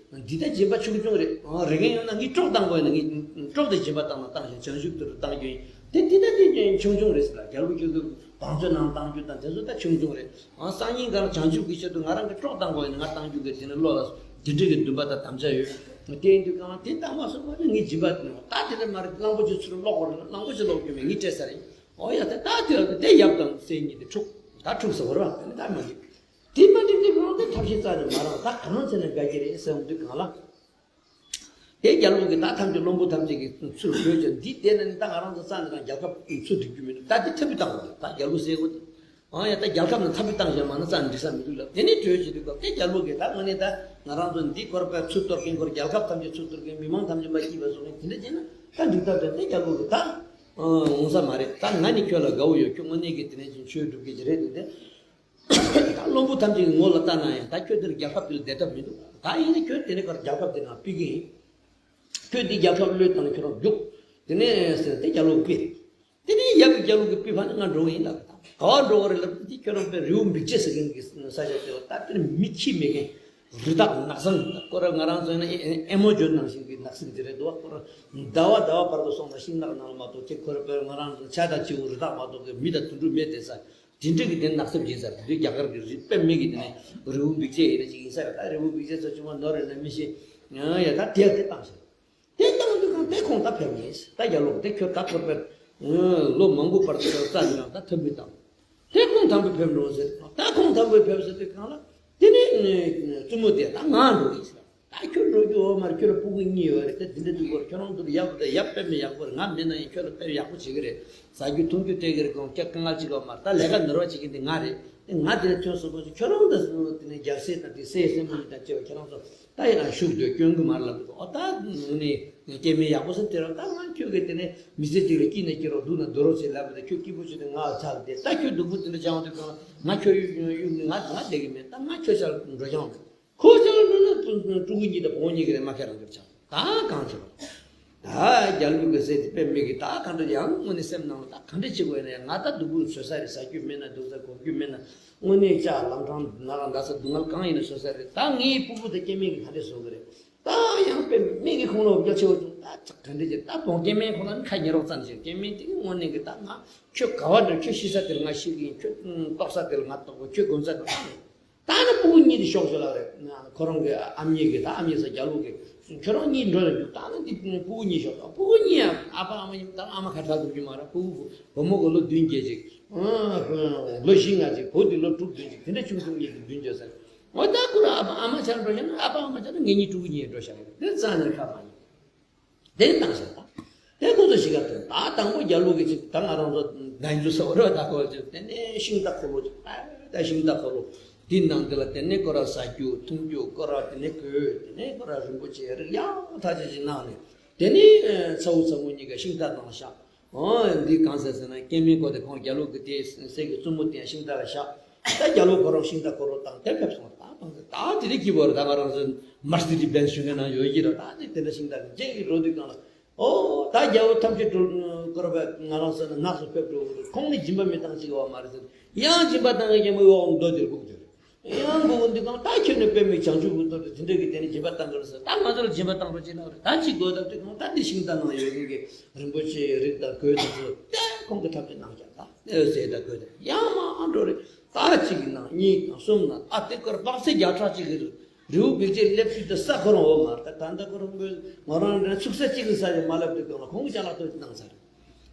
འདི་ད་སྦྱིན་པ་ཆུང་ཆུང་རེད། ཨོ་རེ་འགན་ཡོད་ན་ངས་དཀྲོག་བཏང་དགོས་ཡིན་ན་ངས་དཀྲོག་དེ་སྦྱིན་པ་བཏང་ན་བཏང་ཞིང་བྱང་ཆུབ་དེ་རུ་བཏང་རྒྱུ་ཡིན། དེ་འདི་ད་དེ་ཆུང་ཆུང་རེད་ཟེར་ལ་རྒྱལ་པོ་ཁྱོད་ཀྱི་བང་མཛོད་ནང་བཏང་རྒྱུ་དང་དེ་ཚོ་ད་ཆུང་ཆུང་རེད། ཨང་སང་ཉིན་གང་བྱང་ཆུབ་ཀྱི་ཆེད་དུ་ང་རང་གི་སྲོག་བཏང་དགོས་ཡིན་ན་ང་བཏང་རྒྱུ་གི་དེ་ནི་བློ་ལ་དེ་འདྲ་གི་འདུན་པ་དང་དམ་བཅའ་ཡོད། དེ་ཡིན་དུས་གང་དེ་བཏང་མ་སོང་བ་ནི་ངའི་སྦྱིན་པ་དེ་ནི་ད་དེ་ནི་མ་རེད། གླང་པོ་ཆེ་ཚུར་ལོག་བར་གླང་པོ་ཆེ་ལོག་རྒྱུ་མེད་ངས་སྤྲད་ས་རེད། ཨོ་ཡ་དེ་ད་དེ་དེ་ཡབ་དང་སྲས་གཉིས་དེ་འཁྲུག་ད་འཁྲུག་ཟེར་བ་རེད་བ། དེ་ནི་ད་མ་འགྲིག་དེ་མ་འགྲིག་དེ་གང་དེ་ཐབས་ཤེས་རྩ་ནས་མ་རག་ད་གང་བྱས་ནས་དགའ་གི་རེད་ཟེར་འོང་དུས་གང་ལ། དེ་རྒྱལ་པོ་གིས་ད་ཐམས་ཅད་བློན་པོ་ཐམས་ཅད་ཀྱིས་ཚུར་བོས་ཀྱང་འདི་བལྟས་ན་ནི་ད་ང་རང་ཚོ་རྩ་ནས་རང་རྒྱལ་ཁབ་ཚུར་སྒྲིག་རྒྱུ་མི་འདུག་ད་འདི་ཐབས་བཏང་དགོས་འདུག་ད་རྒྱལ་པོ་ཟེར་དགོས་འདུག་ཨང་ཡ་ད་རྒྱལ་ཁབ་ནང་ཐབས་བཏང་བཞག་མ་ན་རྩ་ནས་འགྲིག་ས་མི་འདུག་ལབ། དེ་ནས་གྲོས་བྱེད་དུས་སྐབས་དེ་རྒྱལ་པོ་གིས་ད་དངོས་གནས་ད་ང་རང་ཚོ་འདི་སྐོར་པའི་ཚུར་གཏོར་མཁན་སྐོར་རྒྱལ་ཁབ་ཐམས་ཅད་ཚུར་གཏོར་མཁན་མི་མང་ཐམས་ཅད་མ་སྐྱིད་པ་བཟོ་མཁན་དེ་འདྲ་བྱས་ན་ད་འགྲིག་ཐབས་དེ་རྒྱལ་པོ་གིས་ད་འོང་ས་མ་རེད། ད་ང་ནི་ཁྱོད་ལ་དགའ་བོ་ཡོད། ཁྱོད་དངོས་གནས་ཀྱི་དེ་ནས་ཅིག་ཆོས་སྒྲུབ་ཀྱི་ཅིག་རེད་འདུག་དེ། ད་བློན་པོ་ཐམས་ཅད་ཀྱི་ངོ་ལ་ལྟ་ན་ཡང་ད་ཁྱོད་འདིར་རྒྱལ་ཁབ་འདིར་བསྡད་ཐབས་མི་འདུག་ད་ཡིན་ན་ཁྱོད་དེ་ནས་ཁར་རྒྱལ་ཁབ་འདི་ནང་ཕུད་ཀྱི་ཡིན། ཁྱོད་འདི་རྒྱལ་ཁབ་བློས་བཏང་ནས་ཁྱོད་རང་རྒྱུགས། དེ་ནས་ཟེར་ཏེ་རྒྱ་ལོ་དཔེ་རེད། དེ་ནས་ཡབ་ཀྱིས་རྒྱ་ལོ་གི་དཔེ་ཕར་ནས་ང་འགྲོ་གི་ཡིན་ལབ། ག་བ་འགྲོ་གི་རེད་ལབ་དུས། ཁྱོད་རང་དཔེ་རི་བོ་འབིགས་བྱེད་ཟེར་མཁན་གྱི་ས་ཆ་དེ་ལ། ད་དེར་མི་ཁྱི་མེད་མཁན། རི་དྭགས་ནགས་ཚང་། ཁོ་རང་ང་རང་ཚོ་ཡིན་ན་ཨེ་ཨེ་མོ་ཇོན་ནང་བཞིན་གྱི་ནགས་ཚལ་དེ་རེད་འདུག་བ། ཁོ་རང་ཟླ་བ་ཟླ་བ་བར་དུ་སོང་ན་ཤིང་ནགས་ནང་ལ་མ་གཏོགས་ཁྱེད། ཁོ་རང་དཔེ་ང་རང་ཚོ་བྱ་དང་བྱིའུ་རི་དྭགས་མ་གཏོགས་ཀྱི་མི་དང་དུད་འགྲོ་མེད་བསྡད་ས། དེ་འདྲ་གི་དེ་ནགས་ཚལ་ཡིན་ས་རེད། དེ་རྒྱ་གར་གྱི་རི་དཔེ་མེད་ཀྱི་དེ་ནས་རི་བོ་འབིགས་བྱེད་ཡིན་ན་ཅིག་ཡིན་ས་རེད། ད་རི་བོ་འབིགས་བྱེད་ཚོ་ཆུང་མ་ནོར་རེད་ན་མི་ཤེས། ཡ་ད་དེ་དེ་བཏང་ཤག་དེ་བཏང་དུས་གང་དེ་ཁོང་ད་ཕེབས་ངེས། ད་རྒྱ་ལོ་དེ་ཁྱོད་ད་ཁོར་ཕེབས། ལོ་མང་པོ་བར་དུ་རྩ་ནས་ད་ཐུབ་མི་བཏང་། དེ་ཁོང་དང་པོ་ཕེབས་འགྲོ་ཟེར། ད་ཁོང་དང་པོ་ཕེབས་ཟེར་དུས་གང་ལ། དེ་ནས་བཙུན་མོ་དེ་ད་ང་འགྲོ་གི་ཟེར། ད་ཁྱོད་འགྲོ་རྒྱུ་ཡོད་མ་རེད། ཁྱོད་ལ་སྤུ་གུ་གཉིས་ཡོད་རེད། ད་དེ་འདྲ་དུས་སྐོར་ཁྱོད་རང་ཚོར་ཡག་པོ་དང་ཡག་དཔེ་མི་ཡག་པོ་རེད། ང་མེད་ན་ཡང་ཁྱོད་ལ་དཔེ་ཡག་པོ་བྱེད་ཀྱི་རེད། ཟ་རྒྱུ་འཐུང་རྒྱུ་སྤྲད་ཀྱི་རེད། གང་སྐྱག་དཀའ་ངལ་ཅིག་ཡོད་མ་རེད། ད་ལས་ཀ་ནོར་བ་བྱེད་མཁན་དེ་ང་རེད། དེ་ང་དེ་ནས་ཐོན་སོང་པ་ཚོ་ཁྱོད་རང་ད་དེ་ནས་རྒྱལ་སྲས་དང་དེ་སྲས་སྲས་མོ་གཉིས་དང་བཅས་པ་ཁྱོད་རང་ཚོ་ད་ཡིན་ན་བཞུགས་སྡོད་སྐྱོན་གི་མ་རེད་ལབ་འདུག་ཨོ་ད་ནི་སྐྱེ་དམན་ཡག་པོ་ཟེར་དེ་རང་ད་ང་ཁྱོད་ཀྱི་དེ་ནས་མི་ཚེ་གཅིག་ལ་སྐྱིད་ན་སྐྱིད་རོགས་སྡུག་ན་སྡུག་རོགས་ཟེར་ལབ་པ་དང་ཁྱོད་སྐྱིད་པོ་བྱོས་ཏེ་ང་ལ་ཆགས་ཏེ། ད་ཁྱོད་སྡུག་པོ་དེ་འདྲ་བྱུང་དུས་གང་ལ་ང་ཁྱོད་གཡུག་གཡུག་ནས་ང་ང་བསྡད་ཀྱི་མེད། ད་ང་ཁྱོད་ཆ་ལ་འགྲོ་བྱུང་། ཁོ་ཚོ་ལ་ལོན་ན་ཕྲུ་གུ་གཉིས་དང་བུ་མོ་གཉིས་ཀྱི་རེད་མ། ཁྱེད་རང་ཚོར་ཆགས་ད་གང་བྱེད་རོགས། ད་རྒྱ་ལོ་གི་སྲས་དེ་དཔེ་མེད་ཀི། ད་གང་འདྲ་ཡང་དངོས་གནས་སེམས་ནང་ལ་ད་གང་འདྲ་བྱེད་དགོས་ཡིན་ན། ཡང་ང་ད་སྡུག་པོ་བཟོས་ས་རེད། ཟ་རྒྱུ་མེད་ན་འདུག་ས་གོན་རྒྱུ་མེད་ན། དངོས་གནས་ལྕགས་ལམ་འཕྲང་ནགས་ལ་འདར་ས་སྡུག་བསྔལ་གང་ཡིན་ན་བཟོས་ས་རེད། ད་ངའི་སྤུ་གུ་དང་སྐྱེ་དམན་གྱིས་ག་འདྲ་བཟོ་གི་རེད། ད་ཡང་དཔེ་མེད་ཀི་ཁོང་ལ་འོ་བརྒྱལ་ཆེ་བོ་བྱུང་། ད་ག་འདྲ་བྱེད། ད་བོང་སྐྱེ་དམན་ཁོང་ལ་ནི་ཁ་ཉེ་རོགས་ཙམ་བྱེད། སྐྱེ་དམན་དེ་གི་དངོས་གནས་ཀྱི་ད་ང་ཁྱོད་ག་བ་འགྲོ། ཁྱོད་ཤི་ས་དེར་ང་ཤི་གི་ཡིན། ཁྱོད་ལྟོགས་ས་དེར་ང་ལྟོགས་གི། ཁྱོད་གོན་ས་དེར་ང་གོན། ད་ནི་སྤུ་གུ་གཉིས་དེ་ཤོག་ཤོག་ལབ་རེད། ཁོ་རང་གི་ཨ་མྱེས་ཀྱིས། ད་ཨ་མྱེས་ཟེར་རྒྱ་ལོ་གིས་ཁྱོད་རང་གཉིས་འགྲོ་ན་འགྲིག་ད་ནི་འདི་སྤུ་གུ་གཉིས་ཤོག་ད་སྤུ་གུ་གཉིས་ཡང་ཨ་ཕ་ཨ་མ་གཉིས། ད་ཨ་མ་ཁ་ཐག་ཐུག་རྒྱུ་མ་རེད། སྤུ་གུ་བུ་མོ་གི་ལོ་བདུན་བརྒྱད་ཅིག་ལོ་བཞི་ལྔ་ཅིག་བུ་དེ་ལོ་དྲུག་བདུན་ཅིག་དེ་འདྲ་ཆུང་ཆུང་གཉིས་དེ་བདུན་བརྒྱད་ཟེར། འོ་ད་ཁོ་རང་ཨ་ཕ་ཨ་མ་ཆ་ལ་འགྲོ་ཤག་ན། ཨ་ཕ་ཨ་མ་ཆ་ལ་ངེད་གཉིས་ཕྲུ་གུ་གཉིས་འགྲོ་ཤག་རེད། དེ་རྩ་ནས་ཁ་མ་ཉན། དེ་བཏང་ཤག་ད། དེ་ཁོ་ཚོ་ཤི་ཁ་ཐོན། ད་དང་པོ་རྒྱ་ལོ་གིས་ཅིག་ད་ང་རང་ཚོ་ན་ཡིན་ཚོ་ཟེར་བ་རེད། ད་ཁོ་ཚོ་དེ་ནས་ཤིང་རྟ་འཁོར་ལོ་ཅིག་ད་ཤིང་རྟ་འཁོར་ལོ་དེའི་ནང་དེ་ལ་དེ་ནས་ཁོ་ར་ཟ་རྒྱུ་འཐུང་རྒྱུ། ཁོ་ར་དེ་ནས་གོས། དེ་ནས་ཁོ་ར་རིན་པོ་ཆེ་རིགས་ཡག་ཐག་ཆོད་ཅིག་གནང་ནས། དེ་ནས་ཚ་བོ་ཚ་མོ་གཉིས་ཀ་ཤིང་རྟ་ནང་བཞག་ཨོ་འདི་གང་ཟེར་ཟེར་ན། སྐྱེ་དམན་ཁོ་དེ་ཁོང་རྒྱ་ལོ་གི་དེ་སྲས་ཀྱི་བཙུན་མོ་དེ་ཡང་ཤིང་རྟ་ལ་བཞག་ད་རྒྱ་ལོ་ཁོ་རང་ཤིང་རྟ་འཁོར་ལོ་བཏང་དེ་ཕེབས་སོང་། ད་བཏང་ད་དེ་རིགས་ཀྱི་བར་ད་ང་རང་ཚོ་མར་སི་ཌི་བེན་ཞུ་མཁན་ནང་ཡོད་ཀྱི་རེད། ད་དེ་དེ་འདྲ་ཤིང་རྟ་གི་རྗེས་ཀྱི་འགྲོ་དུས་གང་ལ། ཨོ་ད་རྒྱལ་པོ་ཐམས་ཅད་འགྲོ་འཁོར་བ་ང་རང་ཚོ་ནང་ནགས་སུ་ཕེབས་འགྲོ་གི་རེད། ཁོང་ནི་སྦྱིན་པ་མི་བཏང་ཅིག་བ་མ་རེད་ཟེར། ཡང་སྦྱིན་པ་བཏང་གི་རྒྱལ་པོའི་འོག་མདོ་དེར་སྒུག་དེར། ཡང་སྒུག་འདི་གང་ད་ཁྱོད་ནི་དཔེ་མེད་བྱང་ཆུབ་ཀྱི་མདོ་དེ་དེ་འདྲ་གི་དེ་ནི་སྦྱིན་པ་བཏང་གི་རེད་ཟེར། ད་ང་ཚོ་ལ་སྦྱིན་པ་བཏང་རོགས་བྱེད་ན་རེད། ད་ཅིག་དགོས་ད་དེ་གང་ད་འདི་ཤིང་རྟ་ནང་ཡོད་མཁན་གྱི་རིན་པོ་ཆེའི་རིགས་དང་གོས་དེ་ཚོ་དེ་ཁོང་གི་ཐམས་ཅད་གནང་བཞག་ད་ཨེ་ཟེར་ད་གོས་དེ་ཡང་མ་འགྲོ་རེད། ད་གཅིག་གི་ནང་གཉིས་དང་གསུམ་ནང་ཨ་དེ་ཀར་དཔག་ཚད་བརྒྱ་ཕྲག་གཅིག་གི་རེད། རི་བོ་འབིགས་བྱེད་སླེབས་དུས་དེ་ས་ཁོ་རང་འོ་མ་རེད། ད་ད་ལྟ་ཁོ་རང་གི་ང་རང་རང་ཚུགས་ས་གཅིག་གི་ས་ཡང་མ་སླེབས་དུས་གང་ལ་ཁོང་གི་ཅ་ལག་ཐོག་ཏུ་བཏང་ཚར།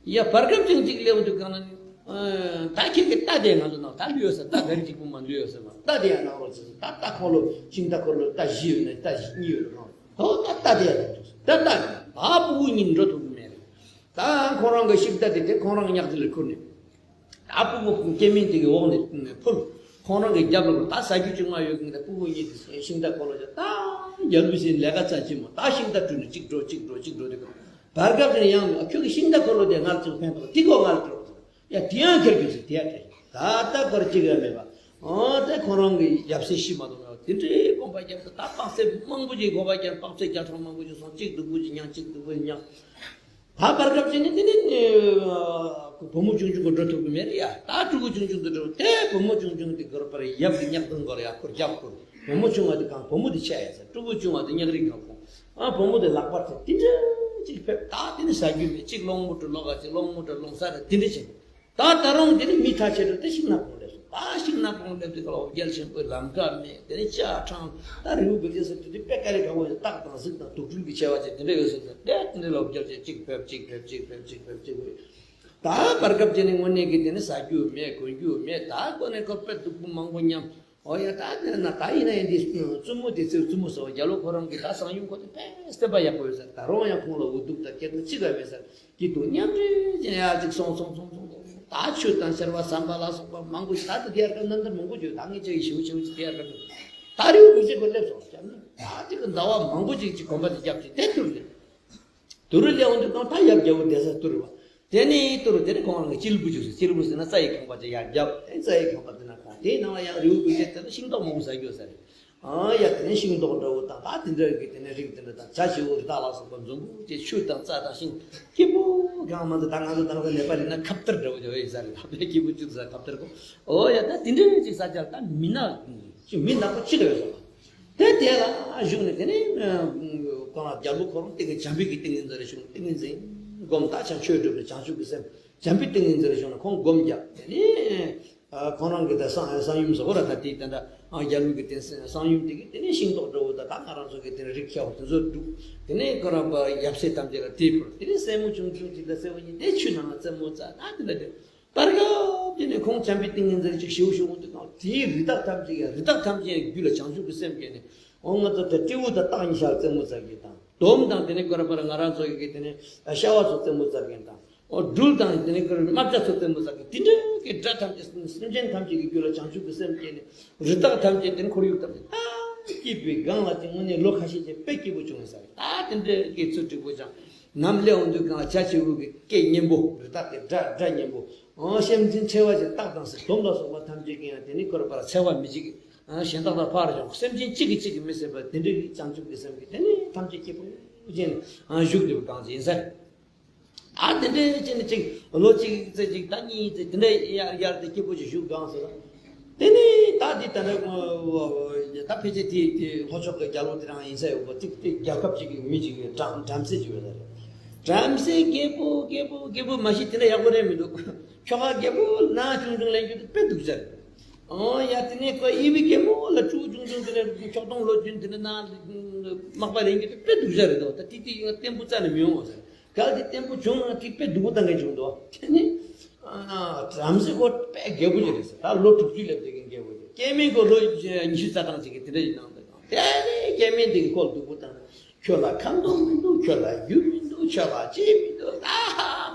ཡ་བར་སྐབས་ཅིག་ཅིག་སླེབས་དུས་གང་ལ་ནི། ད་ཁྱེད་ཀྱི་རྟ་དེ་ང་ཚོ་ནང་ད་ལུས་ཡོད་ས། རྟ་ག་རེ་གཅིག་པུ་མ་ལུས་ཡོད་ས་མ། རྟ་དེ་ཡང་གནང་རོགས་བྱེད་ཟེར། ད་རྟ་འཁོར་ལོ་ཤིང་རྟ་འཁོར་ལོ་རྟ་བཞི་ཡོད་ན་རྟ་བཞི་གཉིས་ཡོད་རེད་གང་། ད་ད་རྟ་དེ་ཡང་གནང་རོགས་ཟེར། ད་རྟ་ད་སྤུ་གུ་གཉིས་འགྲོ་ཐུབ་ཀྱི་མེད་རེད། ད་ཁོང་རང་གི་ཤིང་རྟ་དེ་དེ་ཁོང་རང་གི་ཉག་ཅིག་ལ་ཁུར་ནས། ད་སྤུ་གུ་སྐྱེ་དམན་དེ་གི་འོག་ནས་ཕུལ། ཁོང་རང་གི་རྒྱབ་ལ་ད་ཟ་རྒྱུ་ཅུང་མ་ཡོད་མཁན་དེ་སྤུ་གུ་གཉིས་དེ་ཤིང་རྟ་འཁོར་ལོ་བྱས། ད་རྒྱལ་པོ་ཟེར་ལས་ཀ་རྩ་ཆེན་མོ། ད་ཤིང་རྟ་བྲུས་ནས་གཅིག་འགྲོ་གཅིག་འགྲོ་གཅིག་འགྲོ་དེ་གི་བར་སྐབས་དེར་ཡང་ཁྱོད་ཀྱི་ཤིང་རྟ་འཁོར་ལོ་དེ་ང་ལ་ཅིག་ཕན་ཐོགས། དེ་གོ་ང་ལ་སྤྲོད་ཟེར། ཡ་དེ་ཡང་ཁྱེར་དགོས་ཟེར། དེ་ཡང་སྤྲད། ད་ལྟ་བར་གཅིག་ཡང་མེད་པ། ཨོ་དེ་ཁོང་རང་གི་ཡབ་སྲས་ཤི་མ་གཏོགས་མེད་པ་དེ་འདྲའི་དགོངས་པ་བརྒྱབ་ཏེ། ད་དཔག་ཚད་མང་པོ་ཅིག་དགོངས་པ་བརྒྱབ། དཔག་ཚད་བརྒྱ་ཕྲག་མང་པོ་ཅིག་སོང་། གཅིག་སྡུག་པོ་ཅིག་མྱངས། གཅིག་སྡུག་པོ་ཅིག་མྱངས། ད་བར་སྐབས་ཅིག་ནི་དེ་ནི་བུ་མོ་ཆུང་ཆུང་གི་འགྲོ་ཐུབ་ཀྱི་མེད་རེད་ཡ། ད་ཕྲུ་གུ་ཆུང་ཆུང་དེ་འགྲོ། དེ་བུ་མོ་ཆུང་ཆུང་དེ་འགོར་པར་ཡབ་ཀྱི་ཉག་གདོང་སྐོར་ཡ་ཁུར་རྒྱབ་ཁུར། བུ་མོ་ཆུང་བ་དེ་གང་བུ་མོ་དེ་ཆད་ཡ་ཟེར། ཕྲུ་གུ་ཆུང་བ་དེ་ཉག་རིགས་གང་ཁོང་། ཨ་བུ་མོ་དེ་ལག་པར་ཐེབས། དེ་འདྲ་ཅིག་ཕེབས། ད་དེ་ནི་ཟ་རྒྱུ་མེད། གཅིག་སློང་མོ་ཊ་སློང་ག་ཅིག་སློང་མོ་ཊ་སློང་ས་རེད། དེ་འདྲ་ཅིག་ད་ད་རུང་དེ་ནི་མི་ཐ་ཆད་འགྲོ། དེ་ཤིང་ནགས་གུང་སླེབས་སོང་། ད་ཤིང་ནགས་གུང་སླེབས་དུས་སྐབས་ལ་འོ་བརྒྱལ་ཆེན་པོའི་ལམ་ཁ་མེད། དེ་ནི་ལྕགས་འཕྲང་། ད་རི་བོ་འབིགས་བྱེད་ཟེར་དུས་དེ་དཔེ་དཀའ་ལས་ཁག་པོ་ཡོད། སྟག་དང་གཟིག་དང་དུག་སྦྲུལ་གྱི་མཆེ་བ་ཅན་དེ་འདྲ་ཡོད་ཟེར་ཏེ། དེ་འདྲ་ལ་འོ་བརྒྱལ་ཆེན་གཅིག་ཕེབས་གཅིག་ཕེབས་གཅིག་ཕེབས་གཅིག་ཕེབས་གཅིག་ཕེབས། ད་བར་སྐབས་ཅིག་ནི་དངོས་གནས་ཀྱི་དེ་ནི་ཟ་རྒྱུ་མེད། གོན་རྒྱུ་མེད། ད་ཁོ་ནས་ཁོ་དཔེ་སྡུག་པོ་མང་པོ་མྱངས། ཨོ་ཡ་ད་དེ་ན་ད་ཡིན་ན་ཡང་འདི་བཙུན་མོ་དེ་ཚོས། བཙུན་མོ་ཟེར་བ་རྒྱ་ལོ་ཁོ་རང་གི་ད་བཟང་ཡོང་ཁོ་དེ་དཔེ་སེམས་པ་ཡག་པོ་ཡོད་ཟེར། ད་རུང་ཡང་ཁོང་ལ་འུ་སྡུག་དང་སྐྱིད་སྡུག་ཅི་ག་མེད་ཟེར། སྐྱིད་སྡུག་མཉམ་འདྲེས་ཅན་ཡ་ཅིག་སོང་སོང་སོང་སོང་སོང་། ད་ཆུ་དང་ཤར་བ་ཟམ་པ་ལ་སོགས་པ་མང་པོ་ཞིག་ད་ལྟ་དེ་ཡར་ཀ་ནམ་ཟླ་མང་པོ་བྱོས། ད་ངས་ཅིག་ཞིའུ་ཞིའུ་ཅིག་དེ་ཡར་ཀ་ནམ། ད་རེའུ་མིག་ཅིག་ཁོ་སླེབས་སོང་ཟེར་ནས། ད་ཅིག་ཟླ་བ་མང་པོ་ཅིག་ཅིག་གོམ་པ་དེ་བརྒྱབ་ཅིག་དེ་ཐུར་ལེ། དུ་རུ་ལེའུ་འདི་དང་ད་ཡབ་རྒྱལ་པོ་བསྡད་ས་དུ་རུ་བ། དེ་ནས་དུ་རུ་དེ་ནས་ཁོང་རང་གི་སྐྱིལ་བུ་བཅུག་ཟེར། སྐྱིལ་བུ་ཟེར་ན་རྩྭ་ཡི་ཁང་པ་ཅིག་ཡར་བརྒྱབ། དེ་རྩྭ་ཡི་ཁང་པ་དེ་ན་ཁོང་དེའི་ནང་ལ་ཡང་རེའུ་མིག་ཅིག་དེ་ན་ཤིང་ཏོག་མང་པོ་ཟ་རྒྱུ་ཟེར། ཨ་ཡ་དེ་ནས་ཤིང་ཏོག་འདྲ་བོ་དང་ད་དེ་འདྲ་གི་དེ་ནས་རིགས་དེ་འདྲ་དང་བྱ་བྱིའུ་རི་དྭགས་ལ་སོགས་པ་འཛོམས་པོ་ཅིག་ཆུ་དང་རྩྭ་དང་ཤིང་སྐྱིད་པོ་གང་མ་འདི་ད་ང་ཚོ་ད་ང་ཚོ་ནེ་པ་རི་ན་ཁ་བསྟར་འདྲ་བོ་ཅིག་ཡོད་ས་རེད། ད་དཔེ་སྐྱིད་པོ་ཅིག་ས་ཁ་བསྟར་གོ། ཨོ་ཡ་ད་དེ་འདྲ་ཅིག་ས་ཆ་ལ་ད་མི་ནག་ཅིག་མི་ནག་པོ་ཅིག་ཡོད་ས་རེད། དེ་དེ་ལ་བཞུགས་ནས་དེ་ནས་ཁོ་རང་རྒྱལ་པོ་ཁོ་རང་ཏིང་ངེ་འཛིན་བྱམས་པའི་གི་ཏིང་ངེ་འཛིན་རེ་བྱུང་ཏིང་ངེ་འཛིན་སྒོམ་ད་ཆ་ཆོས་སྒྲུབ་པའི་བྱང་ཆུབ་ཀྱི་སེམས་བྱམས་པའི་ཏིང་ངེ་འཛིན་རེ་བྱུང་ནས་ཁོང་སྒོམ་རྒྱབ་དེ་ནས་ཁོང་རང་གི་ད་གསང་གསང་ཡུམ་ཟེར་བ་ར་ད་དེའི་དེ་འདྲ་རྒྱལ་པོ་གི་དེ་གསང་ཡུམ་དེ་གི་དེ་ནས་ཤིང་ཏོག་འདྲ་བོ་ད་ད་ང་རང་ཚོ་གི་དེ་ནས་རིགས་ཁྱེའོ་དེ་ཚོ་བསྒྲུགས། དེ་ནས་ཁོ་རང་པ་ཡབ་སྲས་ཐམས་ཅད་ལ་དེ་ཕུལ། དེ་ནས་སྲས་མོ་ཆུང་ཆུང་ཅིག་ད་སྲས་པོ་གཉིས་དེ་ཆུ་ནང་ལ་རྩེད་མོ་རྩེ་ད་དེ་འདྲ་དེ། བར་སྐབས་དེ་ནས་ཁོང་བྱམས་པའི་ཏིང་ངེ་འཛིན་ཅིག་ཞེའུ་ཞེའུ་འདུག་དང་དེའི་རི་དྭགས་ཐམས་ཅད་ཀྱི་རི་དྭགས་ཐམས་ཅད་རྒྱུད་ལ་བྱང་ཆུབ་ཀྱི་སེམས་སྐྱེས་ནས་འོ་ང་ཚོ་དེ་སྤྲེའུ་དང་སྟག་གཉིས་ཆར་རྩེད་མོ་རྩེ་གི་དང་དོམ་དང་དེ་ནས་ཀོ་ར་པ་ར་ང་རང་ཚོ་གི་དེ་ནས་ཤ་བ་ཚོ་རྩེད་མོ་རྩེ་གི་དང་འོ་སྦྲུལ་དང་དེ་ནས་ཀོ་ར་རྨ་བྱ་ཚོ་རྩེད་མོ་རྩེ་གི་དེ་འདྲ་གི་དགྲ་ཐམས་ཅད་སེམས་ཅན་ཐམས་ཅད་ཀྱི་རྒྱུད་ལ་བྱང་ཆུབ་ཀྱི་སེམས་སྐྱེས་ནས་རི་དྭགས་ཐམས་ཅད་དེ་ནས་ཁོར་ཡུག་ཐམས་ཅད་ད་སྐྱིད་པའི་སྒང་ལ་དེ་དངོས་གནས་ལོ་ཁ་ཤས་ཀྱི་དཔེ་སྐྱིད་པོ་བྱུང་ཡོད་ས་རེད། ད་དེ་འདྲ་གི་ཚུལ་འགྲིག་པོ་ཅང་ནམ་སླེབས་འོང་དུས་གང་ལ་བྱ་བྱིའུ་གི་སྐད་སྙན་པོ་རི་དྭགས་ཀྱི་སྒྲ་སྒྲ་སྙན་པོ། ཨོ་སེམས་ཅན་འཚེ་བ་ཅན་སྟག་དང་སེ་དོམ་ལ་སོགས་པ་ཐམས་ཅད་ཀྱིས་ཡང་དེ་ནི་ཁོ་ར་པ་ལ་འཚེ་བ་མི་བྱེད་ཀྱི། ཨ་གཞན་དག་ལ་ཕར་ཞོག་སེམས་ཅན་གཅིག་གིས་གཅིག་གིས་མི་བསད་པར་དེ་འདྲའི་བྱང་ཆུབ་ཀྱི་སེམས་ཀྱིས་དེ་ནི་ཐམས་ཅད་སྐྱིད་པོ་ཅན་ཨ་བཞུགས་བསྡད་པ་གང་ཅི་ཡིན་ས་རེད། ཨ་དེ་འདྲའི་ཅི་ནི་གཅིག་ལོ་གཅིག་ཙེ་གཅིག་ད་གཉིས་ཙེ་དེ་འདྲའི་ཡར་ཡར་དེ་སྐྱིད་པོ་ཅིག་བཞུགས་གང་ཟེར་ན། དེ་ནི་ད་འདི་ད་ནི་ད་ཕལ་ཆེར་དེ་དེ་ལྷོ་ཕྱོགས་ཀྱི་རྒྱལ་པོ་དེ་རང་ཡིན་ས་ཡོད་པ་གཅིག་དེ་རྒྱལ་ཁབ་ཅིག་གི་མི་ཅིག་ཡོད་བྲམ་བྲམ་ཟེ་ཅིག་ཡོད་ས་རེད། བྲམ་ཟེ་རྒད་པོ་རྒད་པོ་རྒད་པོ་མ་གཞི་དེ་འདྲ་ཡག་པོ་རེད་མི་འདུག་ཁྱོ་ག་རྒད་པོ་ན་ཆུང་ཆུང་ལེན་རྒྱུ་དེ་དཔེ་སྡུག་ཅག་རེད། ཨོ་ཡ་དེ་ནས་ཁོ་ཨི་བི་རྒད་པོ་ལ་ཕྲུ་གུ་ཆུང་ཆུང་དེ་ནས་ཁྱོག་སྟོང་ལོ་རྒྱུན་དེ་ནས་ན་མག་པ་ལེན་རྒྱུ་དེ་དཔེ་སྡུག་ཅག་རེད་དོ། ད་ཏི་ཏི་ཡོད་བརྟན་པོ་རྩ་ནས་མི་ཡོང་བ་ཟེར། གལ་ཏེ་བརྟན་པོ་བྱུང་ན་དེ་དཔེ་སྡུག་པོ་བཏང་མཁན་བྱུང་འདུག་དེ་ནས་ཨ་བྲམ་ཟེ་ཁོ་དཔེ་རྒད་པོ་ཅིག་རེད་ཟེར། ད་ལོ་དྲུག་ཅུ་སླེབས་དེ་གི་རྒད་པོ་ཅིག་སྐྱེ་དམན་ཁོ་ལོ་ཉི་ཤུ་རྩ་གྲངས་ཅིག་གི་དེ་འདྲ་ཡིན་སྣང་དུ་དང་དེ་ནས་སྐྱེ་དམན་དེ་གི་ཁོ་སྡུག་པོ་བཏང་། ཁྱོད་ལ་ཁ་མདོག་མི་འདུག་ཁྱོད་ལ་རྒྱུ་མི་འདུག་ཁྱོད་ལ་ཅི་མི་འདུག་ད་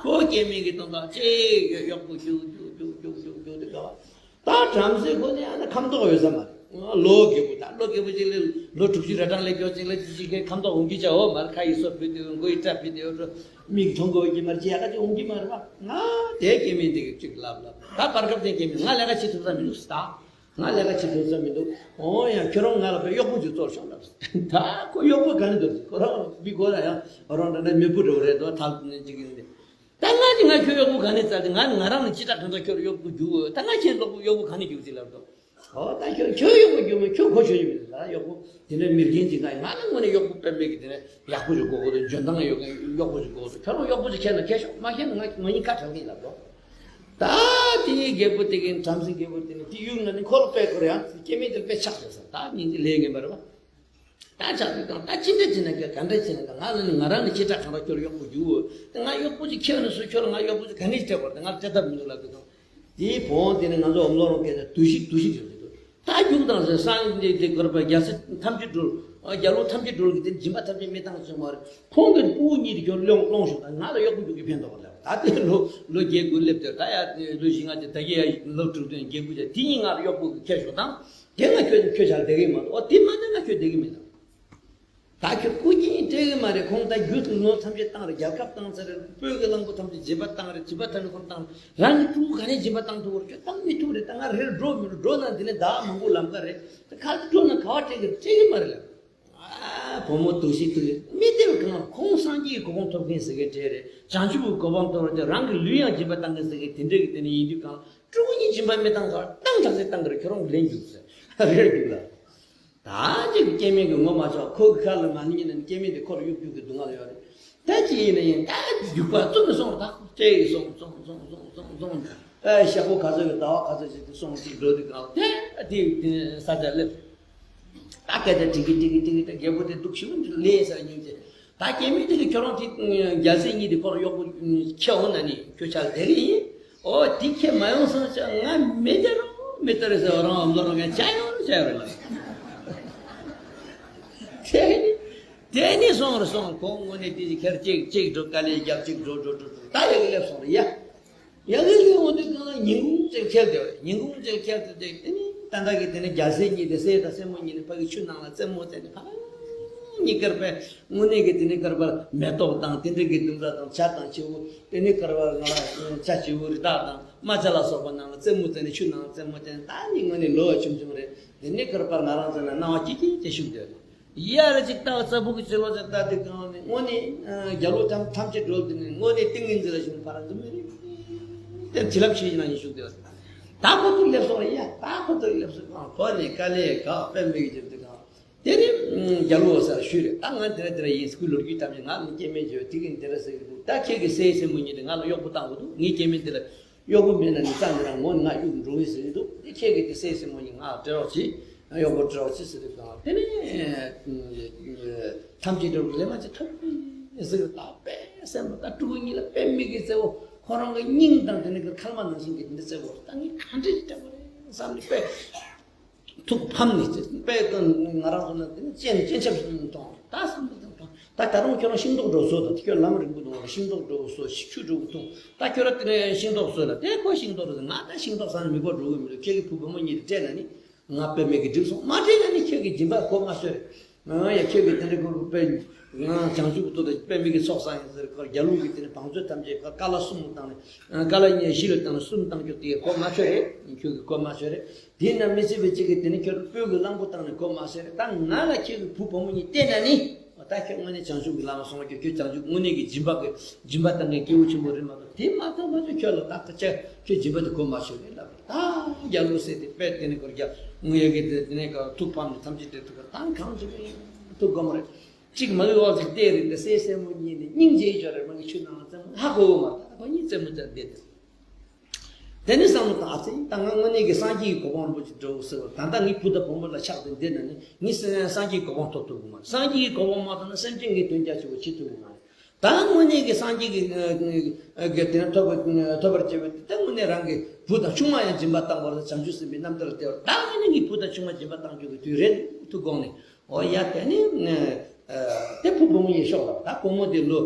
ཁོ་སྐྱེ་དམན་གི་དོན་དག་ཅི་ཡོད་གཡོག་པོ་རྒྱུག་རྒྱུག་རྒྱུག་རྒྱུག་རྒྱུག་རྒྱུག་དེ་ག་བ། ད་བྲམ་ཟེ་ཁོ་ནི་ཨ་ན་ཁ་མདོག་ཡོད་ས་མ་རེད། ལོ་རྒད་པོ་ད་ལོ་རྒད་པོ་ཅིག་ལས་ལོ་དྲུག་ཅུ་རེ་གྲངས་ལས་མགྱོགས་ཅིག་ལ་ཅི་ཅིག་གི་ཁ་མདོག་འོང་གི་བྱ་འོ་མར་ཁ་ཡི་སོ་བུད་དེ་མགོ་ཡི་སྐྲ་བུད་དེ་འོ་མིག་མཐོང་གི་འོང་གི་མ་རེད་ཅི་ཡ་ག་ཅིག་འོང་གི་མ་རེད་བ། ང་དེ་སྐྱེ་དམན་དེ་གི་ཅིག་ལབ་ལབ་ད་བར་སྐབས་དེ་སྐྱེ་དམན་ང་ལས་ཀ་བྱེད་ཐུབ་ས་མི་འདུག་ཟེར་ད། ང་ལས་ཀ་བྱེད་ཐུབ་ས་མི་འདུག་ཨོ་ཡང་ཁྱོད་རང་ང་ལ་དཔེ་གཡོག་པོ་ཅིག་བཙལ་ཤོག་ལབ། ད་ཁོ་གཡོག་པོ་ག་ནས་འདུག་ཁོ་རང་མི་ཁོ་ར་ཡང་རང་འདྲ་འདྲ་མེད་པོ་འདྲ་བོ་རེད་དོ་ཐལ་ནས་ཅིག་ཡིན་ཏེ། ད་ང་ནི་ང་ཁྱོད་གཡོག་པོ་ག་ནས་བཙལ་ཏེ་ང་ནི་ང་རང་ནི་ཅི་ལྟར་གང་ལྟར་ཁྱོད་གཡོག་པོ་རྒྱུག་ད་ང་ཁྱེད་གཡོག་པོ་གཡོག་པོ་ག་ནས་རྒྱུག་ཅིག་ལབ་དོ། ཨོ་ད་ཁྱོད་ཁྱོད་གཡོག་པོ་རྒྱུག་མ་ཁྱོད་གོ་ཆོད་ཡོད་མི་འདུག་ད་གཡོག་པོ་དེ་འདྲ་མི་རྒན་ཅིག་ང་ང་ནི་དངོས་གནས་གཡོག་པོ་དཔེ་མེད་ཀི་དེ་འདྲ་ཡག་པོ་ཅིག་དགོས་གོ་དོ་འཇོན་ཐང་ཡོད་མཁན་གཡོག་པོ་ཅིག་དགོས་དོ་ཁྱོད་རང་གཡོག་པོ་ཅིག་ཁྱེར་ན་ཁྱེར་ཤོག་མ་ཁྱེར་ན་ང་ང་གཉིས་ཁ་བྲལ་གི་ལབ་དོ། ད་དེའི་རྒད་པོ་དེ་གིན་བྲམ་ཟེ་རྒད་པོ་དེ་ནི་དེ་ཡུལ་ན་ནི་འཁོར་དཔེ་འཁོར་ཡང་སྐྱེ་དམན་དེ་དཔེ་ཆགས་ཡོད་ས་ད་མིང་དེ་ལས་ངན་པ་རེད་བ། ད་ཆགས་དུས་དང་ད་ཅི་འདྲ་བྱས་ན་ག་ག་འདྲ་བྱས་ན་ག་ང་ལ་ནི་ང་རང་ནི་ཅི་ལྟར་གང་ལྟར་ཁྱོད་གཡོག་པོ་རྒྱུག་དེ་ང་གཡོག་པོ་ཅིག་ཁྱེར་ནས་སུ་ཁྱོད་ལ་ང་གཡོག་པོ་ཅིག་ག་ནས་སྤྲད་པར་དེ་ང་སྤྲད་ཐབས་མི་འདུག་ལབ་དུས་དང་དེའི་བོང་དེ་ནི་ང་ཚོ་འོམ་ལོ་རོང་སྐད་དུ་དུ་ཤིག་དུ་ཤིག་ཟེར་གྱི་འདུག་ད་རྒྱུག་དང་ཟེར་སང་དེ་དེ་དགོས་པ་རྒྱལ་སྲིད་ཐམས་ཅད་འགྲུལ་རྒྱལ་ལོ་ཐམས་ཅད་འགྲུལ་གྱི་དེ་སྦྱིན་པ་ཐམས་ཅད་མི་བཏང་བྱུང་བ་རེད། ཁོང་གི་སྤུ་གུ་གཉིས་དེ་ཁྱོད་སློང་སློང་ཤོག་དང་ང་ལ་གཡོག་པོ་རྒྱུག་གི་ཕན་ཐོགས་ལབ་ད་དེ་ལོ་ལོ་བརྒྱད་དགུ་སླེབས་དུས་ད་ཡ་ལོ་བཞི་ལྔ་དེ་ད་གི་ཡ་ལོ་དྲུག་བདུན་བརྒྱད་དགུ་དེ་དེ་གཉིས་ང་ལ་གཡོག་པོ་ཁྱེར་ཤོག་དང་། དེ་ང་ཁྱོད་ཁྱོད་ཆ་ལ་བསྡད་ཀྱི་མ་གཏོགས་ཨོ་དེ་མ་གཏོགས་ང་ཁྱོད་བསྡད་ཀྱི་མི་འདུག་ད་ཁྱོད་སྐུ་རྒྱན་སྤྲད་ཀྱི་མ་རེད། ཁོང་ད་རྒྱུ་དུ་ནོར་ཐམས་ཅད་བཏང་རེད། རྒྱལ་ཁབ་བཏང་ཚར་རེད། བོད་ཀྱི་གླང་པོ་ཐམས་ཅད་སྦྱིན་པ་བཏང་རེད། སྦྱིན་པ་ཐམས་ཅད་ཁོང་བཏང་རེད། རང་གི་ཕྲུ་གུ་ག་ནས་སྦྱིན་པ་བཏང་ཐུབ་བར་ཁྱོད་བཏང་མི་ཐུབ་རེད། ད་ང་རེར་འགྲོ་མི་འགྲོ་འགྲོ་ན་འདི་ནས་ཟླ་མང་པོ་ལམ་ཁ་རེད། ད་ཁ་འགྲོ་ན་ག་བ་སྤྲད་ཀྱི་སྤྲད་ཀྱི་མ་རེད་ལབ། ཨ་བུ་མོ་དུ་ཤི་དུ་མི་དེ་བས་གང་ཁོང་སངས་རྒྱས་ཀྱི་གོ་འཕང་ཐོབ་མཁན་ཟེར་མཁན་གྲས་རེད། བྱང་ཆུབ་ཀྱི་གོ་འཕང་ཐོབ་རེད། རང་གི་ལུས་ཡང་སྦྱིན་པ་བཏང་མཁན་ཟེར་མཁན་དེ་འདྲ་གི་དེ་ནས་ཡིན་དུས་གང་ཕྲུ་གུ་གཉིས་སྦྱིན་པ་མི་བཏང་གར་བཏང་དྲག་ཟེར་བཏང་གི་རེད། ཁྱོད་རང་གི་ལན་རྒྱུགས་ཟེར་རེད་རྒྱུགས་ལ། ད་ཅིག་སྐྱེ་དམན་གྱི་ངོ་མ་ཆོག་ཁོ་གི་ཁ་ལ་མ་ནི་ཉན་ན་སྐྱེ་དམན་དེ་ཁོ་ལ་གཡུག་རྒྱུག་གི་སྡུག་བསྔལ་ཡོད་རེད། ད་ཅི་ཡིན་ན་ཡིན་ད་རྒྱུག་པ་བཙུམ་ནས་སོང་ད་ཅེ་ཡི་སོང་སོང་སོང་སོང་སོང་སོང་ཨ་ཞག་པོ་ག་ཚོད་ཀྱི་ཟླ་བ་ག་ཚོད་ཅིག་ཏུ་སོང་ཅིག་འགྲོ་དུས་གང་དེ་དེ་ས་ཆ་སླེབས། ད་སྐད་ཆ་དྲི་གི་དྲི་གི་དྲི་གི་ད་རྒད་པོ་དེ་སྡུག་ཤི་བོ་ལས་ས་ཉིན་ཅེ་ད་སྐྱེ་དམན་དེ་གི་ཁྱོད་རང་དེ་རྒྱལ་སྲས་གཉིས་དེ་ཁོ་རང་གཡོག་པོ་ཁྱེད་འོང་ན་ནི་ཁྱོད་ཆ་ལ་དེ་གི་ཡིན། ཨོ་དེ་ཁྱེད་མ་ཡོང་སོང་ཅག་ང་མི་དེ་རུ་མི་དེ་རུ་ཟེར་བ་རང་ཨམ་ལོ་རང་ང་ཅག་ཡོང་རུ་ཅག་ཡོང་རུ་ལ། དེ་ནི་དེ་ནི་སོང་རུ་སོང་ཁོང་དངོས་གནས་དེ་ཁྱེར་གཅིག་གཅིག་འགྲོ་དཀའ་ལས་རྒྱབ་གཅིག་འགྲོ་འགྲོ་འགྲོ་འགྲོ་ད་ཡ་གི་སླེབས་སོང་རུ་ཡ། ཡ་གི་སླེབས་འོང་དུས་གང་ལ་ཉིན་གུང་ཅིག་ཁྱེར་དེ་བས་ཉིན་གུང་ཅིག་ཁྱེར་དེ་དེ་དེ་ནི་ད་ལྟ་གི་དེ་ནི་རྒྱལ་སྲས་གཉིས་དེ་སྲས་དང་སྲས་མོ་གཉིས་ནི་ཕ་གི་ཆུ་ནང་ལ་རྩེད་མོ་རྩེ་ནི་ཕ་གི་གཉིས་ཀར་པས་དངོས་གནས་ཀྱི་དེ་ནི་ཀར་པར་མེ་ཏོག་དང་དེ་འདྲ་གི་ལྡུམ་ར་དང་བྱ་དང་བྱིའུ་དེ་ནི་ཀར་པར་ང་ལ་བྱ་བྱིའུ་རི་དྭགས་དང་ རྨ་བྱ་ལ་སོགས་པ་ནང་ལ་རྩེད་མོ་རྩེ་ནས་ཆུ་ནང་རྩེད་མོ་རྩེ་ནས་ད་ནི་དངོས་གནས་ལོ་ཆུང་ཆུང་རེད། དེ་ནས་ཁར་པར་ང་རང་ཚོ་ན་སྣང་བ་སྐྱིད་སྐྱིད་ཅིག་ཤུགས་དེ་ཡ་རེ་ཅིག་ལྟ་བ་རྩ་ཕུག་གི་ཕྱི་ལོགས་ཅིག་ལྟ་དུས་གང་ནས་དངོས་གནས་རྒྱ་ལོ་ཐམས་ཐམས་ཅད་འགྲོ་དུས་ནས་དངོས་གནས་ཏིང་ངེ་འཛིན་ལ་ཞུགས་ཕར་འཛུལ་མི་རེད། དེ་བྱིན་རླབས་ཆེ་ཡིན་ན་ཡིན་ཤུགས་དེ་ད་ཁོ་ཚོ་སླེབས་སོང་རེད། ཡ་ད་ཁོ་ཚོ་སླེབས་སོང་། ཁོ་ནས་དཀའ་ལས་ཁག་དཔེ་མི་གི་ཅིག་དུས་གང་། དེ་ནི་རྒྱ་ལོ་ཟེར་ཞུས་རེད། ད་ང་འདི་ར་འདི་ར་ཡིན། སྐུ་ལོ་རྒྱུས་ཐམས་ཅད་ང་མི་སྐྱེ་དམན་བྱོས་དེ་གིན་འདི་ར་ཟེར་གི་འདུག་ད་ཁྱེད་ཀྱི་སྲས་སྲས་མོ་གཉིས་དེ་ང་ལ་གཡོག་པོ་བཏང་གི་འདུག་ངའི་སྐྱེ་དམན་དེ་ལ་གཡོག་པོ་མེད་ན་ནི་རྩ་འདི་ར་ངོ་ནི་ང་གཡུག་འགྲོ་གི་ཟེར་གི་འདུག་དེ་ཁྱེད་ཀྱི་དེ་སྲས་སྲས་མོ་གཉིས་ང་ལ་སྤྲད་རོགས་གྱིས། གཡོག་པོ་སྤྲད་རོགས་གྱིས་ཟེར་དུས་གང་དེ་ནི་ཐམས་ཅད་འགྲོ་གི་ལས་མ་བྱེད་ཐབས་མེད་ཟེར་གི་ད་དཔེ་སེམས་པ་ད་ཕྲུ་གུ་གཉིས་ལ་དཔེ་མི་གི་བརྩེ་བོ་ཁོ་རང་གི་སྙིང་དང་དེ་ནི་གི་ཁལ་མ་ནང་བཞིན་གི་དེ་འདྲ་བརྩེ་བོ་ད་ངས་ག་འདྲ་ཞིག་སྤྲད་པ་རེད་བསམ་ནས་དཔེ། ཐུགས་ཕམ་ནས་དཔེ་ཀུན་ང་རང་ཚོ་ན་དེ་ནི་སྤྱན་སྤྱན་ཆབ་བཟུང་གཏོང་ད་བསམ་པ་དང་གཏོང་ད་ད་རུང་ཁྱོད་རང་ཤིང་ཏོག་འགྲོ་བཟོ་དང་ཁྱོད་ལམ་རིང་པོ་འདུག་ཤིང་ཏོག་འགྲོ་བཟོ་ཤིག་ཆུ་འགྲོ་གཏོང་ད་ཁྱོད་རང་དེ་ནས་ཤིང་ཏོག་བཟོ་ལ་དེ་ཁོ་ཤིང་ཏོག་རེད། ང་ད་ཤིང་ཏོག་ཟ་ན་མི་གོ་འགྲོ་གི་མི་འདུག་ཁྱེད་ཀྱི་བུ་བུ་མོ་གཉིས་དེ་སྤྲད་ན་ནི་ང་དཔེ་མེད་ཀྱི་འགྲིག་སོང་། མ་སྤྲད་ན་ནི་ཁྱེད་ཀྱི་སྦྱིན་པ་གོ་མ་ཤོད་རེད། ང་ཡ་ཁྱེད་ཀྱི་དེ་འདྲ་གོ་དཔེ་ང་བྱང་ཆུབ་ཀྱི་ཐོག་ཏུ་དཔེ་མེད་ཀྱི་ཚོགས་བསགས་ཡིན་ཟེར་ཁར་རྒྱ་ལུགས་ཀྱི་དེ་ནི་བང་མཛོད་ཐམས་ཅད་ཁར་ཀ་ལ་གསུམ་བཏང་ནས་ཀ་ལ་གཉིས་བཞི་ལ་བཏང་ནས་གསུམ་བཏང་རྒྱུ་དེ་གོ་མ་ཤོད་རེད། ཁྱོད་ཀྱི་གོ་མ་ཤོད་རེད། དེས་ན་མི་སྲིད་པའི་གཅིག་གིས་དེ་ནི་ཁྱོད་སྤོས་ཀྱི་གླང་པོ་བཏང་ནས་གོ་མ་ཤེས་རེད། ད་ང་ལ་ཁྱེད་ཀྱི་བུ་བུ་མོ་གཉིས་བལྟས་ན་ནི་ད་ཁྱོད་དངོས་གནས་བྱང་ཆུབ་ཀྱི་ལམ་ལ་སོང་བ་ཁྱོད་ཁྱོད་བྱང་ཆུབ་དངོས་གནས་ཀྱི་སྦྱིན་པ་གི་སྦྱིན་པ་བཏང་མཁན་སྐྱེ་བོ་ཆེན་པོ་རེད་མ་གཏོགས་དེ་མ་ཐོབ་མ་ཐོབ་ཁྱོད་ལ་ད་ཁ་ཆད་ཁྱོད་སྦྱིན་པ་དེ་གོ་མ་ཤེས་རེད་ལབ་རེད། ད་རྒྱ་ལུགས་སྲས་དེ་དཔེ་དེ་ནི་ཁོར་རྒྱ་ངུ་ཡ་གི་དེ་དེ་ནས་ཀ་ཐུགས་ཕམ་ནས་ཐམས་ཅད་དེ་ཐུགས་ཀ་ད་གང་བྱེད་ཀྱི་ཡིན་ཐུགས་དགོངས་རེད། གཅིག་མ་ལུས་འོག་ཅིག་བལྟས་རེད། འདི་སྲས་སྲས་མོ་གཉིས་ནི་སྙིང་རྗེ་ཡོད་རེད། མ་གི་ཆུ་ནང་ལ་བཙན་མོ་ཧ་གོ་བ་མ་ད་ཁོ་གཉིས་བཙན་མོ་བཙན་བསྡད་དེ། དེ་ནས་བསམ་བློ་བཏང་། ཨ་ཙི་ད་ང་དངོས་གནས་ཀྱི་སངས་རྒྱས་ཀྱི་གོ་འཕང་རིན་པོ་ཆེ་འགྲོ་ཟེར་བ་ད་ལྟ་ངའི་བུ་དང་བུ་མོ་ལ་ཆགས་ཏེ་བསྡད་ན་ནི་ངས་སངས་རྒྱས་ཀྱི་གོ་འཕང་ཐོབ་ཐུབ་ཀྱི་མ་རེད། སངས་རྒྱས་ཀྱི་གོ་འཕང་མ་ཐོབ་ན་སེམས་ཅན་གྱི་དོན་རྒྱ་ཆེ་བོ་བྱེད་ཐུབ་ཀྱི་མ་རེད། ད་དངོས་གནས་ཀྱི་སངས་རྒྱས་ཀྱི་དེ་ཐོབ་པར་བྱེད་པའི་ད་དངོས་གནས་རང་གི་བུ་དང་ཆུང་མ་ཡང་སྦྱིན་པ་བཏང་བར་བྱང་ཆུབ་སེམས་དཔའི་རྣམ་ཐར་ལ་བལྟས་པར་ད་དངོས་གནས་ཀྱི་བུ་དང་ཆུང་མ་སྦྱིན་པ་བཏང་རྒྱུ་གི་དུས་རེད་ཐུགས་དགོངས་ནས། འོ་ཡ་དེ་ནི་དེ་བུ་བུ་མོ་ཡིན་ཤོག་ལབ། ད་བུ་མོ་དེ་ལོ་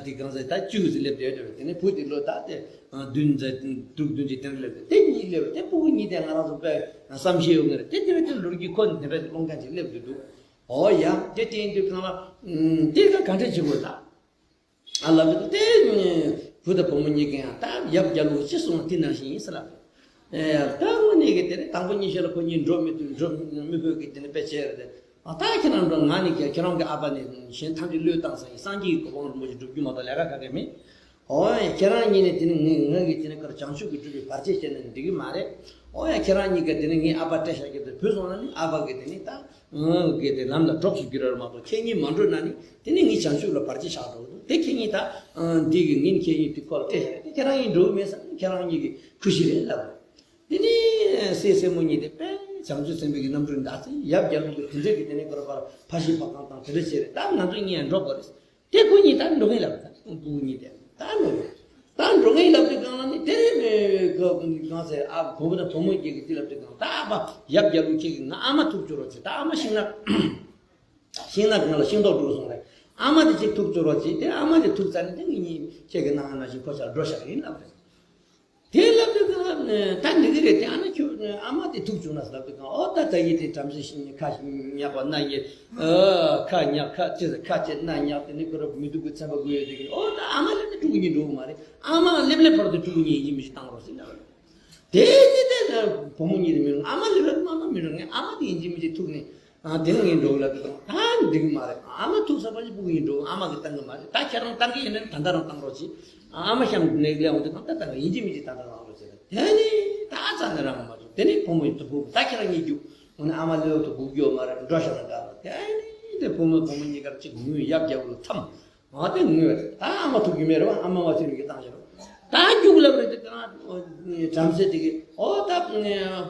དེ་གང་ཟེར་ད་བཅུ་ཙམ་སླེབས་བསྡད་ཡོད་རེད། དེ་ནི་བུ་དེ་ལོ་ད་དེ་བདུན་ཙམ་དྲུག་བདུན་ཅིག་དེ་འདྲ་སླེབས་རེད། དེ་གཉིས་སླེབས་རེད། དེ་ཕྲུ་གུ་གཉིས་དེ་ང་རང་ཚོ་དཔེ་བསམ་ཤེས་ཡོད་ངེས་རེད། དེ་དེ་བས་དེ་ལོ་རྒྱུས་ཁོ་ནི་དེ་བས་དེ་སློང་མཁན་ཅིག་སླེབས་བསྡད་འདུག་འོ་ཡ་དེ་དེ་ཡིན་དུས་གང་ལ་དེ་ག་ག་འདྲ་བྱེད་དགོས་ད། ཨ་ལབ་དུས་དེ་བུ་དང་བུ་མོ་གཉིས་ཀྱིས་ཡང་ད་ཡབ་རྒྱལ་ལོ་ཅི་གསུངས་དེ་ནང་བཞིན་ཡིན་ཟེར་ལབ། ཨེ་ད་དངོས་གནས་ཀྱི་དེ་ནི་དང་པོ་ཉིད་ཤེས་ལ་ཁོ་གཉིས་འགྲོ་མི་ཐུབ། འགྲོ་མི་ཕོད་ཀྱི་དེ་ནི་དཔེ་བྱས་རེད། ཨ་ད་ཁྱེད་རང་འགྲོ། ང་ནི་ཁྱེད་ཁྱེད་རང་གི་ཨ་ཕ་ནི་གཞན་ཐམས་ཅད་བློས་བཏང་ས་ཡིན། སངས་རྒྱས་ཀྱི་གོ་འཕང་རིན་པོ་ཆེ་སྒྲུབ་རྒྱུ་མ་གཏོགས་ལས་ཀ་ག་གེ་མེད། ཨོ་ཡ་ཁྱེད་རང་གཉིས་ནི་དེ་ནི་ངའི་ངའི་གི་དེ་ནི་ཀར་བྱང་ཆུབ་ཀྱི་སྒྲུབ་པའི་བར་ཆད་བྱས་ན་ནི་འགྲིག་གི་མ་རེད། ཨོ་ཡ་ཁྱེད་རང་གཉིས་ཀ་དེ་ནི་ངའི་ཨ་ཕ་སྤྲད་བཞག་གི་དེ་བུད་སོང་ན་ནི་ཨ་ཕ་གི་དེ་ནི་ད། ཨང་། གལ་ཏེ་ལམ་ལ་གྲོགས་སུ་འགྱུར་བར་མ་གཏོགས་ཁྱེད་གཉིས་མ་འགྲོ་ན་ནི་དེ་ནི་ངའི་བྱང་ཆུབ་ལ་བར་ཆད་བཞག་འགྲོ་གི་འདུག་དེ་ཁྱེད་གཉིས་ད་ཨང་། འདི་གི་ངས་ཁྱེད་གཉིས་དེ་ཁོ་ལ་སྤྲད་བཞག་རེད། དེ་ཁྱེད་རང་གཉིས་འགྲོ་གི་མེད་ས་ནི་ཁྱེད་རང་གཉིས་ཀྱི་ཁུ་བྱུག་རེད་ལབ་རེད། དེ་ནི་སྲས་སྲས་མོ་གཉིས་དེ་དཔེ་བྱང་ཆུབ་སེམས་དཔའི་གི་རྣམ་སྤྲུལ་འདྲ་ཚེ་ཡབ་རྒྱལ་པོ་གི་དེ་འདྲ་གི་དེ་ནི་ཁོ་ར་ཕར་ཕ་ཤི་ཕ་ཁང་དང་དེ་འདྲ་བྱས་རེད། ད་ང་ཚོ་གཉིས་ཡང་འགྲོ་དགོས་རེད། དེ་ཁོ་གཉིས་ད་འགྲོ་ངེས་ལབ་ད་ཕྲུ་གུ་གཉིས་དེ་ད་འགྲོ་ངེས། ད་འགྲོ་ངེས་ལབ་དུས་གང་ལ་ནི་དེ་ནས་གང་ཟེར་ཨ་བུ་མོ་དང་བུ་མོ་གཉིས་ཀྱིས་དེ་ལབ་དུས་གང་ད་ཨ་ཕ་ཡབ་རྒྱལ་པོ་ཁྱེད་ཀྱིས་ང་ཨ་མ་ཐུག་བཅུག་རོགས་བྱེད། ད་ཨ་མ་ཤིང་ནགས་ཤིང་ནགས་གང་ལ་ཤིང་ཏོག་བསྒྲུགས་སོང་རེད། ཨ་མ་དེ་ཅིག་ཐུག་བཅུག་རོགས་བྱེད། དེ་ཨ་མ་དེ་ཐུག་ཚར་ནས་དེ་ངེད་གཉིས་ཁྱེད་ཀྱི་ནང་ན་བཞིན་ཕོ་བྱར་འགྲོ་བཞག་ཡིན་ལབ་རེད། དེ་ལབ་དུས་གང་ལ་ད་འགྲིག་གི་རེད། དེ་ཨ་ན་ཁྱོད་ཨ་མ་དེ་ཐུག་བྱུང་ན་ལབ་དུས་གང་ཨོ་ད་ད་ཡིན་དེ་བྲམ་ཟེ་ཤི་ནས་ཁ་ཉག་པ་ན་ཡེ་ཨ་ཁ་ཉག་ཁ་ཅི་ཟེར་ཁ་ཅེ་ན་ཉག་དེ་ནི་ཁོ་ར་མི་སྡུག་གི་ཚན་པ་དགོས་ཡོད་དེ་གི་ཨོ་ད་ཨ་མ་སླེབས་ན་ཕྲུ་གུ་གཉིས་འགྲོ་གི་མ་རེད། ཨ་མ་སླེབས་སླེབས་བར་དུ་ཕྲུ་གུ་གཉིས་ཡིན་གཅིག་མིན་གཅིག་བཏང་རོགས་ཟེར་ལབ་རེད། དེ་ནི་དེ་ལ་བུ་མོ་གཉིས་དེ་མི་རུང་། ཨ་མ་ལེ་ར་མ་མ་མི་རུང་ངས་ཨ་མ་དེ་ཡིན་གཅིག་མིན་གཅིག་ཐུག་ནས་ཨ་དེ་ནི་ངས་འགྲོ་གི་ལབ་དུས་གང་ད་འགྲིག་གི་མ་རེད། ཨ་མ་ཐུག་ས་པ་ཞིག་ཕྲུ་གུ་ཡིན་འགྲོ་ཨ་མ་གིས་བཏང་གི་མ་རེད། ད་ཁྱེད་རང་བཏང་གི་ཡིན་ན་ད་ལྟ་རང་བཏང་རོགས་གྱིས། ཨ་མ་གཤམ་ནས་སླེབས་འོང་དུས་གང་ད་བཏང་གི་ཡིན་གཅིག་མིན་གཅིག་ད་ལྟ་རང་རོགས་བྱེད་ལ་དེ་ནི་ད་ཨ་ཙ་ནས་རང་མ་བྱུང་། དེ་ནི་བུ་མོ་ཡིན་དུ་བུ་ད་ཁྱེད་རང་གཉིས་རྒྱུགས་འོ་ན་ཨ་མ་ལེ་ར་དུ་སྒུག་རྒྱུ་མ་རེད། འགྲོ་ཤག་ན་དགའ་རོགས། དེ་ནི་དེ་བུ་མོ་བུ་མོ་གཉིས་ཀར་གཅིག་ངུས་ཡབ་རྒྱལ་པོ་ལ་འཐམས། ང་དེ་ངུས་པ་རེད། ད་ཨ་མ་ཐུག་རྒྱུ་མེད་རེད་བ། ཨ་མ་མ་ཐུག་རྒྱུ་བཏང་ཤག་རོགས། ད་རྒྱུགས་ལབ་རེད། དེ་གང་བྲམ་ཟེ་དེ་གིས་ཨོ་ད་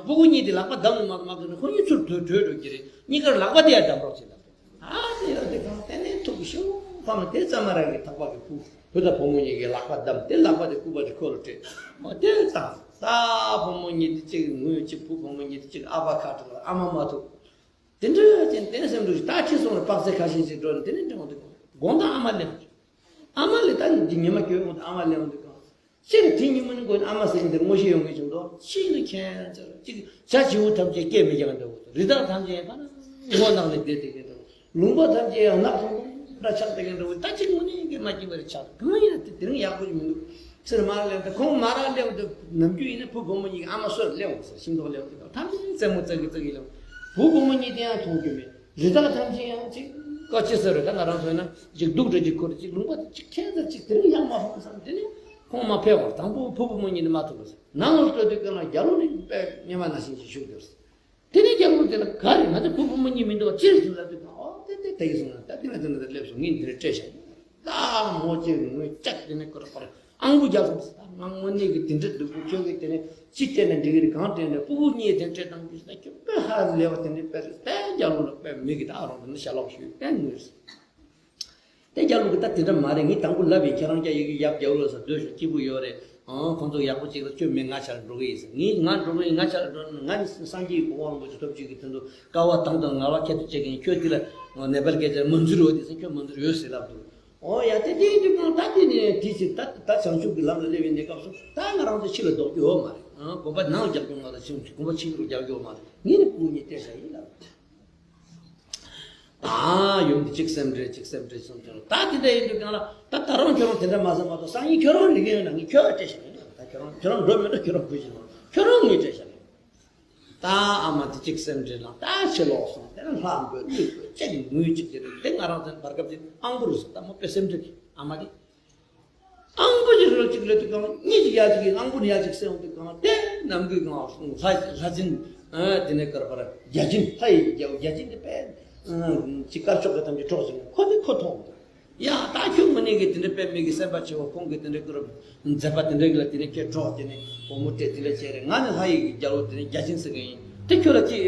ཕྲུ་གུ་གཉིས་དེ་ལག་པ་བརྡབ་ནས་མ་མ་གི་ནས་ཁོ་གཉིས་ཚུར་བྲོས་བྲོས་འགྲོ་གི་རེད། གཉིས་ཀར་ལག་པ་དེ་ཡར་བརྡབ་རོགས་བྱེད་ལབ་རེད། ཨ་དེ་ཡར་དེ་གང་དེ་ནས་ཐུག་ཤོག་ཕ་མ་དེ་ཙམ་མ་ར་གི་ཐག་པ་གི་བུ་བུ་དང་བུ་མོ་གཉིས་ཀྱི་ལག་པ་བརྡབ་དེ་ལག་པ་དེ་སྐུད་པ་དེ་ཁོ་ལ་སྤྲད། ཨོ་དེ་ཙམ་ད་བུ་མོ་གཉིས་དེ་གཅིག་ངུས་གཅིག་བུ་བུ་མོ་གཉིས་དེ་གཅིག་ཨ་ཕ་ཁ་བྲལ་ཨ་མ་མ་ཐུག་དེ་འདྲ་ཅན་དེ་སེམས་འདུག་ད་ཁྲིད་སོང་རེད། དཔག་ཚད་ཁ་ཤས་ཤིག་འགྲོ་ནས་དེ་ནས་འདྲ་བ་འདུག་དགོང་དག་ཨ་མ་སླེབས། ཨ་མ་ལས་ད་ཉི་མ་སྐྱོད་འོང་དུས་ཨ་མ་སླེབས་འདུག་ག་ཅིག་དེ་ཉིན་མོ་ནི་དགོས་ཨ་མ་ཟེར་འདིར་ངོ་ཤེས་ཡོང་གི་བྱུང་འདུག་ཅིག་ནི་ཁྱེད་ཅིག་བྱ་བྱིའུ་ཐམས་ཅད་སྐད་མི་རྒྱག་འདྲ་བོ་རི་དྭགས་ཐམས་ཅད་ཕར་སྔོ་ནག་ནས་བསྡད་དེ་གི་འདྲ་བོ། ལུང་པ་ཐམས་ཅད་ཡང་ནག་ཐུང་ཐུང་འདྲ་ཆགས་དེ་གི་འདྲ་བོ། ད་ཅིག་དངོས་གནས་ཀྱི་མ་སྐྱིད་པ་རེད་ཆགས། གང་ཡིན་ན་དེ་དེ་རིང་ཡག་པོ་ཞིག་མི་འདུག་སེར་མར་སླེབས་ཏེ་ཁོང་མར་སླེབས་ཏེ་ནམ་རྒྱུན་ཡིན་ན་བུ་བུ་མོ་གཉིས་ཀྱི་ཨ་མ་སོར་སླེབས་འོང་ཟེར། ཤིང་ཏོག་སླེབས་ཏེ་ཐམས་ཅད་རྩེད་མོ་རྩེ་གི་རྩེ་གི་སླེབས། བུ་བུ་མོ་གཉིས་དེ་ཡང་མཐོང་རྒྱུ་མེད། རི་དྭགས་ཐམས་ཅད་ཡང་ཅིག་ཀ་ཅི་ཟེར་རེད། ད་ང་རང་ཚོ་ཡིན་ན་ཅིག་གདུགས་འདྲ་ཅིག་ཁུར་ཅིག་ལུང་པ་ཅིག་ཁྱེར་ཟེར་ཅིག་དེ་རིང་ཡང་མ་ཧོང་བསམ། དེ་ནས་ཁོང་མ་ཕེབས་པར་དང་པོ་བུ་བུ་མོ་གཉིས་ནི་མ་ཐུག་པ་ཟེར། ནང་ལ་སྤྲོད་དུས་སྐབས་ལ་རྒྱ་ལོ་ནི་དཔེ་སྙེ་མ་ནང་བཞིན་ཅིག་བཞུགས་འདུག་ཟེར། དེ་ནས་རྒྱལ་པོ་དེ་ལ་ག་རེ་ང་ཚོ་བུ་བུ་མོ་གཉིས་མི་འདུག་པ་ཅི་རེད་ཟེར་ལབ་དུས་ཨོ་དེ་དེ་དེ་ཡིན་སོང་ན་ད་དེ་ང་ཚོ་ནང་དུ་སླེབས་སོང་། ངས་འདི་རེད་སྤྲད་བཞག་ད་མོ་ཅིག་ངོས་ལྕགས་དེ་ནས་ཁོ་ར་ཁོ་ར་ཨང་བུ་རྒྱག་སོང་ཟེར། ད་ང་དངོས་གནས་ཀྱི་དེ་འདྲ་སྡུག་པོ་ཁྱོད་ཀྱིས་དེ་ནས་ཅི་སྤྲད་ན་འགྲིག་གི་རེད། གང་སྤྲད་ན་ཕྲུ་གུ་གཉིས་དེ་སྤྲད་བཏང་གི་ཟེར། ད་ཁྱོད་དཔེ་ཧ་ལས་པ་དེ་འདྲ་དཔེ་རེད། ད་རྒྱལ་པོ་ལ་དཔེ་མི་གི་ད་རང་དེ་འདྲ་ཞལ་ལག་ཞུས་ཏེ་ངུས། དེ་རྒྱལ་པོ་གིས་ད་དེ་འདྲ་མ་རེད། ངས་དང་པོ་ལབ་ཡིན། ཁྱེད་རང་ཅག་ཡི་གེ་ཡབ་རྒྱལ་པོ་ལ་ཟེར་སྡོད་ཤོག་སྐྱིད་པོ་ཡོད་རེད། ཨང་ཁོང་ཚོ་ཡག་པོ་ཅིག་ལ་ཁྱོད་མེད་ང་ཆ་ལ་འགྲོ་གི་ཡིན་ཟེར། ངས་ང་འགྲོ་གི་ཡིན། ང་ཆ་ལ་འགྲོ་ན་ང་ནི་སངས་རྒྱས་ཀྱི་གོ་འཕང་རིན་པོ་ཆེ་ཐོབ་བྱེད་ཀྱི་དོན་དུ་དཀའ་བ་དང་དང་ངལ་བ་ཁྱད་དུ་བྱེད་ཀྱི་ཡིན། ཁྱོད་དེ་ལ་ནེ་པཱལ་སྐད་ཆ་མ་འཛུལ་འོ་དེ་ཟེར། ཁྱོད་མ་འཛུལ་ཡོད་ཟེར་ལབ་འདུག་ཨོ་ཡ་དེ་དེ་ཡིན་དུས་གང་ད་དེ་ནས་དེ་ཅིག་ད་ད་བྱང་ཆུབ་ཀྱི་ལམ་ལ་སླེབས་པའི་གནས་སྐབས་སུ་ད་ང་རང་ཚོ་ཕྱི་ལ་ལྡོག་རྒྱུ་ཡོད་མ་རེད། ཨང་དགོན་པ་ནང་རྒྱག་རྒྱུ་ང་ལ་ཕྱིན་དགོན་པ་ཕྱི་ལ་རྒྱག་རྒྱུ་ཡོད་མ་རེད། ངས་ནི་ཕྲུ་གུ་གཉིས་སྤྲད་བཞག་ཡིན་ལབ། ད་ཡུམ་འདི་གཅིག་སེམས་ཁྲལ་གཅིག་སེམས་ཁྲལ་སོང་ཚར། ད་དེ་འདྲ་ཡིན་དུས་གང་ལ་ད་ད་རུང་ཁྱོད་རང་དེ་འདྲ་མ་བསམ་མ་གཏོགས་སང་ཉིན་ཁྱོད་རང་རིག་གི་ཡོད་ན་ངས་ཁྱོད་ལ་སྤྲད་བཞག་ཡིན། ད་ཁྱོད་རང་ཁྱོད་རང་འགྲོ་མི་འགྲོ་ཁྱོད་རང་བུ་བཞིན་རོགས། ཁྱོད་རང་ངས་སྤྲད་བཞག་ཡིན། ད་ཨ་མ་དེ་གཅིག་སེམས་ཁྲལ་ལངས། ད་ཕྱི་ལོགས་སོང་། དེ་ལ་ལྷ་འབོད་ཀླུ་འབོད་གཅིག་ངུས་གཅིག་དེ་རེད། དེ་ང་རང་ཚོའི་བར་སྐབས་དེ་ཨང་པོ་རུ་སོང་། ད་མོ་དཔེ་སེམས་ཁྲལ་གྱིས་ཨ་མ་དེ། ཨང་པོ་ཅིག་རོ་ཅིག་ལ་དུས་གང་གཉིས་ཅིག་ཡ་ཅིག་གི་ཨང་པོ་ནི་ཡ་ཅིག་སེང་དུས་གང་དེ་ནམ་གུས་གང་ལྷ་ལྷ་སྦྱིན། དེ་ནས་ཀར་པར་བརྒྱ་སྦྱིན། ལྷ་ཡི་བརྒྱ་བརྒྱ་སྦྱིན་དེ་དཔེ་ཅིག་དཀར་ཕྱོགས་ཀྱི་ཐམས་ཅད་གྲོགས་ཟིན་ཁོ་དེ་ཁོ་མཐོང་། ཡ་ད་ཁྱོད་དངོས་གནས་ཀྱི་དེ་འདྲ་དཔེ་མི་གི་སེམས་པ་ཆེ་བོ། ཁོང་གི་དེ་འདྲ་ཀར་མཛད་པ་དེ་འདྲ་གི་ལ་དེ་ནས་ཁྱེད་གྲོགས་དེ་ནས་སྒོར་མོ་སྤྲད་དེ་ལ་བྱས་རེད། ང་ནི་ལྷ་ཡི་གི་རྒྱལ་པོ་དེ་ནས་བརྒྱ་སྦྱིན་ཟེར་གི་ཡིན། དེ་ཁྱོད་ལ་ཅི་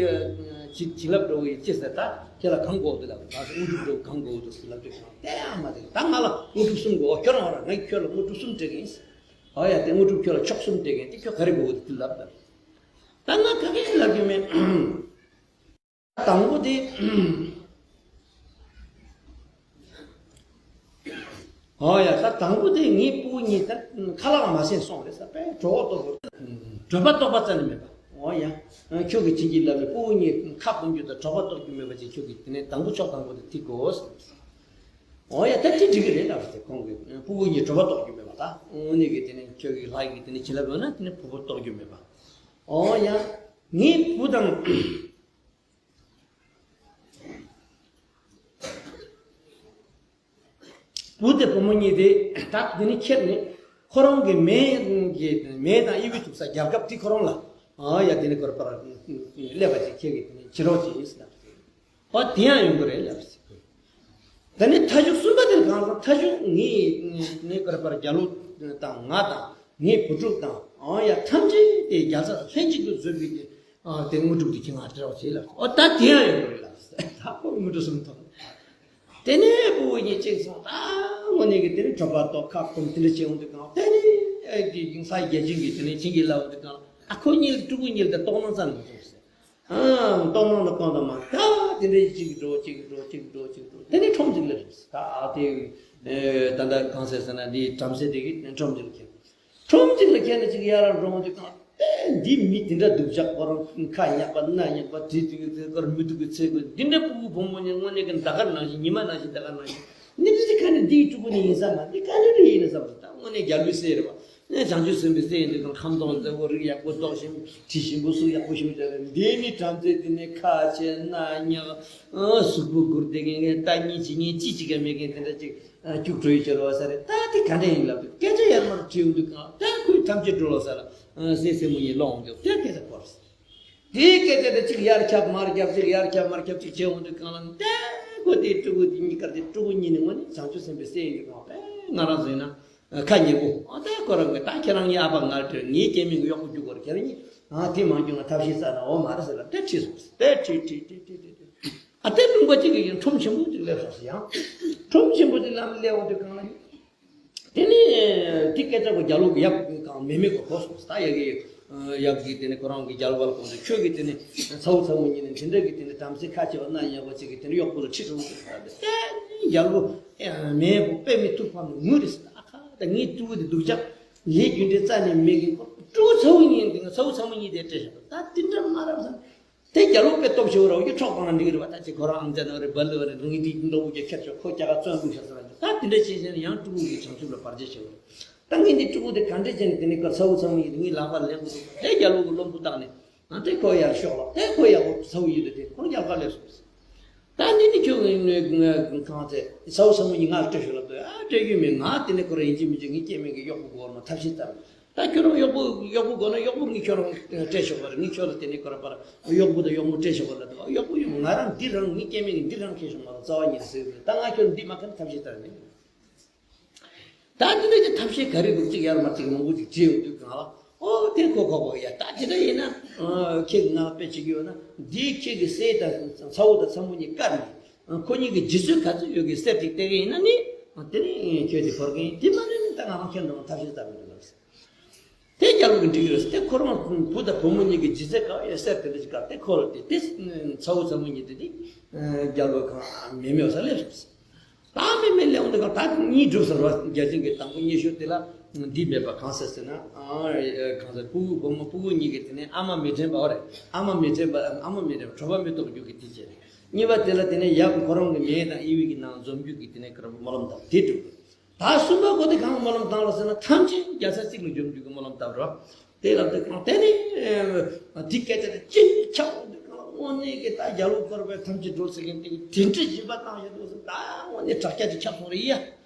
ཅི་ཅི་ལབ་འགྲོ་གི་ཡིན་ཅི་ཟེར། ད་ཁྱེད་ལ་གང་དགོས་འདུག་ལབ། ད་དངོས་གྲུབ་འགྲོ་གང་དགོས་འདུག་ལབ་དུས་དེ་ཡང་མ་དེ་ད་ང་ལ་དངོས་གྲུབ་གསུམ་དགོས། ཁྱོད་རང་རང་ངས་ཁྱོད་ལ་དངོས་གྲུབ་གསུམ་སྤྲད་གི་ཡིན། ཨ་ཡ་དེ་དངོས་གྲུབ་ཁྱོད་ལ་མཆོག་གསུམ་སྤྲད་གི་ཡིན། དེ་ཁྱོད་ག་རེ་དགོས་འདུག་དེ་ལབ་ལབ། ད་ང་ག་གེ་ལབ་རྒྱུ་མེད། དང་པོ་དེ། ཨོ་ཡ་ད་དང་པོ་དེ་ངའི་སྤུ་གུ་གཉིས་ད་ཁ་ལག་མ་ཟིན་སོང་རེད་ཟེར། དཔེ་གྲོད་ཁོག་ལྟོགས་པ། གྲོད་པ་ལྟོགས་པ་རྩ་ནས་མེད་པ། ཨོ་ཡ། ཁྱོད་ཀྱིས་བྱིན་གྱིས་བརླབས་ནས་སྤུ་གུ་གཉིས་ཁ་སྐོམ་རྒྱུ་དང་གྲོད་པ་ལྟོགས་རྒྱུ་མེད་པ་ཅིག་ཁྱོད་ཀྱིས་དེ་ནས་དང་པོ་ཕྱོགས་དང་པོ་དེ་དེ་དགོས། ཨོ་ཡ་ད་དེ་འགྲིག་གི་རེད་ལབ་ཟེར། ཁོང་གིས་སྤུ་གུ་གཉིས་གྲོད་པ་ལྟོགས་རྒྱུ་མེད་པ། ད་དངོས་གནས་ཀྱི་དེ་ནས་ཁྱོད་ཀྱིས་ལྷ་ཡི་གི་དེ་ནས་བྱིན་རླབས་ཡོད་ན་དེ་ནས་སྤུ་གུ་ལྟོགས་རྒྱུ་མེད་པ། ཨོ་ཡ། ངའི་བུ་དང་། བུ་དེ་བུ་མོ་གཉིས་དེ་ད་འདི་ནས་ཁྱེར་ནས་ཁོ་རང་གི་མེ་གི་མེ་དང་དབྱེ་བའི་དུག་ས་རྒྱག་སྐབས་དེ་ཁོ་རང་ལ་ཨ་ཡ་དེ་ནས་ཁོར་པར་སླེབས་པ་ཅིག་ཁྱེད་ཀྱིས་དེ་ནས་བྱེད་རོགས་བྱེད་ཟེར་ལབ་ཟེར། ཨོ་དེ་ཡང་ཡོང་གི་རེད་ལབ་ཟེར། ད་ནི་མཐའ་མཇུག་གསུམ་པ་དེ་ནི་གང་ཟག་མཐའ་མཇུག་ངས་ནས་ཁོར་པར་རྒྱ་ལོ་དང་ང་དང་ངའི་བུ་ཕྲུག་དང་ཨ་ཡ་ཐམས་ཅད་དེ་རྒྱལ་ས་ལྷན་ཅིག་ཏུ་བཟོས་པའི་གི་ཨ་དེ་དངོས་གྲུབ་དེ་ཁྱེད་ང་སྤྲད་རོགས་བྱེད་ལབ། ཨོ་ད་དེ་ཡང་ཡོང་གི་རེད་ལབ་ཟེར། ད་ཁོ་དངོས་གྲུབ་གསུམ་ཐོབ། དེ་ནས་ཕྲུ་གུ་གཉིས་གཅིག་སོང་། ད་དངོས་གནས་ཀྱི་དེ་ནས་གྲོད་པ་ལྟོགས་ཁ་སྐོམ་དེ་འདྲ་བྱེད་འོང་དུས་གང་དེ་ནས་ཨེ་ཀྱི་ས་རྒྱལ་ཆེན་གྱི་དེ་ནས་བྱིན་གྱིས་བརླབས་འོང་དུས་གང་ཨ་ཁོ་གཉིས་ལ་ཕྲུ་གུ་གཉིས་ལ་ལྟོགས་སྣང་རྩ་ནས་མ་བྱུང་ཟེར། ཨང་ལྟོགས་སྣང་ལ་སྐོམ་དང་མ་ད་དེ་འདྲ་གཅིག་འགྲོ་གཅིག་འགྲོ་གཅིག་འགྲོ་གཅིག་འགྲོ་དེ་ནས་ཁྲོམ་གཅིག་ལ་རེད། ད་ཨ་དེ་ད་ལྟ་གང་ཟེར་ཟེར་ན་འདི་བྲམ་ཟེ་དེ་གིས་ཁྲོམ་གཅིག་ལ་ཁྱེར། ཁྲོམ་གཅིག་ལ་ཁྱེར་ནས་གཅིག་གཡར་ར་འགྲོ་འོང་དུས་གང་དེ་འདི་མི་དེ་འདྲ་སྡུག་ཅག་ཁོ་རང་ཁ་ཉག་པ་སྣ་ཉག་པ་དེ་དུས་དེ་ཁར་མི་སྡུག་གི་ཚེ་གི་འདི་འདྲ་ཕྲུ་གུ་བུ་མོ་ནི་དངོས་གནས་ཀྱི་ཟླ་སྐར་ནང་བཞིན་ཉི་མ་ནང་བཞིན་ཟླ་སྐར་ནང་བཞིན་ནི་འདི་ཁ་ནས་འདིའི་ཕྲུ་གུ་ནི་ཡིན་ས་མ་འདི་ག་ནས་རེད་ཡིན་ས་མ་ད་དངོས་གནས་རྒྱལ་པོའི་སྲས་རེད་བ། ནས་བྱང་ཆུབ་སེམས་དཔའི་སྲས་ཡིན་དུས་ཁམས་དྭངས་མཛེས་པོ་རིགས་ཡག་པོ་མདོག་ཞིམ་དྲི་ཞིམ་པོ་གཟུགས་ཡག་པོ་ཞིམ་ཅག་རེད། འདི་ནི་བྲམ་ཟེ་འདི་ནི་ཁ་ཆེ་སྣ་ཉག་གཟུགས་པོ་སྒུར་བསྡད་མཁན་ལྟ་ཉིན་བྱེད་མཁན་ཅི་ཅིག་ཀྱང་མེད་མཁན་དེ་འདྲ་ཅིག་སྐྱུག་བྲོ་ཡི་ཁྱེར་བ་ས་རེད། ད་དེ་ག་འདྲ་ཡིན་ལབ་དུས་སྐད་ཆ་ཡར་མར་དྲིས་འོང་དུས་གང་ད་ཁོས་ཐམས་ཅད་འགྲོ་ལོ་ས་ལ་སྲས་སྲས་མོ་གཉིས་ལོག་འོང་དུས་དེ་སྐད་ཆ་སྐོར། དེའི་སྐད་ཆ་དེ་གཅིག་ཡར་ཁྱབ་མར་ཁྱབ་གཅིག་ཡར་ཁྱབ་མར་ཁྱབ་གཅིག་བྱས་འོང་དུས་གང་ལ་ད་ཁོ་དེའི་ཕྲུ་གུ་དེ་གཉིས་ཀར་དེ་ཕྲུ་གུ་གཉིས་ནི་དངོས་གནས་བྱང་ཆུབ་སེམས་དཔའི་སྲས་ཡིན་དུས་གང་ད་ང་རང་ཚོ་ཡིན་ན་ཁ་ཉེ་པོ་ཨ་ད་ཁོ་རང་གི་ད་ཁྱེད་རང་གཉིས་ཨ་ཕ་ང་ལ་སྤྲད་ངའི་སྐྱེ་དམན་གྱི་གཡོག་པོ་རྒྱུག་གོ་ར་ཁྱེད་རང་གཉིས་ཨ་དེ་མ་རྒྱུག་ན་ཐབས་ཤེས་ས་ན་འོ་མ་རེད་ཟེར་ལ་དེ་ཁྲིད་སོང་ཟེར་དེ་ཁྲིད་ཁྲིད་ཁྲིད་ཁྲིད་ཁྲིད། ཨ་དེ་ལུང་པ་གཅིག་གི་ཡང་ཁྲོམ་ཆེན་པོ་གཅིག་སླེབས་སོང་ཟེར། ཡང་ཁྲོམ་ཆེན་པོ་གཅིག་ལམ་སླེབས་འོང་དུས་གང་ལ་ཡིན། དེ་ནས་དེ་སྐད་ཆ་གོ་རྒྱ་ལོ་གི་ཡབ་གང་མེ་མེ་གོ་གོ་སོང་ཟེར། ད་ཡ་གི་ཡབ་གི་དེ་ནས་ཁོ་རང་གི་རྒྱལ་བ་ལ་གོ་ཟེར། ཁྱོད་ཀྱི་དེ་ནས་ཚ་བོ་ཚ་བོ་ཉིད་ནས་དེ་འདྲ་གི་དེ་ནས་བྲམ་ཟེ་ཁ་ཆེ་བ་སྣ་ཉག་པ་གཅིག་གི་དེ་ནས་གཡོག་པོ་ལ་ཁྲིད་སོང་ཟེར། ད་དེ་རྒྱལ་པོ་མེ་མེ་གོ་དཔེ་མི་ཐུག་ཕམ་ནས་ངུ་རེ་ཟེར། ཨ་ཁ་ད་ངའི་ཕྲུ་གུ་དེ་སྡུག་ཅག་ལས་རྒྱུ་འབྲས་རྩ་ནས་མེད་གི་ཕྲུ་གུ་ཚ་བོ་གཉིས་འདི་ང་ཚ་བོ་ཚ་བོ་གཉིས་དེ་སྤྲད་བཞག་ད་དེ་འདྲ་མ་རབ་ཟེར། དེ་རྒྱལ་པོ་དཔེ་སྟོབས་ཆེ་བོ་ར་བོ་ཀྱི་འཕྲོག་པ་ན་འགྲིག་གི་རེད་བ། ད་ཅི་ཁོ་རང་ཨམ་ཅག་ནང་རེད་སྦ་ལི་བ་རེད་ངས་དེ་འདྲ་བོ་ཀྱི་ཁྱེར་ཆོག་ཁོ་རྒྱ་གར་བཙོན་འདུག་ཤག་ཟེར་བ་ད་དེ་འདྲ་བྱས་བྱས་ན་ཡང་ཕྲུ་གུ་གི་བྱང་ཆུབ་ལ་བར་ཆད་ཆེ་བོ་རེད། ད་ངས་འདི་ཕྲུ་གུ་དེ་ག་འདྲས་བྱས་ནས་དེ་ནས་ཁོ་ཚ་བོ་ཚ་མོ་ཡིན་དུས་ངའི་ལག་པར་ལེན་དགོས་འདུག་དེ་རྒྱལ་པོ་གི་བློན་པོ་བཏང་ནས་ཨ་དེ་ཁོ་ཡར་ཤོག་ལ་དེ་ཁོ་ཡག་པོ་ཚ་བོ་ཡིན་དུས་དེ་ཁོ་རྒྱལ་ཁ་ལས་སོང་། ད་འདི་ནི་ཁྱོད་གང་ཚེ་ཚ་བོ་ཚ་མོ་ཡིན་ང་སྤྲད་ཤོག་ལབ་དུས་ཨ་སྤྲད་རྒྱུ་མེད། ང་དེ་ནས་ཁོ་རང་ཡིན་གཅིག་མིན་གཅིག་ངའི་སྐྱེ་དམན་གྱི་གཡོག་པོ་དགོས་ནོ་ཐབས་ཤེས་བཏང་། ད་ཁྱོད་རང་གཡོག་པོ་གཡོག་པོ་དགོས་ན་གཡོག་པོ་ངས་ཁྱོད་རང་སྤྲད་ཆོག་པ་རེད། ངས་ཁྱོད་ལ་དེ་ནས་ཁོ་རང་པར་གཡོག་པོ་དང་གཡོག་མོ་སྤྲད་ཆོག་པ་ལ་ད་གཡོག་པོ་གཡོག་མོ་ང་རང་འདི་རང་ངའི་སྐྱེ་དམན་གྱི་འདི་རང་ཁྱེར་ཤོག་མ་རེད། རྩ་བ་ཉིད་ཟེར་རེད། ད་ང་ཁྱོད་འདི་མ་ཁྱེར་ན་ཐབས་ཤེས་ལྟར་མེད། ད་འདི་འདྲ་གི་ཐབས་ཤེས་ག་རེ་འདུག་ཅིག་ཡར་མར་ཅིག་མང་པོ་ཅིག་བྱས་ཡོང་དུས་གང་ལ་ཨོ་དེ་ཁོ་ཁོ་ཁོ་ཡ་ད་དེ་འདྲ་ཡིན་ན་ཁྱེད་ཀྱི་ང་ལ་དཔེ་བྱེད་ཀྱི་ཡོད་ན་འདིའི་ཁྱེད་ཀྱི་སྲས་དང་ཚ་བོ་དང་ཚ་མོ་གཉིས་བཀར་ནས་ཁོ་གཉིས་ཀྱི་རྗེས་སུ་ག་ཚོད་ཡོད་ཀྱི་གསེར་ཅིག་སྟེར་གི་ཡིན་ན་ནི་དེ་ནི་ཁྱོད་ཀྱི་བོར་གི་ཡིན། དེ་མ་རེད་ནི་ད་ང་རང་ཁྱེད་འགྲོ་ཐབས་ཤེས་ལྟར་མི་འདུག་ལབ། དེ་རྒྱལ་པོ་གི་འགྲིག་གི་རེད། དེ་ཁོ་རང་བུ་དང་བུ་མོ་གཉིས་ཀྱི་ལྗིད་ཚད་ག་ཡོད་གསེར་དེ་འདྲ་ཞིག་བཀར་ཏེ་ཁོ་ལ་དེ་དེ་ཚ་བོ་ཚ་མོ་གཉིས་དེ་དེ་རྒྱལ་པོ་གང་མེ་མེ་ས་སླེབས་སོང་། ད་མེ་མེ་སླེབས་འོང་དུས་གང་ད་གཉིས་འགྲུབ་ཟེར་བ་རྒྱལ་ཆེན་གྱི་དང་པོ་གཉིས་ཤོད་དེ་ལ་འདི་མེད་པ་གང་ཟེར་ཟེར་ན་གང་ཟེར་ཕྲུ་གུ་བུ་མོ་ཕྲུ་གུ་གཉིས་ཀྱི་དེ་ནས་ཨ་མ་མི་དྲན་པ་ཨོ་རེད། ཨ་མ་མི་དྲན་པ་ཨ་མ་མི་དྲན་པ་གྲོད་པ་མི་ལྟོགས་རྒྱུ་གི་དེ་བྱས་རེད། གཉིས་པ་དེ་ལ་དེ་ནས་ཡབ་ཁོ་རང་གི་མེ་དང་དབྱེ་བའི་གི་ནང་འཛོམས་རྒྱུ་གི་དེ་ནས་སྨོན་ལམ་བཏབ་དེ་འགྲུབ། ད་གསུམ་པ་གོ་དེ་གང་སྨོན་ལམ་བཏང་ལ་ཟེར་ན་ཐམས་ཅད་རྒྱལ་ས་གཅིག་ལ་འབྱོར་འདུག་གི་སྨོན་ལམ་བཏབ་རོགས། དེ་ལ་དེ་གང་དེ་ནི་དེ་སྐད་ཆ་དེ་ཅི་ནས་ཁྱབ་འོང་དུས་གང་དངོས་གནས་ཀྱི་ད་རྒྱལ་པོ་བསྐོར་བའི་ཐམས་ཅད་སྒྲོལ་ཟེར་མཁན་དེ་གི་དེ་འདྲ་སྦྱིན་པ་བཏང་ཡོད་འདུག་ཟེར། ད་དངོས་གནས་དྲག་སྐྱེད་ཅིག་ཁྱབ་སོང་རེད་ཡ།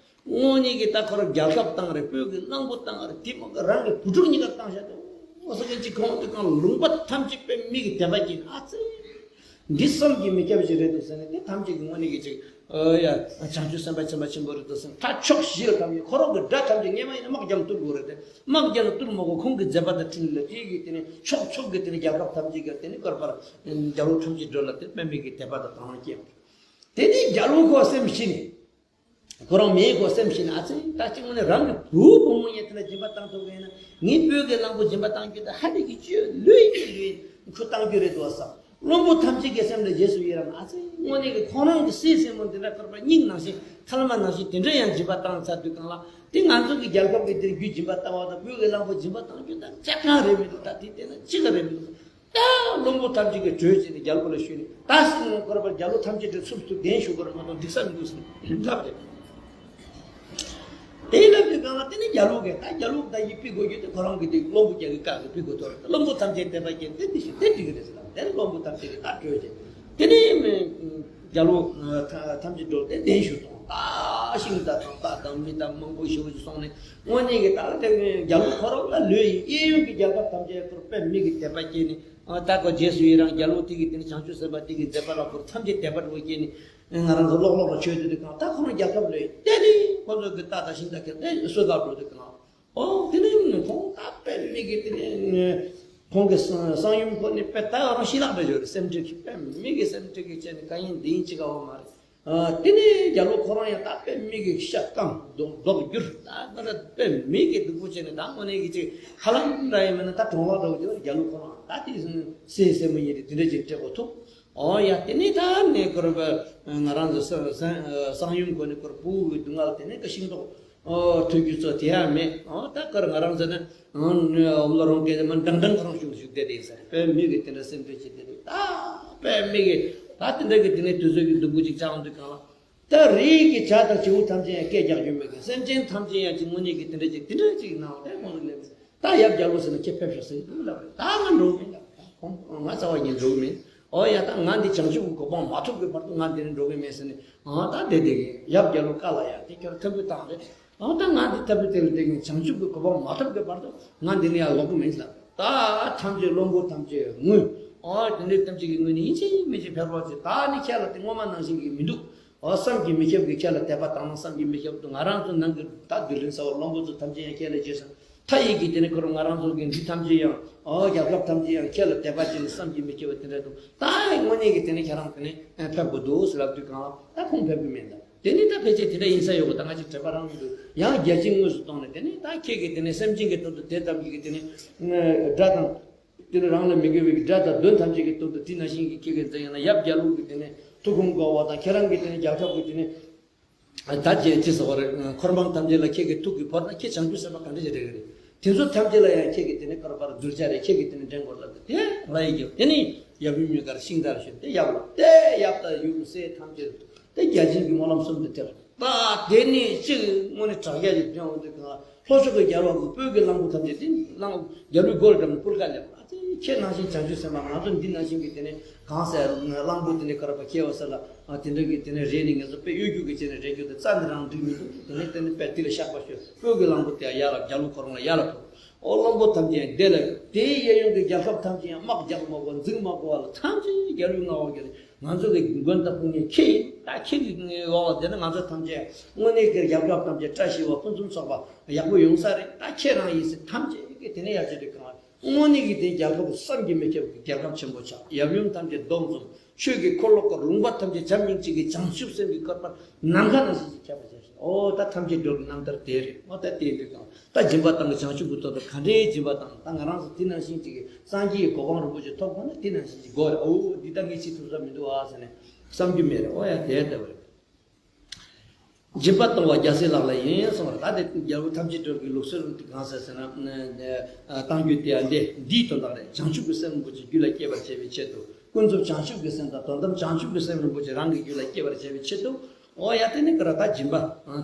དངོས་གནས་ཀྱི་ད་ཁོ་རང་རྒྱལ་ཁབ་བཏང་རེད། བོད་ཀྱི་གླང་པོ་བཏང་རེད། དེ་མ་གི་རང་གི་བུ་ཕྲུག་གཉིས་ཀ་བཏང་བཞག་འདུག་ཟེར་མཁན་ཅིག་གང་དུས་གང་ལུང་པ་ཐམས་ཅད་དཔེ་མིག་གི་དད་པ་སྐྱེས་ཨ་ཙི། འདི་བསམ་གྱིས་མི་ཁྱབ་ཞིག་རེད་འདུག་ཟེར་ནས་དེ་ཐམས་ཅད་ཀྱི་དངོས་གནས་ཀྱི་ཅིག་ཨ་ཡ་བྱང་ཆུབ་སེམས་དཔའ་ཆེན་པོ་ཆེན་པོ་རེད་འདུག་ཟེར་ནས་ད་ཕྱོགས་བཞི་ལ་ཐམས་ཅད་ཁོ་རང་གི་དགྲ་ཐམས་ཅད་སྔས་མ་ཡིན་ན་དམག་རྒྱབ་ནས་བཏུལ་དགོས་རེད་དེ། དམག་རྒྱབ་ནས་བཏུལ་མ་དགོས་ཁོང་གི་མཛད་པ་དང་འཕྲིན་ལས་དེ་གིས་དེ་ནས་ཕྱོགས་ཕྱོགས་ཀྱི་དེ་ནས་རྒྱལ་ཁབ་ཐམས་ཅད་ཀྱི་དེ་ནས་བསྐོར་བར་རྒྱལ་པོ་ཐམས་ཅད་སྒྲོལ་ལ་དེ་དཔེ་མེད་ཀྱི་དད་པ་དང་དག་སྣང་སྐྱེས། དེ་ནས་རྒྱལ་པོ་ཁོ་སེམས་ཤི་ནས། ཁོ་རང་མེད་ཁོ་སེམས་ཤི་ན་ཨ་ཙི་ད་ཅིག་ངོ་ནས་རང་གི་བུ་བུ་མོ་ཡིན་དེ་ལ་སྦྱིན་པ་བཏང་ཐུབ་ཀྱི་ཡིན་ན་ངའི་བུ་གི་གླང་པོ་སྦྱིན་པ་བཏང་རྒྱུ་དེ་ཧ་ལས་ཀྱི་སྤྱོད་ལུས་ཀྱི་ལུས་ཁུ་བཏང་རྒྱུ་རེད་འདུག་བསམ། བློན་པོ་ཐམས་ཅད་ཀྱི་སེམས་ལ་རྗེས་སུ་ཡི་རང་ཨ་ཙི་དངོས་གནས་ཀྱི་ཁོང་རང་གི་སྲས་སྲས་མོ་འདི་འདྲ་བསྐོར་པ་སྙིང་ནང་བཞིན་ཁ་ལ་མ་ནང་བཞིན་དེ་འདྲ་ཡང་སྦྱིན་པ་བཏང་ཚར་དུས་གང་ལ་དེ་ང་ཚོ་གི་རྒྱལ་ཁབ་ཀྱི་དེར་རྒྱུ་སྦྱིན་པ་བཏང་བ་དང་བུ་གི་གླང་པོ་སྦྱིན་པ་བཏང་རྒྱུ་དང་ཅི་གང་རེད་མི་འདུག་ད་དེ་བལྟས་ན་ཅི་ག་རེད་མི་འདུག་ད་བློན་པོ་ཐམས་ཅད་ཀྱིས་གྲོས་བྱས་ནས་རྒྱལ་པོ་ལ་ཞུས་ནས་ད་སྲིད་ངོ་བསྐོར་བར་རྒྱལ་པོ་ཐམས་ཅད་ཀྱིས་ཚུར་ཚུར་གདན་ཞུ་དགོས་རེད་མ་གཏོགས་འགྲིག་ས་མི་འདུག་ཟེར་ལབ་རེད། དེ་ལབ་དུས་གང་ལ་དེ་ནས་རྒྱལ་པོ་གིས་ད་རྒྱལ་པོ་ད་ཡིད་ཕི་དགོས་རྒྱུ་དེ་ཁོ་རང་གི་དེ་བློན་པོ་རྒྱལ་གྱི་བཀའ་གི་ཕི་དགོས་དོར་བློན་པོ་ཐམས་ཅད་དད་པ་སྐྱེས་དེ་དེ་ཞིག་དེ་འགྲིག་གི་རེད་ཟེར་ལབ་དེ་ནས་བློན་པོ་ཐམས་ཅད་ཀྱིས་ད་གྲོས་བྱས་དེ་ནས་རྒྱལ་པོ་ཐམས་ཅད་འགྲོ་དེ་གདན་ཞུ་སོང་ད་ཤིང་རྟ་དང་རྟ་དང་མི་དང་མང་པོ་ཞེ་པོ་ཞིག་སོང་ནས་དངོས་གནས་ཀྱི་ད་ལ་དེ་རྒྱལ་པོ་ཁོ་རང་ལ་ལོས་ཡིན་གཡས་གཡོན་གྱི་རྒྱལ་ཁབ་ཐམས་ཅད་ཁོར་དཔེ་མི་གི་དད་པ་སྐྱེས་ནས། ཨ་ད་ཁོ་རྗེས་སུ་ཡི་རང་རྒྱལ་པོ་དེ་གི་དེ་ནི་བྱང་ཆུབ་སེམས་དཔའ་དེ་གི་མཛད་པ་ལ་ཁོར་ཐམས་ཅད་དད་པ་འགྲོ་སྐྱེས་ནི་ང་རང་ཚོ་ལོག་ལོག་ལ་ཆོས་དེ་དུས་གང་ད་ཁོ་རང་རྒྱལ་ཁབ་ལོས་བལྟས་ནི་ཁོ་ཚོ་གི་རྟ་དང་ཤིང་རྟ་ཁྱེར་ཏེ་གསོད་གར་འགྲོ་དུས་གང་ཨོ་དེ་ནི་ཁོང་ད་དཔེ་མི་གི་དེ་ནི་ཁོང་གི་གསང་ཡུམ་ཁོ་ནི་དཔེ་ད་རང་ཤི་ལག་འདྲ་ཡོད་རེད། སེམས་ཁྲལ་གི་དཔེ་མི་གི་སེམས་ཁྲལ་གི་བྱས་ནི་གང་ཡིན་འདི་ཡིན་ཅི་ག་བ་མ་རེད། ཨ་དེ་ནས་རྒྱལ་པོ་ཁོ་རང་ཡང་ད་དཔེ་མི་གི་ཤ་སྐམ་རྡོག་རྡོག་བསྒྱུར་ད་ང་ད་དཔེ་མི་གི་སྡུག་པོ་བྱས་ནས་ད་དངོས་གནས་གི་ཅིག་ཧ་ལམ་འདྲ་ཡིན་མིན་ན་ད་གྲོང་བ་འདྲ་བོ་ཅིག་ལ་རྒྱལ་པོ་ཁོ་རང་ད་དེ་སྲས་སྲས་མོ་ཡིན་དེ་དེ་འདྲ་ཅིག་སྤྲད་དགོས་ཐུག་ཨོ་ཡ་དེ་ནས་ད་ནས་ཁོ་ར་ང་རང་ཚོ་གསང་ཡུམ་ཁོ་ནས་ཁོ་ར་བུ་གི་སྡུག་བསྔལ་དེ་ནས་ཀ་ཤིང་ཏོག་ཨོ་ཐོས་རྒྱུ་ཚོ་དེ་ཡང་མེད། ཨོ་ད་ཁོ་ར་ང་རང་ཚོ་ནི་འོམ་ལོ་རང་སྐད་མ་འགྲང་འགྲང་ཁོ་རང་བཞུགས་བཞུགས་བསྡད་དེ་ཡིན་ས་རེད། དཔེ་མི་གི་དེ་འདྲ་སེམས་ཁྲལ་བྱེད་དེ་རེད། ད་དཔེ་མི་གི་ད་དེ་འདྲ་གི་དེ་ནས་དུས་ཚོད་ཀྱི་སྡུག་པོ་ཅིག་བཅངས་དུས་གང་ལ། ད་རིགས་ཀྱི་བྱ་དང་བྱིའུ་ཐམས་ཅད་ཡང་སྐད་རྒྱག་རྒྱུ་མེད་གི། སེམས་ཅན་ཐམས་ཅད་ཡང་ཅིག་དངོས་གནས་ཀྱི་དེ་འདྲ་ཅིག་དེ་འདྲ་ཅིག་གནང་བ་དེ་ཁོང་ཚོ་ལས་མེད། ད་ཡབ་རྒྱལ་པོ་ཟེར་ན་ཁྱེད་ཕེབས་ཤོག་ཟེར་གི་འདུག་ལབ་རེད། ད་ང་འགྲོ་གི་མིན་ལབ་རེད། ཁོང་ང་རྩ་བ་ཉིད་འགྲོ་གི་མིན། ཨོ་ཡ་ད་ང་འདི་བྱང་ཆུབ་ཀྱི་གོ་འཕང་མ་ཐོབ་ཀྱི་བར་དུ་ང་འདི་ནས་འགྲོ་གི་མིན་ཟེར་ནས་ཨ་ད་བསྡད་བསྡད་གི། ཡབ་རྒྱལ་པོ་བཀའ་ལ་ཡ་དེ་ཁྱོད་ཐབས་བུ་བཏང་རེད། ཨོ་ད་ང་འདི་ཐབས་བུ་དེ་ལ་བསྡད་གི་བྱང་ཆུབ་ཀྱི་གོ་འཕང་མ་ཐོབ་ཀྱི་བར་དུ་ང་འདི་ནས་ཡར་ལོག་གི་མིན་ལབ་རེད། ད་ཐམས་ཅད་བློན་པོ་ཐམས་ཅད་ངུས། ཨོ་དེ་འདྲའི་ཐམས་ཅད་ཀྱི་ངུས་ནས་ཡིན་གཅིག་མིན་གཅིག་ཕེབས་རོགས་བྱེད། ད་ནི་ཁྱེད་ལ་དེ་སྔོན་མ་ནང་བཞིན་གྱི་མི་འདུག་ཨོ་བསམ་གྱིས་མི་ཁྱབ་ཀྱི་ཁྱེད་ལ་དད་པ་དག་སྣང་བསམ་གྱིས་མི་ཁྱབ་འདུག་ང་རང་ཚོ་ནང་གི་ད་བདུད་ལྷ་ཚ་བོ་བློན་པོ་ཚོ་ཐམས་ཅད་ཡང་ཁྱེད་ལ་རྗེས་སུ་མཐའ་ཡས་ཀྱི་དེ་ནི་ཁོ་རང་ང་རང་ཚོ་གི་འདི་ཐམས་ཅད་ཡང་ཨོ་རྒྱལ་ཁབ་ཐམས་ཅད་ཡང་ཁྱེད་ལ་དད་པ་བྱས་ནས་བསམ་གྱིས་མི་ཁྱབ་པ་དེ་འདྲ་འདུག་ད་དངོས་གནས་ཀྱི་དེ་ནི་ཁྱེད་རང་དེ་ནི་ཕེབས་དགོས་འདུག་ཟེར་ལབ་དུས་གང་ལ་ད་ཁོང་ཕེབས་ཀྱི་མེད་ད། དེ་ནི་ད་ཕལ་ཆེར་དེ་འདྲ་ཡིན་ས་ཡོད་གི། ད་ང་ཅིག་དྲན་པ་རང་མི་འདུག་ཡང་རྒྱལ་ཆེན་དངོས་སུ་གཏོང་ནས་དེ་ནི་ད་ཁྱེད་ཀྱིས་དེ་ནི་སེམས་ཅན་གྱི་དོན་དུ་དེ་ཙམ་གྱིས་དེ་ནི་དགྲ་དང་། དེ་ནི་རང་ལ་མི་དགེ་བའི་དགྲ་དང་གདོན་ཐམས་ཅད་ཀྱི་དོན་དུ་དེ་ནང་བཞིན་གྱི་ཁྱེད་ཀྱི་མཛད་ཡང་ན་ཡབ་རྒྱལ་པོ་གི་དེ་ནས་ཐུགས་དགོངས་དགའ་བ་དང་ཁྱེད་རང་གི་དེ་ནས་རྒྱལ་ཁབ་ཀྱི་དེ་ནས་ད་ཅི་ཅི་ཟེར་བ་རེད། འཁོར་འབངས་ཐམས་ཅད་ལ་ཁྱེད་ཀྱི་ཐུགས་ཀྱི་བོར་ན་ཁྱེད་བྱང་ཆུབ་སེམས་དཔའ་ག་འདྲ་ཞིག་རེད་གི་རེད། དེ་ཚོ་ཐམས་ཅད་ལ་ཡང་ཁྱེད་ཀྱི་དེ་ནས་བསྐོར་བར་གདུལ་བྱ་རེད། ཁྱེད་ཀྱི་དེ་ནས་འདྲེན་དགོས་ལབ་དེ་དེ་ལ་ཡི་གེ་དེ་ནས་ཡབ་ཡུམ་གཉིས་ཀར་ཤིང་རྟར་ཞོན་ཏེ་ཡབ་ལ་དེ་ཡབ་དང་ཡུམ་སྲས་ཐམས་ཅད་དེ་རྒྱལ་ཆེན་གྱི་སྨོན་ལམ་གསུམ་དེ་དེར་ད་དེ་ནས་གཅིག་དངོས་གནས་དྲག་རྒྱ་ཞིག་འདྲེན་འོང་དུས་གང་ལ། ལྷོ་ཕྱོགས་ཀྱི་རྒྱལ་བ་གི་སྤོས་ཀྱི་གླང་པོ་ཐམས་ཅད་དེ་གླང་རྒྱལ་བའི་སྒོ་ལ་འགྲམ་སྤུར་ཁ་ལེབ། ཨ་ཙི་ཁྱེད་ནང་བཞིན་བྱང་ཆུབ་སེམས་དཔའ་ང་ཚོ་འདི་ནང་བཞིན་གྱི་དེ་ནས་གང་ཟེར་གླང་པོ་དེ་ནས་ཁ་ར་པ་ཁྱེད་བ་ས་ལ་ཨ་དེ་འདྲ་གི་དེ་ནས་རེད་ནས་ངེད་ཚོ་དཔེ་གཡོ་སྒྱུ་གི་བྱས་ནས་རེད་རྒྱུ་དེ་རྩ་ནས་རང་འགྲིག་མི་འདུག་དེ་ནས་དེ་ནས་དཔེ་དེ་ལ་བཤགས་པ་ཞུ་སྤོས་ཀྱི་གླང་པོ་དེ་ཡར་ལ་རྒྱ་ལོ་ཁོ་རང་ལ་ཡར་ལ་ཕོབ། ཨོ་གླང་པོ་ཐམས་ཅད་ཡང་བདེ་ལ་དེའི་གཡས་གཡོན་གྱི་རྒྱལ་ཁབ་ཐམས་ཅད་ཡང་དམག་རྒྱག་མ་དགོས་འཛིང་མ་དགོས་པ་ལ་ཐམས་ཅད་རྒྱལ་བའི་མངའ་འོག་གི་ང་ཚོ་གི་མགོན་དང་དཔུང་གཉེན་ཁྱེད་ཡིན། ད་ཁྱེད་ཀྱི་འོག་ལ་བསྡད་ན་ང་ཚོ་ཐམས་ཅད་དངོས་གནས་ཀྱི་རྒྱལ་ཁབ་ཐམས་ཅད་བཀྲ་ཤིས་པ་ཕུན་སུམ་ཚོགས་པ་ཡག་པོ་ཡོང་ས་རེད། ད་ཁྱེད་རང་ཡིན་ཟེར་ཐམས་ཅད་ཀྱི་དེ་ནས་ཡར་ཅི་རེད་གང་དངོས་གནས་ཀྱི་དེ་རྒྱལ་ཁབ་བསམ་གྱིས་མི་ཁྱབ་ཀྱི་རྒྱལ་ཁབ་ཆེན་པོ་ཆགས། ཡབ་ཡུམ་ཐམས་ཅད་སྡོམ་གསུམ་ཆོས་ཀྱི་འཁོར་ལོ་བསྐོར། ལུང་པ་ཐམས་ཅད་བྱམས་སྙིང་རྗེ་གི་བྱང་ཆུབ་སེམས་ཀྱི་བཀོད་པ་ནམ་མཁའ་ནང་བཞིན་གྱི་ཁྱབ་པར་བྱས་ཤིང་། ཨོ་ད་ཐམས་ཅད་འགྲོ་གི་རྣམ་ཐར་དེ་རེད། ཨོ་ད་དེ་འདྲ་གང་ད་སྦྱིན་པ་བཏང་གི་བྱང་ཆུབ་ཀྱི་ཐོག་ཏུ་ག་འདྲའི་སྦྱིན་པ་བཏང་ད་ང་རང་ཚོ་དེ་ནང་བཞིན་གྱི་སངས་རྒྱས་ཀྱི་གོ་འཕང་རིན་པོ་ཆེ་ཐོབ་དགོས་ན་དེ་ནང་བཞིན་གྱི་དགོས་རེད། ཨོ་འདི་ད་ངས་བྱེད་ཐུབ་ས་མི་འདུག་ཨ་ཟེར་ནས་བསམ་རྒྱུ་མེད་རེད། ཨོ་ཡ་དེ་ལྟ་བུ་རེད། སྦྱིན་པ་གཏོང་བ་རྒྱལ་སྲས་ལག་ལེན་ཡིན་གསུངས་རེད། ད་དེ་རྒྱལ་པོ་ཐམས་ཅད་གྲོལ་གྱི་ལུགས་སྲོལ་གང་ཟེར་ཟེར་ན་གཏང་རྒྱུ་དེ་ཡང་འདི་འདིའི་དོན་དག་རེད། བྱང་ཆུབ་ཀྱི་སེམས་རིན་པོ་ཆེ་རྒྱུད་ལ་སྐྱེ་བར་བྱེད་པའི་ཆེད་དུ་ཀུན་རྫོབ་བྱང་ཆུབ་ཀྱི་སེམས་དང་དོན་དམ་བྱང་ཆུབ་ཀྱི་སེམས་རིན་པོ་ཆེ་རང་གི་རྒྱུད་ལ་སྐྱེ་བར་བྱེད་པའི་ཆེད་དུ། ཨོ་ཡ་དེ་ནི་ག་ར་ད་སྦྱིན་པ་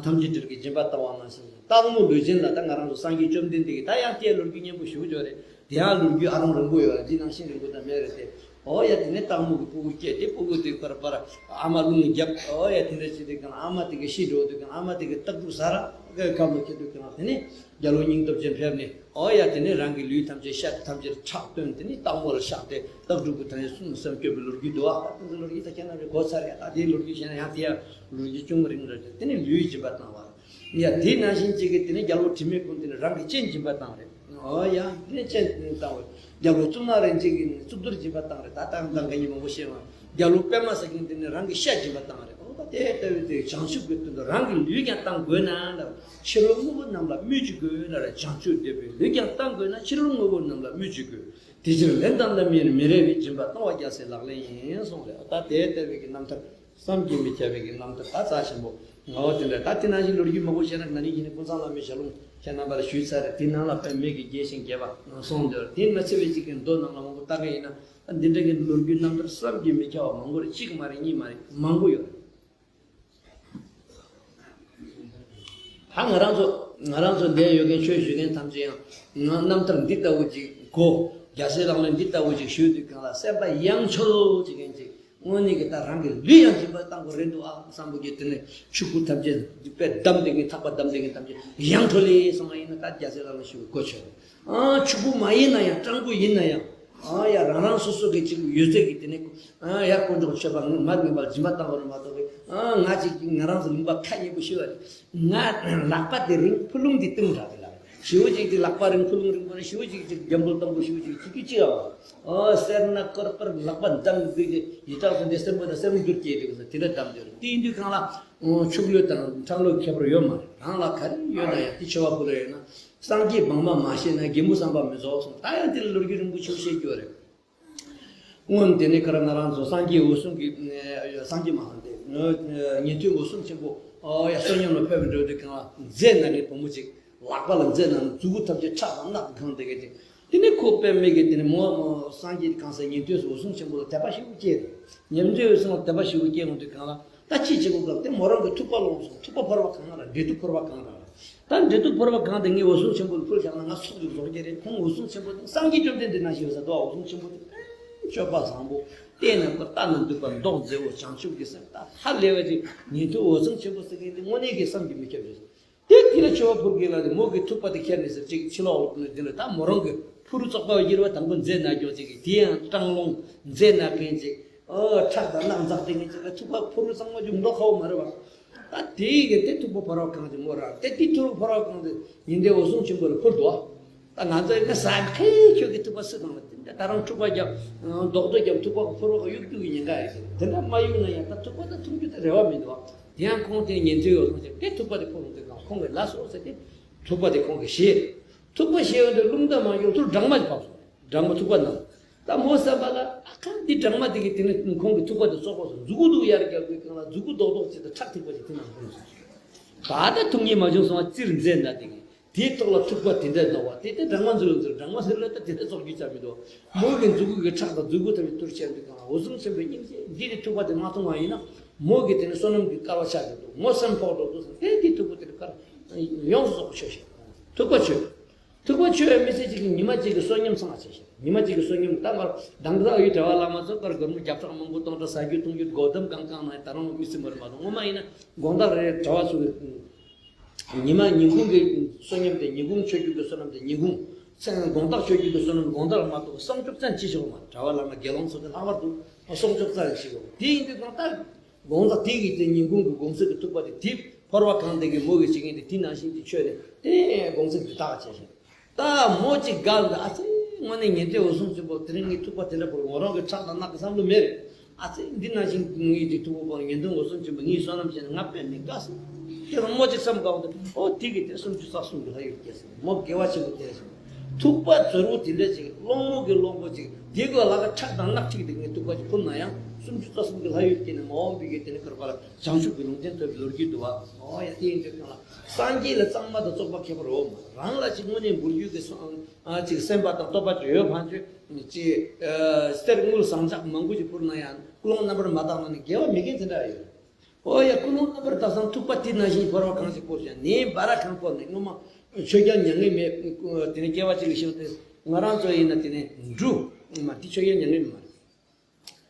ཐམས་ཅད་འགྲོ་གི་སྦྱིན་པ་བཏང་བ་ནང་བཞིན་སྟག་མོ་ལུས་ཅན་ལ་ད་ང་རང་ཚོ་སངས་རྒྱས་བཅོམ་ལྡན་འདས་ཀྱིས་ད་ཡང་དེའི་ལོ་རྒྱུས་སྙན་པོ་ཞུ་འཇོག་རེད། དེ་ཡང་ལོ་རྒྱུས་ཨ་རོང་རིང་པོ་ཡོད་རེད། འདི་ནང་བཞིན་རིང་པོ་ད་མེད་རེད་དེ། ཨོ་ཡ་དེ་ནས་སྟག་མོ་གི་སྤུ་གུ་སྐྱེས་ཏེ་སྤུ་གུ་དེ་པར་པར་ཨ་མ་རླུང་བརྒྱབ། ཨོ་ཡ་དེ་འདྲ་བྱས་དུས་གང་ཨ་མ་དེ་གི་ཤི་འགྲོ་དུས་གང་ཨ་མ་དེ་གི་སྟག་ཕྲུག་ཟ་ར་གི་སྐབས་ལ་ཁྱེད་དུས་གང་དེ་ནས་རྒྱལ་པོ་སྙིང་སྟོབས་ཅན་ཕེབས་ནས་ཨོ་ཡ་དེ་ནས་རང་གི་ལུས་ཐམས་ཅད་ཤ་ཐམས་ཅད་ཁྲག་བཏོན་དེ་ནས་སྟག་མོ་ལ་བཤགས་ཏེ་སྟག་ཕྲུག་གི་ཐམས་ཅད་སྲུང་སེམས་བསྐྱོད་པའི་ལོ་རྒྱུས་འདུག་ཨ་ད་དེ་ཚོ་ལོ་རྒྱུས་ད་ཁྱེད་རྣམས་ཀྱིས་གོ་ཚར་ཡ། ད་དེའི་ལོ་རྒྱུས་བཤད་ན་ཡང་དེ་ཡང་ལོ་རྒྱུས་ཅུང་རིང་རེད། དེ་ནས་ལུས་སྦྱིན་པ་བཏང་བ། ཡ་དེ་ནང་བཞིན་གཅིག་གིས་དེ་ནས་རྒྱལ་པོ་དྲི་མེད་ཀུན་ལྡན་རང་གི་སྤྱན་སྦྱིན་པ་བཏང་རེད། ཨོ་ཡ་དེ་ནས་སྤྱན་བཏང་བས་རྒྱལ་པོ་གཙུག་ན་རིན་ཆེན་གྱིས་གཙུག་ཏོར་སྦྱིན་པ་བཏང་རེད། ད་ལྟ་ང་དང་ག་ཉིན་མང་པོ་བཤད་བ། རྒྱལ་པོ་པདྨ་གསལ་རྒྱན་དེ་ནས་རང་གི་ཤ་སྦྱིན་པ་བཏང་རེད། ཨོ་ད་དེ་ལྟ་བུའི་དེ་བྱང་ཆུབ་ཀྱི་དོན་དུ་རང་གི་ལུས་ཀྱང་བཏང་དགོས་ན་ལ། ཕྱི་རོལ་དངོས་པོ་རྣམས་ལ་སྨོས་ཅི་དགོས་ན་ར། བྱང་ཆུབ་འདོད་པའི་ལུས་ཀྱང་བཏང་དགོས་ན། ཕྱི་རོལ་དངོས་པོ་རྣམས་ལ་སྨོས་ཅི་དགོས། དེ་ཕྱིར་ལན་དང་ལན་མིན་མི་རེ་བའི། སྦྱིན་པ་གཏོང་བ་རྒྱལ་སྲས་ལག་ལེན་ཡིན་གསུངས་རེད། ད་དེ་ལྟ་བུའི་གི་རྣམ་ཐར་བསམ་གྱིས་མི་ཁྱབ་པའི་གི་རྣམ་ཐར་ད་རྩ་ཆེན་པོ་ངོ་བོ་དེ་འདྲ། ད་དེ་ནང་བཞིན་ལོ་རྒྱུས་མང་པོ་བཤད་ན་ན་ནིང་ཡིན་ནི་ཀུན་བཟང་བླ་མའི་ཞལ་ལུང་ཁྱེད་རྣམ་པ་ལ་ཞུས་ཚར་རེད། དེ་ནང་ལ་དཔེ་མེད་ཀྱི་རྒྱས་ཤིང་རྒྱས་པ་གསུངས་འདུག་དེ་མ་ཚད་པའི་གཅིག་གི་མདོ་ནང་ལ་མང་པོ་ལྟ་གི་ཡིན་ན་ད་འདི་འདྲ་གི་ལོ་རྒྱུས་རྣམ་ཐར་བསམ་གྱིས་མི་ཁྱབ་པ་མང་པོ་རེད། གཅིག་མ་རེད་གཉིས་མ་རེད་མང་པོ་ཡོད་རེད། ད་ང་རང་ཚོ་ང་རང་ཚོ་འདིར་ཡོད་མཁན་ཆོས་ཞུ་མཁན་ཐམས་ཅད་ཡང་ང་རྣམ་ཐར་འདི་ལྟ་བུ་ཅིག་གོ་རྒྱལ་སྲས་ལག་ལེན་འདི་ལྟ་བུ་ཅིག་ཞུས་དུས་གང་ལ་སེམས་པ་ཡང་ཆོ་ལོ་བྱེད་མཁན་ཅིག་དངོས་གནས་ཀྱི་ད་རང་གི་ལུས་ཡང་སྦྱིན་པ་བཏང་དགོས་རེད་འདུག་ཨ་བསམ་པོ་གི་དེ་ནས་ཕྱུག་པོ་ཐམས་ཅད་དཔེ་བསྡམས་བསྡད་མཁན་ཐག་པ་བསྡམས་བསྡད་མཁན་ཐམས་ཅད་ཡང་ཁྲོ་ལེ་སོང་བ་ཡིན་ན་ད་རྒྱལ་སྲས་ལག་ལེན་ཞུ་དགོས་ཆོག་ཨ་ཕྱུག་པོ་མ་ཡིན་ན་ཡང་སྤྲང་པོ་ཡིན་ན་ཡང་ཨ་ཡ་རང་རང་སོ་སོ་གི་ཅིག་ཡོད་ཚད་ཀྱི་དེ་ནས་ཨ་ཡ་དཀོན་མཆོག་མཆོད་པ་མར་ངན་པ་ལ་སྦྱིན་པ་བཏང་བ་རེད་མ་གཏོགས་ཨ་ང་ཅིག་ང་རང་ཚོ་ལུང་པ་ཁ་ཉེ་པོ་ཤི་བ་རེད། ང་ལག་པ་དེ་རིང་ཕུ་ལུང་འདི་བཏུང་དྲགས་དེ་ལ་ཞི་བོ་ཅིག་དེ་ལག་པ་རིང་ཕུ་ལུང་རིང་པོ་ནས་ཞི་བོ་ཅིག་ཅིག་རྒྱ་འབུལ་དང་པོ་ཞི་བོ་ཅིག་ཅིག་ཅིག་ཅིག་ཨ་ཨ་སེར་སྣ་སྐོར་པར་ལག་པ་འདམ་འདི་གི་ཡི་དྭགས་སུ་འདི་སེར་མོ་དང་སེར་མོ་འགྱུར་སྐྱེས་དེ་གི་ས་དེ་འདྲ་འདམ་དེ་རེད། དེ་ཡིན་དུས་གང་ལ་ཕྱུགས་ལོས་དང་ཁྲག་ལོས་ཁྱད་པར་ཡོད་མ་རེད། རང་ལ་ག་རེ་ཡོད་ན་ཡང་དེ་ཆེ་བ་ཕུ་ལ་ཡོད་ན། སངས་རྒྱས་བང་མ་མ་ཤེས་ན་རྒན་མོ་བསམ་པ་མི་རྫོགས་གསུངས། ད་ཡང་དེ་ལ་ལོ་རྒྱུས་རིང་པོ་ཆེ་བཤད་རྒྱུ་རེད། སྔོན་དེ་ནས་ཁ་ར་ང་རང་ཚོ་སངས་རྒྱས་འོད་སྲུང་གི་སངས་རྒྱས་མ་ལ་འདས་ཉན་ཐོས་འོད་སྲུང་ཆེན་པོ་ཡ་བསོད་སྙོམས་ལ་ཕེབས་པའི་འགྲོ་དུས་གང་ལ་མཛེ་ནག་གི་བུ་མོ་ཅིག་ལག་པ་ལ་མཛེ་ནག་མཛུ་གུ་ཐམས་ཅད་ཁྲག་དང་རྣག་གང་དེ་ག་ཅིག་དེ་ནས་ཁོ་པདྨས་ཀྱིས་དེ་ནས་མོ་སངས་རྒྱས་གང་ཟེར་ཉན་ཐོས་འོད་སྲུང་ཆེན་པོ་ལ་དད་པ་ཞེ་པོ་སྐྱེས་རེད། ཉན་ཐོས་འོད་སྲུང་ལ་དད་པ་ཞེ་པོ་སྐྱེས་འོང་དུས་གང་ལ། ད་ཅི་བྱེད་དགོས་སྐབས་དེ་མོ་རང་གི་ཐུག་པ་ལོངས་སོང་། ཐུག་པ་ཕོར་པ་གང་ར་འབྲས་ཐུག་ཕོར་པ་གང་ར། ད་འབྲས་ཐུག་ཕོར་པ་གང་དེ་ངས་འོད་སྲུང་ཆེན་པོ་ལ་ཕུལ་བཞག་ན་ང་ཚོགས་ཀྱི་རྫོགས་རྒྱུ་རེད། ཁོང་འོད་སྲུང་ཆེན་པོ་དེ་སངས་རྒྱས་བཅོམ་ལྡན་འདས་ནང་བཞིན་ཡོད་ས་འདུག་འོད་སྲུང་ཆེན་པོ་དེ་དཔེ་སྤྱོད་པ་བཟང་པོ། བལྟས་ན་ཁོ་ལྟ་ན་སྡུག་པ་མདོག་མཛེས་པོ་བྱང་ཆུབ་ཀྱི་སེམས་ད་ཧ་ལས་པ་ཅིག་ཉན་ཐོས་འོད་སྲུང་ཆེན་པོ་ཟེར་མཁན་དེ་དངོས་གནས་ཀྱི་བསམ་གྱིས་མི་ཁྱབ་ཅིག་དེ་དེ་ལ་མཆོད་པ་ཕུལ་གྱིན་ལ་དེ་མོ་གི་ཐུག་པ་དེ་ཁྱེར་ནས་ཟེར་ཅིག་ཕྱི་ལོགས་ལ་དེ་ལ་ད་མོ་རང་གི་ཕུ་རུ་བཙོག་པ་བ་གྱུར་བ་དང་པོ་མཛེ་ནག་སྐྱོ་ཅིག་གིས་དེ་ཡང་སྐྲང་ལོང་མཛེ་ནག་མཁན་ཅིག་ཨོ་ཁྲག་དང་རྣག་འཛག་དེ་ངེད་ཅིག་ལ་ཐུག་པ་ཕུ་རུ་གཙང་མ་ཅིག་མདོག་ཁ་བོ་མ་རེད་བ། ད་དེ་གི་དེ་ཐུག་པ་ཕོར་བ་གང་ཅིག་མོ་རང་དེ་དེ་ཐུག་པ་ཕོར་བ་གང་ཅིག་ཉིན་དེ་འོད་སྲུང་ཆེན་པོ་ལ་ཕུལ་འདུག་ད་ང་ཚོ་ཡིན་ན་ཟ་ཁའི་ཁྱོད་ཀྱི་ཐུག་པ་སུ་དང་ལ་དེ་འདྲ་ད་རང་འཁྲུག་པ་རྒྱབ་རྡོག་རྡོག་རྒྱབ་ཐུག་པ་ཕོར་བ་གཡུག་རྒྱུ་གི་ཉེན་ཁ་ཡོད་དེ་འདྲ་མ་གཡུག་ན་ཡང་ད་ཐུག་པ་ད་འཐུང་རྒྱུ་ད་རེ་བ་མི་འདུག་དེ་ཡང་ཁོང་དེ་ཉན་ཐོས་ཡོད་སོང་ཟེར་དེ་ཐུག་པ་དེ་ཁོ་རང་དེ་གང་ཁོང་གིས་ལ་སོ་ཟེར་དེ་ཐུག་པ་དེ་ཁོང་གིས་བཞེས། ཐུག་པ་བཞེས་ཡོང་དུས་རླུང་རྟ་མ་ཡོང་ཚུར་སྦྲང་མ་ཞིག་བབས་སོང་། སྦྲང་མ་ཐུག་པ་ནང་། ད་མོ་བསམ་པ་ལ་ཨ་ཁ་འདི་སྦྲང་མ་དེ་གིས་དེ་ནི་ཁོང་གི་ཐུག་པ་དེ་བཙོག་པ་སོང་། མཛུ་གུ་འདུག་ཡར་རྒྱབ་དུས་གང་ལ་མཛུ་གུ་རྡོག་རྡོག་ཅིག་དང་ཁྲག་ཐིགས་པ་ཅིག་དེ་ནང་ལྷུང་སོང་། ད་ལྟ་ཐུག་ཉེས་མ་བྱུང་སོང་བ་སྤྱིར་མཛེ་ནག་དེ་གིས་དེའི་ཐོག་ལ་ཐུག་པ་དེ་འདྲ་འདུག་བ་དེ་ལྟ་སྦྲང་མ་འཛུལ་ལ་འཛུལ་སྦྲང་མ་ཟེར་ལ་ད་དེ་འདྲ་བཙོག་རྒྱུ་ཅང་མི་འདུག་མོ་གི་མཛུ་གུ་གི་ཁྲག་དང་མཛུ་གུ་ཐམས་ཅད་གཏོར་བྱས་དུས་གང་ལ་འོད་སྲུང་ཆེན་པོའི་སྙིང་རྗེ་འདི་ནི་ཐུག་པ་དེ་མ་མཐོང་བ་ཡིན་ན་མོ་གི་དེ་ནི་བསོད་ནམས་ཀྱི་སྐལ་བ་ཆགས་ཀྱི་འདུག་མོ་སེམས་ཕོག་འགྲོ་འདུག་ཟེར་དེ་དེ་ཐུག་པ་དེ་ནི་དཀར་ཡོངས་སུ་རྫོགས་པ་ཆོས་ཤིག་ཐུག་པ་ཆོད། ཐུག་པ་ཆོད་པའི་མི་ཚེ་གཅིག་གི་ཉི་མ་གཅིག་གི་བསོད་སྙོམས་ཚང་བ་བྱས་ཤིང་། ཉི་མ་གཅིག་གི་བསོད་སྙོམས་ད་མར་དང་ག་ཡུལ་གྲྭ་བ་བླ་མ་ཚོ་ཀར་སྒོར་མོ་བརྒྱ་ཕྲག་མང་པོ་སྟོང་ཕྲག་ཟ་རྒྱུ་འཐུང་རྒྱུ་སྒོ་འདམ་གང་གང་ན་ད་རུང་མི་སྲིན་པ་རེད་མ་གཏོགས། སྔོན་མ་ཡིན་ན་དགོང་དག་རེ་གྲྭ་བ་ཚོ་གི་ཉི་མ་ཉིན་གུང་གི་བསོད་སྙོམས་དེ་ཉིན་གུང་། ཆོས་བརྒྱུད་ཀྱི་བསོད་ནམས་དེ་ཉིན་གུང་། མཚན་དགོང་དག་ཆོས་བརྒྱུད་ཀྱི་བསོད་ནམས་དགོང་དག་མ་གཏོགས་བསམ་བཅོས་ཙམ་ཅི་ཞིག་མ་གྲྭ་བ་བླ་མ་དགེ་སློང་ཚོ་གི་ལྷག་པར་དུ་བསམ་བཅོས་ཙམ་ཞིག་དེ་ཡིན་དུས་གང་ལྟར། དགོང་དག་དེ་གི་དེ་ཉིན་གུང་གི་དགོང་ཟས་ཀྱི་ཐུག་པ་དེ་དེ་ཕོར་པ་གང་དེ་གི་མོ་གི་བྱེད་མཁན་དེ་དེ་ནང་བཞིན་གྱི་ཆོས་དེ་དེ་དགོང་ཟས་དེ་དག་བྱས་ཤིང་། ད་མོ་གཅིག་དགའ་འདུག་ཨ་ཙི། དངོས་གནས་ཉན་ཐོས་འོད་སྲུང་ཆེན་པོ་དེ་རིང་ངའི་ཐུག་པ་དེ་འདྲ་བོར་ངོ་རང་གི་ཁྲག་དང་རྣག་གི་བསམ་བློ་མེད་རེད། ཨ་ཙི། འདི་ནང་བཞིན་ངའི་དེ་ཐུག་པ་བོར་ཉན་ཐོས་འོད་སྲུང་ཆེན་པོ་ངའི་བསོད་ནམས་བྱས་ནས་ང་དཔེ་མི་དགའ་སོང་། དེ་ལ་མོ་གཅིག་བསམ་དགའ་བ་དེ། ཨོ་དེ་གི་དེ་སུམ་ཅུ་རྩ་གསུམ་གྱི་ལྷ་ཡུལ་སྐྱེས་སོང་། མོ་དགེ་བ་ཆེན་པོ་དེ་སོང་། ཐུག་པ་ཛོར་བོ་དེ་འདྲ་ཅིག་སློང་མོ་གི་སློང་པོ་ཅིག་དེ་གི་ལ་ཁ་ཁྲག་དང་རྣག་ཁྲིག་དེ་ངའི་ཐུག་པ་ཅིག་ཕུལ་ན་ཡང་སུམ་ཅུ་རྩ་གསུམ་གྱི་ལྷ་ཡུལ་སྐྱེས་ནས་མ་འོངས་པའི་གི་དེ་ནི་ཀར་པ་ལ། བྱང་ཆུབ་ཀྱི་ལུང་བསྟན་ཐོབ་པའི་ལོ་རྒྱུས་འདུག་བ། ཨོ་ཡ། དེ་ཡིན་དུས་གང་ལ་སངས་རྒྱས་ལ་གཙང་མ་དང་བཙོག་པ་ཁྱད་པར་འོ་མ། རང་ལ་ཅིག་དངོས་གནས་འབུལ་རྒྱུ་གི་སོ་ཨ་ཅིག་སེམས་པ་དང་རྟོགས་པ་ཅིག་ཡོད་ཕན་ཆོད་ཅིག་ཨ་གསེར་དངུལ་ཟངས་ལྕགས་མང་པོ་ཅིག་ཕུལ་ན་ཡང་ཀུན་སློང་རྣམ་པར་མ་དག་ན་ནི་དགེ་བ་མེད་མཁན་དེ་འདྲ་ཡོད། ཨོ་ཡ། ཀུན་སློང་རྣམ་པར་དག་ཙང་ཐུག་པ་དེ་ནང་བཞིན་ཕོར་པ་གང་ཞིག་བོར་ཞིང་ནས་སྦ་ར་གང་བོར་ནས་སྔོན་མ་ཆོས་རྒྱལ་མྱ་ངན་མེད་དེ་ནས་སྐྱེ་བ་གཅིག་ལ་ཞིག་སྟེ་ང་རང་ཚོ་ཡིན་ན་དེ་ནས་འབྲུ་མ་དེ་ཆོས་རྒྱལ་མྱ་ངན་མེད་མ་རེད།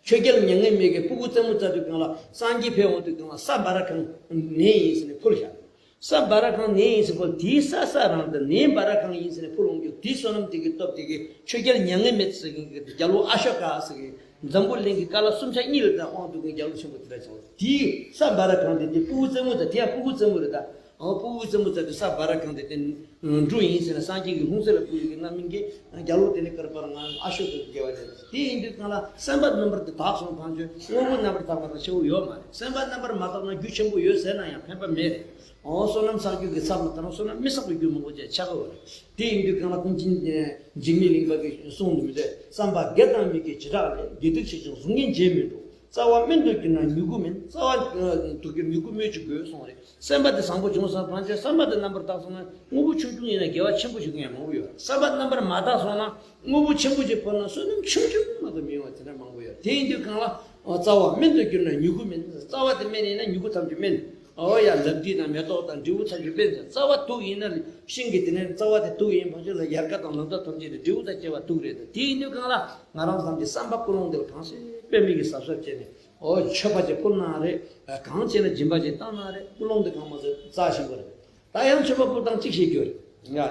ཆོས་རྒྱལ་མྱ་ངན་མེད་ཀྱི་སྤུ་གུ་རྩེད་མོ་རྩེ་དུས་གང་ལ་སངས་རྒྱས་ཕེབས་འོང་དུས་གང་ལ་ས་སྦ་ར་གང་ནས་ཡིན་ཟེར་ནས་ཕུལ་བཞག་ས་སྦ་ར་གང་ནས་ཡིན་ཟེར་ཕུལ་དེའི་ས་ས་རང་དུ་ནས་སྦ་ར་གང་ཡིན་ཟེར་ནས་ཕུལ་འོང་རྒྱུ་དེའི་བསོད་ནམས་དེ་གི་སྟོབས་དེ་གི་ཆོས་རྒྱལ་མྱ་ངན་མེད་ཟེར་གི་རྒྱལ་པོ་ཨ་ཤོ་ཀ་ཟེར་གི་འཛམ་བུ་གླིང་གི་ཀ་ལ་གསུམ་ཆ་གཉིས་ལ་དང་དབང་དུ་གི་རྒྱལ་པོ་ཆེན་པོ་དེ་འདྲ་བྱུང་། དེའི་ས་སྦ་ར་གང་དེ་དེ་སྤུ་གུ་རྩེད་མོ་དང་དེ་ཡང་སྤུ་གུ་རྩེད་མོ་རེད་ད། ཨོ་སྤུ་གུ་རྩེད་མོ་རྩེ་དུས་ས་སྦ་ར་གང་དེ་དེ་འབྲུ་ཡིན་ཟེར་ན་སངས་རྒྱས་ཀྱི་ལྷུང་བཟེད་ལ་བསྐུར་ཡོད་ཀྱི་རྣམ་སྨིན་གྱིས་རྒྱལ་པོ་དེ་ནི་ཀར་པར་ང་ཨ་ཤོ་ཀ་དགེ་བ་ལས། དེ་ཡིན་དུས་གང་ལ་སེམས་པ་རྣམ་པར་དེ་དག་སོང་ཕན་ཆོད། དངོས་པོ་རྣམ་པར་དག་པ་དང་ཆེ་བོ་ཡོད་མ་རེད། སེམས་པ་རྣམ་པར་མ་དག་ན་རྒྱུ་ཆེན་པོ་ཡོད་ཟེར་ན་ཡང་ཕན་པ་མེད་རེད། ཨོ་བསོད་ནམས་བསགས་རྒྱུ་གི་ཚབ་ལ་ད་རུང་བསོད་ནམས་མི་བསགས་པའི་རྒྱུ་མང་པོ་ཅིག་ཆགས་ཀྱི་ཡོད་རེད། དེ་ཡིན་དུས་གང་ལ་ཀུན་མཁྱེན་འཇིགས་མེད་གླིང་པ་གིས་གསུངས་འདུག་མི་འདྲ། བསམ་པ་དགེ་དང་མི་དགེ་བྱེ་བྲག་ལས། དགེ་སྡིག་ཆེ་ཆུང་གཟུགས་བརྙན་བརྗེད་མི་འགྲོ། རྩ་བ་སྨན་དུ་གྱུར་ན་མྱུ་གུ་སྨིན། རྩ་བ་དུ་གྱུར་མྱུ་གུ་སྨོས་ཅི་དགོས་གསུངས་རེད། སེམས་པ་དེ་བཟང་པོ་བྱུང་སོང་ཕན་ཆད་བསམ་པ་དེ་རྣམ་པར་དག་སོང་ན་དངོས་པོ་ཆུང་ཆུང་ཡིན་ན་དགེ་བ་ཆེན་པོ་ཞིག་ཡང་མང་པོ་ཡོད། བསམ་པ་རྣམ་པར་མ་དག་སོང་ན་དངོས་པོ་ཆེན་པོ་ཞིག་ཕུལ་ན་བསོད་ནམས་ཆུང་ཆུང་མ་གཏོགས་མི་ཡོང་བ་དེ་འདྲ་མང་པོ་ཡོད། དེ་ཡིན་དུས་གང་ལ་རྩ་བ་སྨན་དུ་གྱུར་ན་མྱུ་གུ་སྨིན། རྩ་བ་དེ་སྨན་ཡིན་ན་མྱུ་གུ་ཐམས་ཅད་སྨིན། ཨོ་ཡ། ལབ་རྡེ་དང་མེ་ཏོག་དང་འབྲས་བུ་ཐམས་ཅད་སྨིན་ཟེར། རྩ་བ་དུག་ཡིན་ན་ཤིང་གི་དེ་ནས་རྩ་བ་དེ་དུག་ཡིན་ཕན་ཆད་ལ་ཡལ་ག་དང་ལོ་འདབ་ཐམས་ཅད་དེ་འབྲས་བུ་དང་བཅས་པ་དུག་རེད་དེ། དེ་ཡིན་དུས་གང་ལ་ང་རང་ཚང་གི་བསམ་པ་ཀུན་སློང་འདི་ལ་གང་ཤེས་དཔེ་མི་གི་གཟབ་གཟབ་བྱས་ནས་ཨོ་མཆོད་པ་ཅིག་ཕུལ་ན་རེད། གང་བྱས་ན་སྦྱིན་པ་ཅིག་བཏང་ན་རེད། ཀུན་སློང་འདི་གང་མ་ཟད་རྩ་ཆེན་པོ་རེད། ད་ཡང་མཆོད་པ་ཕུལ་སྟངས་གཅིག་བཤད་རྒྱུ་རེད་ཡ།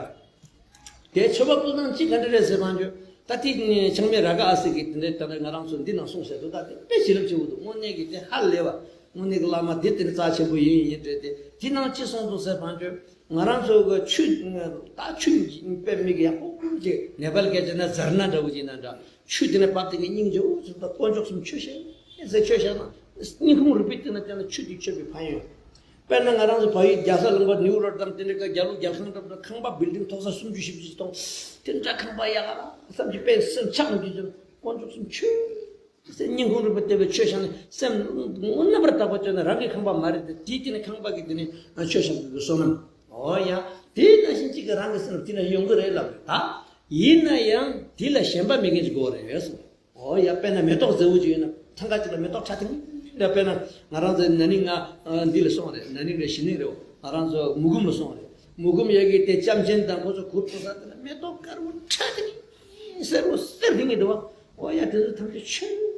དེ་མཆོད་པ་ཕུལ་སྟངས་གཅིག་ག་འདྲ་རེད་ཟེར་བ་འཇོ། ད་དེ་ཆགས་མེད་ར་ག་ཨ་སི་གི་དེ་འདྲའི་ད་ལྟ་ང་རང་ཚོ་འདི་ནང་གསུངས་ཟེར་འདུག་ད་དེ་དཔེ་བྱིན་རླབས་ཆེ་བོ་འདུག་དངོས་གནས་ཀྱི་དེ་ཧ་ལས་པ། དངོས་གནས་ཀྱི་བླ་མ་འདི་དེ་ནི་རྩ་ཆེན་པོ་ཡིན་ཡིན་རེད་དེ། དེ་ནང་ཅི་གསུངས་འདུག་ཟེར་བ་འཇོ། ང་རང་ཚོ་གི་ཆུ་ད་ཆུ་དཔེ་མི་གི་ཡག་པོ་ཅིག་ནེ་པལ་སྐད་ཆ་ན་ཟར་ན་འདྲ་བོ་ཅིག་ན་འདྲ། ཆུ་དེ་ནས་བབས་དེ་གི་སྙིང་རྗེ་བོ་ཅིག་ད་དཀོན་མཆོག་གསུམ་མཆོད་བྱས་ཟེར་མཆོད་བྱས་ན་སྙིང་ཁུང་རུས་པའི་གཏིང་ན་བསྡད་ན་ཆུ་དེ་མཆོད་པའི་ཕན་ཡོན། དཔེར་ན་ང་རང་ཚོ་བལ་ཡུལ་རྒྱལ་ས་ལུང་པ་ནིའུ་ཡོག་དང་དེ་འདྲ་ག་རྒྱལ་ལུང་རྒྱལ་ཁང་འགྲམ་དུ་ཁང་པ་བིལ་ཌིང་མཐོ་ས་སུམ་ཅུ་བཞི་བཅུ་ཞིག་མཐོང་། དེ་འདྲ་ཁང་པ་ཡག་ག་བསམ་གྱི་དཔེ་སེམས་ཆགས་འདུག་ཅིང་དཀོན་མཆོག་གསུམ་མཆོད་ཟེར་སྙིང་ཁུང་རུས་པ་བརྟན་པའི་མཆོད་བྱ་ནི་སེམས་རྣམ་པར་དག་པ་བཅོས་ན་རང་གི་ཁང་པ་མ་རེད་དེ། དེའི་སྟེང་ནས་ཁང་པ་གི་དེ་ནས་མཆོད་བྱ་གི་བསོད་ནམས། ཨོ་ཡ། དེ་ནང་བཞིན་གཅིག་གི་རང་གི་སེམས་དེ་ནས་ཡོང་གི་རེད་ལབ་རེད་ད། ཡིན་ན་ཡང་དེ་ལ་ཞེན་པ་མེད་མཁན་ཅིག་དགོས་རེད་གསུངས། ཨོ་ཡ། དཔེར་ན་མེ་ཏོག་མཛེས་པོ་ཅིག་ཡོད་ན་ཐང་ག་ཅིག་ལ་མེ་ཏོག་ཁྲ་ཐིང་ཐིང་འདྲ། དཔེར་ན་ང་རང་ཚོའི་ན་ནིང་ང་འདི་ལ་སོང་རེད། ན་ནིང་རེད་གཞེས་ནིང་རེད། ང་རང་ཚོ་མུ་གུམ་ལ་སོང་རེད། མུ་གུམ་ཡ་གི་དེ་ལྕམ་ཆེན་དང་ཁོ་ཚོ་གུར་ཐོག་ས་དེ་ལ་མེ་ཏོག་དཀར་པོ་ཁྲ་ཐིང་ཐིང་སེར་པོ་སེར་ཐིང་ངེ་འདུག་བ། ཨོ་ཡ། དེ་ཚོ་ཐམས་ཅད་མཆོད།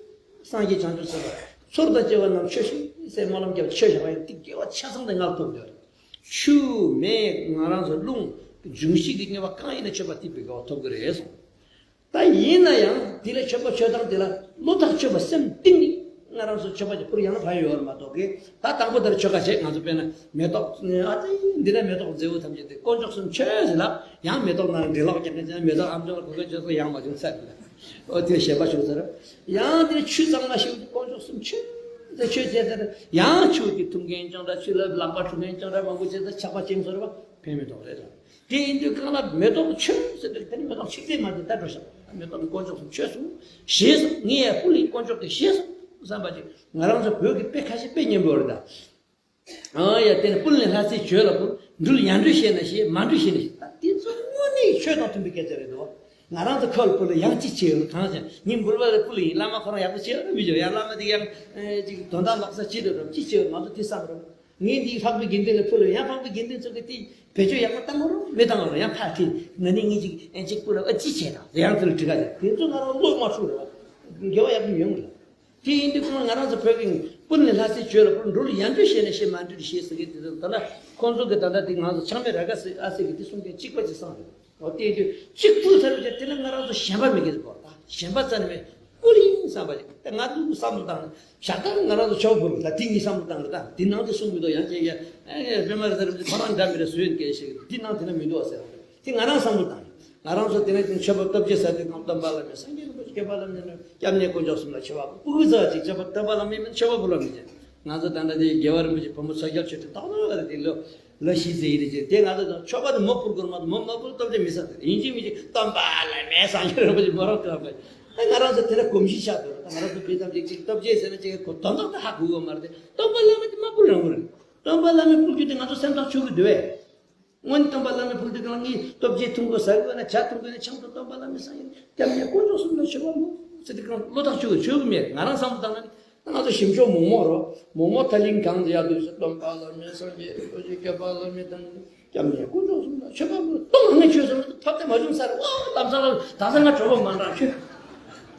སངས་རྒྱས་བྱང་ཆུབ་སེམས་དཔའ་ཚོགས་དང་བཅས་པ་རྣམས་མཆོད་ཅིག་ཟེར་སྨོན་ལམ་བརྒྱབ་མཆོད་བཞག་པ་ཡིན་དེ་དགེ་བ་ཆ་ཚང་དེ་མངའ་ཐོབ་འདོད་རེད། ཆུ་མེ་ང་རང་ཚོ་རླུང་འབྱུང་བཞི་གི་དངོས་པོ་གང་ཡིན་ན་མཆོད་པ་ཐེབས་པའི་དགེ་བ་ཐོབ་ཀྱི་རེད་གསུངས། ད་ཡིན་ན་ཡང་དེ་ལ་མཆོད་པ་མཆོད་སྟངས་དེ་ལ་བློ་ཐག་ཆོད་པ་སེམས་གཏིང་ནས་ང་རང་ཚོ་མཆོད་པ་ཅིག་ཕུལ་ཡང་ན་ཕན་ཡོད་རེད་མ་གཏོགས་གི། ད་དང་པོ་དེར་ཆོ་ག་བྱེད། ང་ཚོ་དཔེར་ན་མེ་ཏོག་ཨ་ཙི་འདི་ན་མེ་ཏོག་མཛེས་པོ་ཐམས་ཅད་དེ་དཀོན་མཆོག་གསུམ་མཆོད་ཟེར་ལབ་ཡང་མེ་ཏོག་ནང་འབྲི་ལོག་རྒྱབ་ནས་ཀྱང་མེ་ཏོག་ཨམ་ཅོག་ལ་གོ་གོ་བྱོས་སོ་ཡང་མ་བྱུང་ཚར་གི་ལ། ཨོ་དེ་ཞེས་པ་བྱུང་ཚར། ཡང་དེ་ཆུ་གཙང་མ་ཞིག་དཀོན་མཆོག་གསུམ་མཆོད་ཟེར་མཆོད་བྱས་ཚར། ཡང་ཆུ་དེ་འཐུང་མཁན་ཅང་འདྲ་ཆུ་ལ་ལག་པ་འཁྲུ་མཁན་ཅང་འདྲ་མང་པོ་བྱས་ཚར་ཆག་པ་ཅན་ཚོར་བ་ཕན་མི་ཐོགས་རེད་ལ། དེ་ཡིན་དུས་གང་ལ་མེ་ཏོག་མཆོད་ཟེར་དུས་དེ་ནི་མེ་ཏོག་ཆིག་ཙེ་མ་དེ་ལྟ་འགྲོ་ཤག་མེ་ཏོག་གི་དཀོན་མཆོག་གསུམ་མཆོད་སོང་། ཞེས་སོང་། ངས་ཡང་ཕུལ་ཡིན་དཀོན་མཆོག་གི་ཞེས་སོང་བསམ་པ་ཅིག་ང་རང་ཚོ་བོད་ཀྱི་དཔེ་ཁ་ཤས་དཔེ་སྙན་པོ་རེད་ད། ཨ་ཡ་དེ་ནི་ཕུལ་ནས་ལྷ་སའི་ཆོས་ལ་ཕུལ། འབྲུ་ལ་ཡར་འབྲུ་བཤད་ན་བཤད། མར་འབྲུ་བཤད་ན་བཤད། ད་དེ་ཚོ་དངོས་གནས་ཆོས་དང་མཐུན་པའི་སྐད་ཆ་རེད་དོ། ང་རང་ཚོ་ཁ་ལ་ཕུལ་ལ་ཡང་ཅི་བྱེད་ཡོད་གང་བྱེད། ཉིན་འབུལ་བ་ལ་ཕུལ་ཡིན། བླ་མ་ཁོ་རང་ཡག་པོ་བྱེད་རོགས་མི་བྱེད། ཡང་བླ་མ་དེ་ཡང་ཅིག་དོན་དག་ལག་ས་བྱེད་རོགས་ཅི་བྱེད་ཡོད། ང་ཚོ་དེ་བསམ་རོགས། ངས་འདི་འཕགས་པའི་དགེ་འདུན་ལ་ཕུལ་ལ་ཡང་འཕགས་པའི་དགེ་འདུན་ཚོ་གི་དེ་བེད་སྤྱོད་ཡག་པོ་བཏང་གི་རོགས་མི་བཏང་གི་རོགས་ཡང་ཕར་ཁྲིད་ང་ནི་ངས་ཅིག་ཨེ་ཅིག་ཕུལ་ལ་ཨ་ཅི་བྱས་དང་ཡང་དེ་ལ་དྲི་ག་བྱས་དེ་ཚོ་ང་རང་བློ་མ་ཧྲུག་རེད་བ། དགེ་བ་ཡག་པོ་ཡོང་གི་རེད། དེ་ཡིན་དུས་ཁོང་ང་རང་ཚོ་བོད་ཀྱི་སྤུན་ནི་ལྷ་སའི་ཆོས་ལ་སྤུན་འགྲོ་ལ་ཡང་འདྲི་ཤེས་ན་ཤེས་མ་འདྲི་ཤེས་ཟེར་གི་དེ་ཚོ་ད་ལ་ཁོང་ཚོ་གི་ད་ལྟ་དེ་ང་ཚོ་ཆགས་མེད་ར་ག་ཟེར་ཨ་ཟེར་གི་དེ་གསུང་མཁན་གཅིག་པ་ཅིག་སང་རེད། འོ་དེ་དུས་གཅིག་པུ་ཚར་བྱས་དེ་ལ་ང་རང་ཚོ་གཞན་པ་མི་སྐད་པོ་ད་གཞན་པ་རྩ་ནས་མེད་ཀུ་ལིང་བསམ་པ་ཞིག་ད་ང་ཚོ་བསམ་བློ་བཏང་ཞག་ད་ང་རང་ཚོ་ཆོག་བུ་རུ་ད་དེ་ངས་བསམ་བློ་བཏང་རེད་ད་དེ་ནང་དུ་གསུང་མི་འདུག་ཡང་ཅིག་ཡ་ཨེ་པད་མ་རེད་ཟེར་རེད་ཁོ་རང་འདྲ་མི་རེད་བཟོས་ཡོད་སྐད་ཞིག་དེ་ནང་དེ་ན་མི་འདུག་ཟེར་དེ་ང་རང་བསམ་བློ་བཏང་ང་རང་ཚོ་དེ་ནས་དེ་མཆོད་པ་སྟོབས་རྒྱས་ཟེར་དུས་གང་སྟོན་པ་ལ་མེད་སངས་རྒྱས་རིན་པོ་ཆེ་སྐྱོབ་པ་ལ་མེད་ན་སྐྱབས་གནས་དཀོན་མཆོག་གསུམ་ལ་མཆོད་པ་སྤུ་གུ་ཚོ་ཅིག་མཆོད་པ་སྟོན་པ་ལ་མེད་མིན་མཆོད་པ་སྤུ་ལ་མི་བྱེད། ང་ཚོ་ད་ལྟ་དེ་རྒྱལ་བ་རིན་པོ་ཆེ་བུ་མོ་ཚོ་རྒྱལ་ཆོས་ཀྱི་རྟག་ཏུ་རེད་དེ་ལོ་ལོ་ཤི་ཟེར་ཡི་རེད་ཅེས་དེ་ང་ཚོ་དང་མཆོད་པ་དེ་མོ་ཕུལ་དགོས་མ་མོ་མ་ཕུལ་སྟོབས་ཆེ་མི་ཟ་ཡིན་གཅིག་མིན་གཅིག་སྟོན་པ་ལ་མེད་སངས་རྒྱས་རིན་པོ་ཆེ་མོ་རང་སྟོན་པ་ད་ང་རང་ཚོ་དེ་ལ་གོམས་གཤིས་ཆགས་འདུག་ད་ང་རང་ཚོ་དཔེ་ཙམ་ཅིག་ཅིག་སྟོབས་ཆེ་ཟེར་ན་ཅིག་གོ་དོན་དག་ད་ཧ་གོ་གི་མ་རེད་དེ་སྟོན་པ་ལ་མེད་དེ་མ་ཕུལ་རང་མོ་རེད། སྟོན་པ་བླ་མའི་སྤུར་རྒྱུ་དེ་ང་ཚོ་སེམས་ཐག་ཆོད་ཀྱི་འདུག་བས། སྔོན་སྟོན་པ་བླ་མའི་སྤུར་རྒྱུ་དེ་གང་ངས་སྟོབས་རྒྱས་ཐུང་གོ་ཟ་དགོས་ན་ཇ་འཐུང་དགོས་ན་ཆང་དང་སྟོན་པ་བླ་མའི་སང་ཡིན་སྐྱབས་གནས་དཀོན་མཆོག་གསུམ་ལ་མཆོད་པ་མོ་ཟེར་དེ་གང་བློ་ཐག་ཆོད་ཀྱི་ཆོད་ཀྱི་མེད་ང་རང་བསམ་བློ་བཏང་ན་ང་ཚོ་ཞིམ་ཤོག་མོག་མོག་རོ་མོག་མོག་ཐ་ལིང་གང་ཡག་དུས་སུ་སྟོན་པ་བླ་མའི་སངས་རྒྱས་ཨོ་ཅེ་སྐྱབས་པ་བླ་མའི་དང་སྐྱབས་གནས་དཀོན་མཆོག་གསུམ་ལ་མཆོད་པ་མོ་སྟོང་ངེ་ཆོད་སོང་ཐོབ་སྟེ་མ་བྱུང་ས་རེད་ཨོ་ལམ་སང་ལ་ད་ས་ང་གྲོགས་པོ་མ་འདྲ་ཆོད་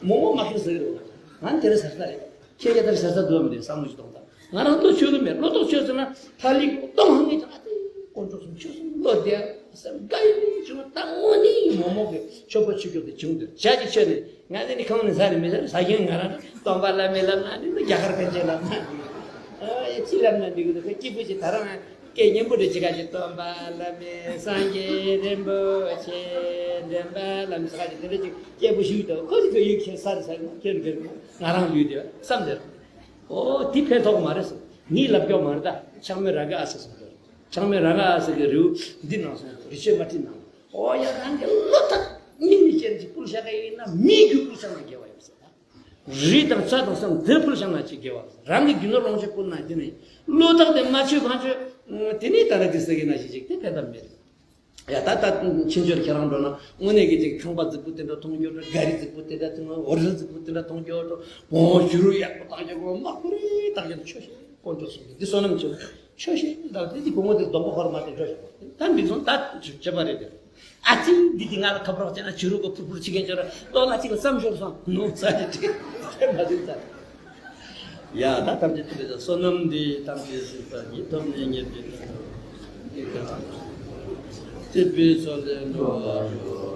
མོག་མོག་མ་ཁེལ་ཟེར་གི་རེད་ང་དེ་རེད་ཟེར་ས་རེད། ཁྱེད་ཀྱི་ལྟར་ཟེར་ས་འདུག་མི་འདུག་བསམ་བློ་ཞིག་གཏོང་དང་། ང་རང་བློ་ཆོད་གི་མེད་བློ་ཏོག་ཆོད་ཟེར་ན་ཐ་ལིག་གཏོང་ཧང་ངེས་ཀྱང་ཨ་ཏི་དཀོན་མཆོག་གསུམ་ཆོས་གསུམ་བློ་བདེ་སེམས་དགའ་ཡི་བྱུང་ད་དངོས་གནས་མོག་མོག་གི་ཆོས་པ་ཆོས་སྐྱོབ་དེ་བྱུང་འདུག་བྱ་ཅིག་ཆོད་ནས་ང་ནི་ནི་ཁང་ནས་ཟ་ནི་མི་ཟ་ཟ་མཁན་ང་རང་སྟོན་པ་བླ་མའི་ལབ་ན་ནི་རྒྱ་གར་པཎ་ཆེན་ལབ་ན་ཨ་ཡེ་ཅི་ལབ་ན་འདི་གི་འདུག་སྐྱིད་པོ་ཅིག་ད་རང་སྐད་སྙན་པོ་རེ་ཅིག་ག་ཅིག་སྟོན་པ་བླ་མའི་སངས་རྒྱས་རིན་པོ་ཆེ་འདྲེན་པ་བླ་མའི་ས་ག་ཅིག་དེ་འདྲ་ཅིག་སྐད་པོ་ཞུས་ཏོ་ཁོ་ཅིག་གི་ཡིག་ཁྱེར་ས་རེ་ས་རེ་ཁྱེར་གི་ང་རང་ལུས་དེ་བསམ་དེར། ཨོ་དེ་ཕན་ཐོགས་མ་རེད་ཟེར། ངས་ལབ་ཀྱོག་མ་རེད་ད་ཆགས་མེད་ར་ག་ཨ་ཟེར་སོང་དེར། ཆགས་མེད་ར་ག་ཨ་ཟེར་གི་རེའུ་འདི་ནང་སོང་རི་ཆོས་མ་ཁྲིད་ནང་། ཨོ་ཡ་རང་གི་བློ་ཐག་མིག་ནི་ཅན་གྱི་ཕུལ་བཞག་གི་ཡིན་ན་མིག་གི་ཕུལ་བཞག་ན་དགེ་བ་ཡོད་ཟེར་ད། རི་དང་ཚ་དང་སེམས་དེ་ཕུལ་བཞག་ན་ཅི་དགེ་བ་རང་གི་རྒྱུ་ནོར་ལོངས་སྤྱོད་ཕུལ་ན་འདི་ནི་བློ་ཐག་དེ་མ་ཆོད་གང་ཆོད་དེ་ནི་ད་ར་དེ་ཟེར་གི་ན་ཞིག་ཅིག་དེ་ཕན་ཐབས་མེད། ཡ་ད་ད་ཕྱིན་ཆད་ཁྱེད་རང་འགྲོ་ན་དངོས་གནས་ཀྱི་ཅིག་ཁང་པ་རྫིག་པོ་དེ་འདྲ་མཐོང་རྒྱུ་འགྲོ་ག་རི་རྫིག་པོ་དེ་འདྲ་མཐོང་འོ་རིལ་རྫིག་པོ་དེ་འདྲ་མཐོང་རྒྱུ་འགྲོ་བོང་བོ་བྱུ་རུ་ཡག་པོ་བཏང་རྒྱུ་འགྲོ་མ་ཁོ་རེ་བཏང་རྒྱུ་འགྲོ་ཆོས་ཤིག་དཀོན་མཆོག་གསུམ་གྱི་འདི་བསོད་ནམས་ཆེ་ཆོས་ཤིག་ད་དེ་དེ་བུ་མོ་དེ་སྡོང་པོ་ཁོར་མ་དེ་འགྲོ་ཤིག་ད་མི་སོང་ད་བྱེད་པ་རེད་དེ་ཨ་ཙི་འདི་དེ་ང་ལ་ཁ་པར་བྱས་ན་བྱུ་རུ་གོ་ཕུར་ཕུར་ཅི་གན་ཅོ་ར་ལོ་ལ་ཅིག་ལ་བསམ་ཤོར་སོང་ནོ་ས་ཅི་ཁྲི་དེ་མ་དེ་ད། ཡ་ད་ཐམས་ཅད་ཐུགས་རྗེ་བསོད་ནམས་འདི་ཐམས་ཅད་གཟིགས་པ་ཉིད་ཐོབ་ནས་ཉེས་པའི་དགྲ་སྐྱོབ་པའི་ཕྱོགས་ལས་འགྲོ་བ་སྒྲོལ།